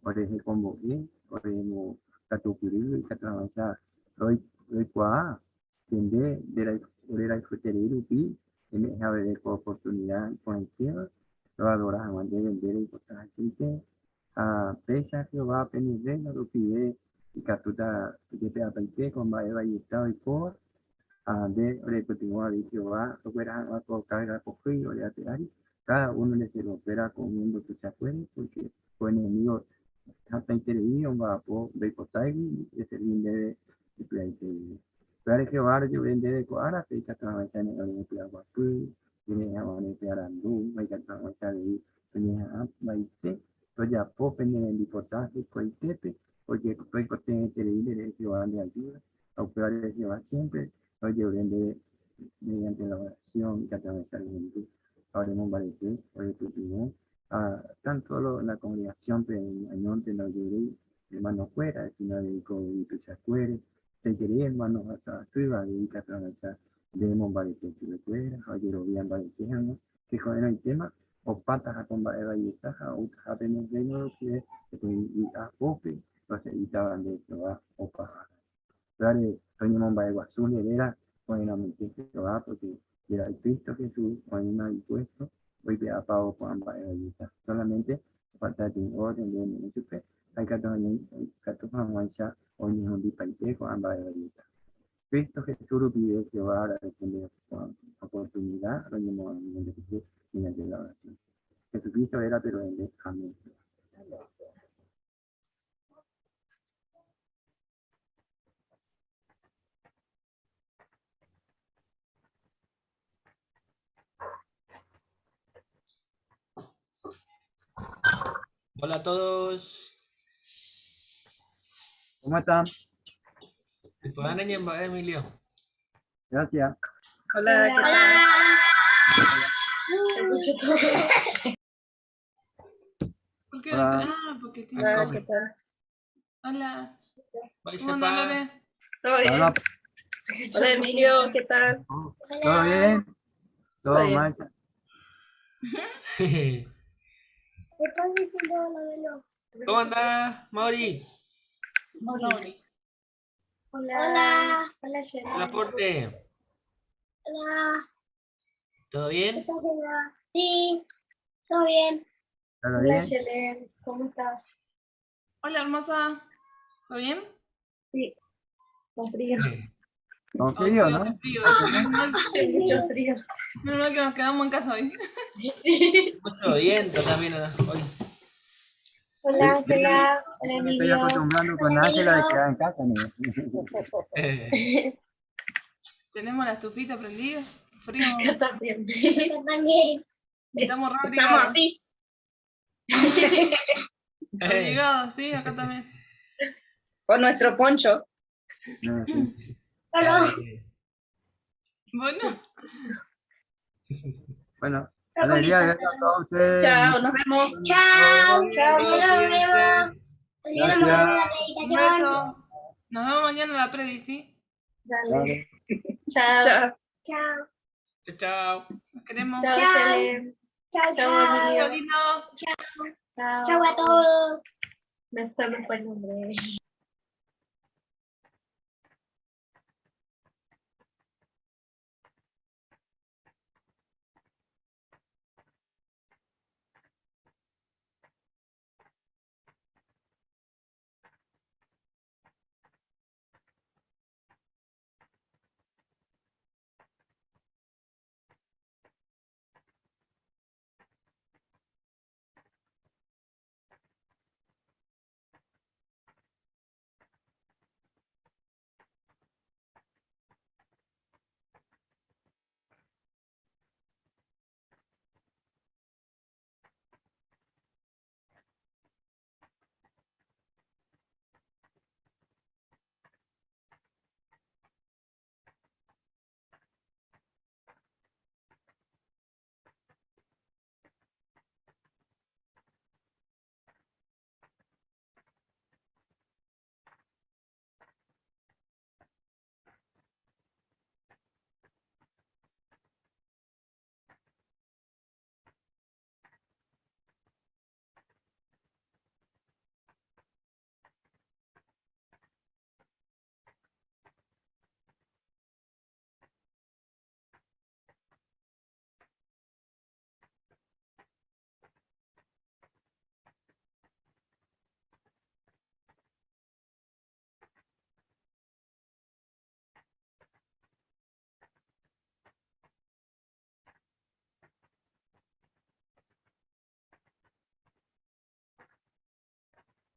B: ore hekombo'e, ore mbokatupyry ikatu hag̃uáicha roikuaa ke nde ore rayhueterei rupi eme'ẽha oreve ko oportunida iporãitéva roadora hag̃ua ndéve nde reipota haguéichaite. Ha péicha Jehová pene Rréino rupive ikatúta ojepe'apaite ko mba'e vaieta oikóva, ha nde orepytyvõ avei Jehová rogueraha hag̃ua ko kárga pohýi ore ape ári, káda uno nde siervokuéra ko múndo tuichakuére, pórke ko enemígo hatãiterei omba'apo ndoipotáigui reservi ndéve ipy'aite guive. Upévare Jehová rojerure ndéve ko árape ikatu hag̃uáicha ne'ẽ ore py'aguapy, reme'ẽ hag̃ua ore py'arandu ha ikatu hag̃uáicha avei Peñeha'ã vaite rojapo pene rembipota hekuaitépe, pórke roikotevẽterei nderehe Jehová nde ajúda, ha upévare Jehová siémpre rojerure ndéve mediante la oración ikatu hag̃uáicha rohendu ha oremombarete, orepytyvõ, ha tan sólo la kongregasiónpe añónte ndaojeruréi ermanokuéra, síno avei ko yvy tuichakuére, hetaiterei ermáno ohasa asýva avei ikatu hag̃uáicha nde emombarete chupekuéra ha ojerovia mbarete hag̃ua Che ko'ẽrõitéma opátaha ko mba'e vaieta ha outaha pene rréino rupive peteĩ vy'a pópe rose'ítava nde Jehová opa ára. Upévare roñemomba'eguasu nde réra ko'ẽrõmete Jehová, pórke nde Ra'y Cristo Jesús oĩma dispuésto oipe'apávo ko'ã mba'e vaieta. Sólamente ofalta peteĩ órden nde eme'ẽ chupe ha ikatu hag̃uáicha oñehundipaite ko'ã mba'e vaieta. Cristo Jesús rupive Jehová agradece nde oportunidad roñemoag̃ui nderehe mediante la oración. Jesucristo rérape ro'e Amén.
E: Hola a todos.
B: ¿Cómo están?
E: Emilio.
B: Gracias.
P: Hola, ¿qué tal? Escucho todo.
T: ¿Por qué?
B: Hola.
T: Ah, porque tiene.
P: Hola, ¿qué tal?
T: Hola.
E: Bye,
T: ¿Cómo anda, Lore?
P: ¿Todo bien?
B: Hola.
P: Hola, Emilio, ¿qué tal?
B: ¿Todo bien? ¿Todo
P: Todo bien.
B: mal?
H: ¿Qué estás diciendo, Abuelo?
E: ¿Cómo andás, Mauri?
T: Mauri.
H: Hola. Hola. Hola, Sheila.
E: Hola, Porte.
H: Hola.
E: ¿Todo
H: ¿Qué
E: bien?
H: tal, Sheila? Sí, todo bien.
B: ¿Todo
P: Hola,
B: bien?
P: Shelen, ¿cómo estás?
T: Hola, hermosa. ¿Todo bien?
P: Sí, con frío.
B: Con frío,
T: Hace
B: ¿no?
T: frío.
P: Hace mucho frío.
T: Menos mal que nos quedamos en casa hoy.
E: Mucho viento también hoy.
H: Hola,
B: Sí, yo
H: Ángela. Hola,
B: Me estoy
H: Emilio.
B: acostumbrando con Ángela de quedar en casa, ¿no?
T: Tenemos la estufita prendida. Frío.
P: Yo también.
H: Yo también.
T: Estamos re
P: Estamos
T: obligados.
P: así.
T: Obligados, sí, acá también.
P: Con nuestro poncho.
B: No, sí.
H: Hola.
T: Bueno,
B: Bueno, alegría de verlos a todos ustedes.
P: Chao, nos vemos.
H: Chao.
P: Chao.
H: Nos vemos. Nos vemos en la
T: un
H: predicación.
T: beso. Nos vemos mañana en la predi, ¿sí?
P: Dale.
B: Dale.
P: Chao.
H: Chao.
E: Chao, chao.
T: Nos queremos.
P: Chao,
H: Chao.
P: Shelen.
H: Chao,
P: Chao,
H: chao.
P: Emilio.
T: Chao, lindo.
P: Chao.
H: Chao a todos.
P: Me fue el nombre.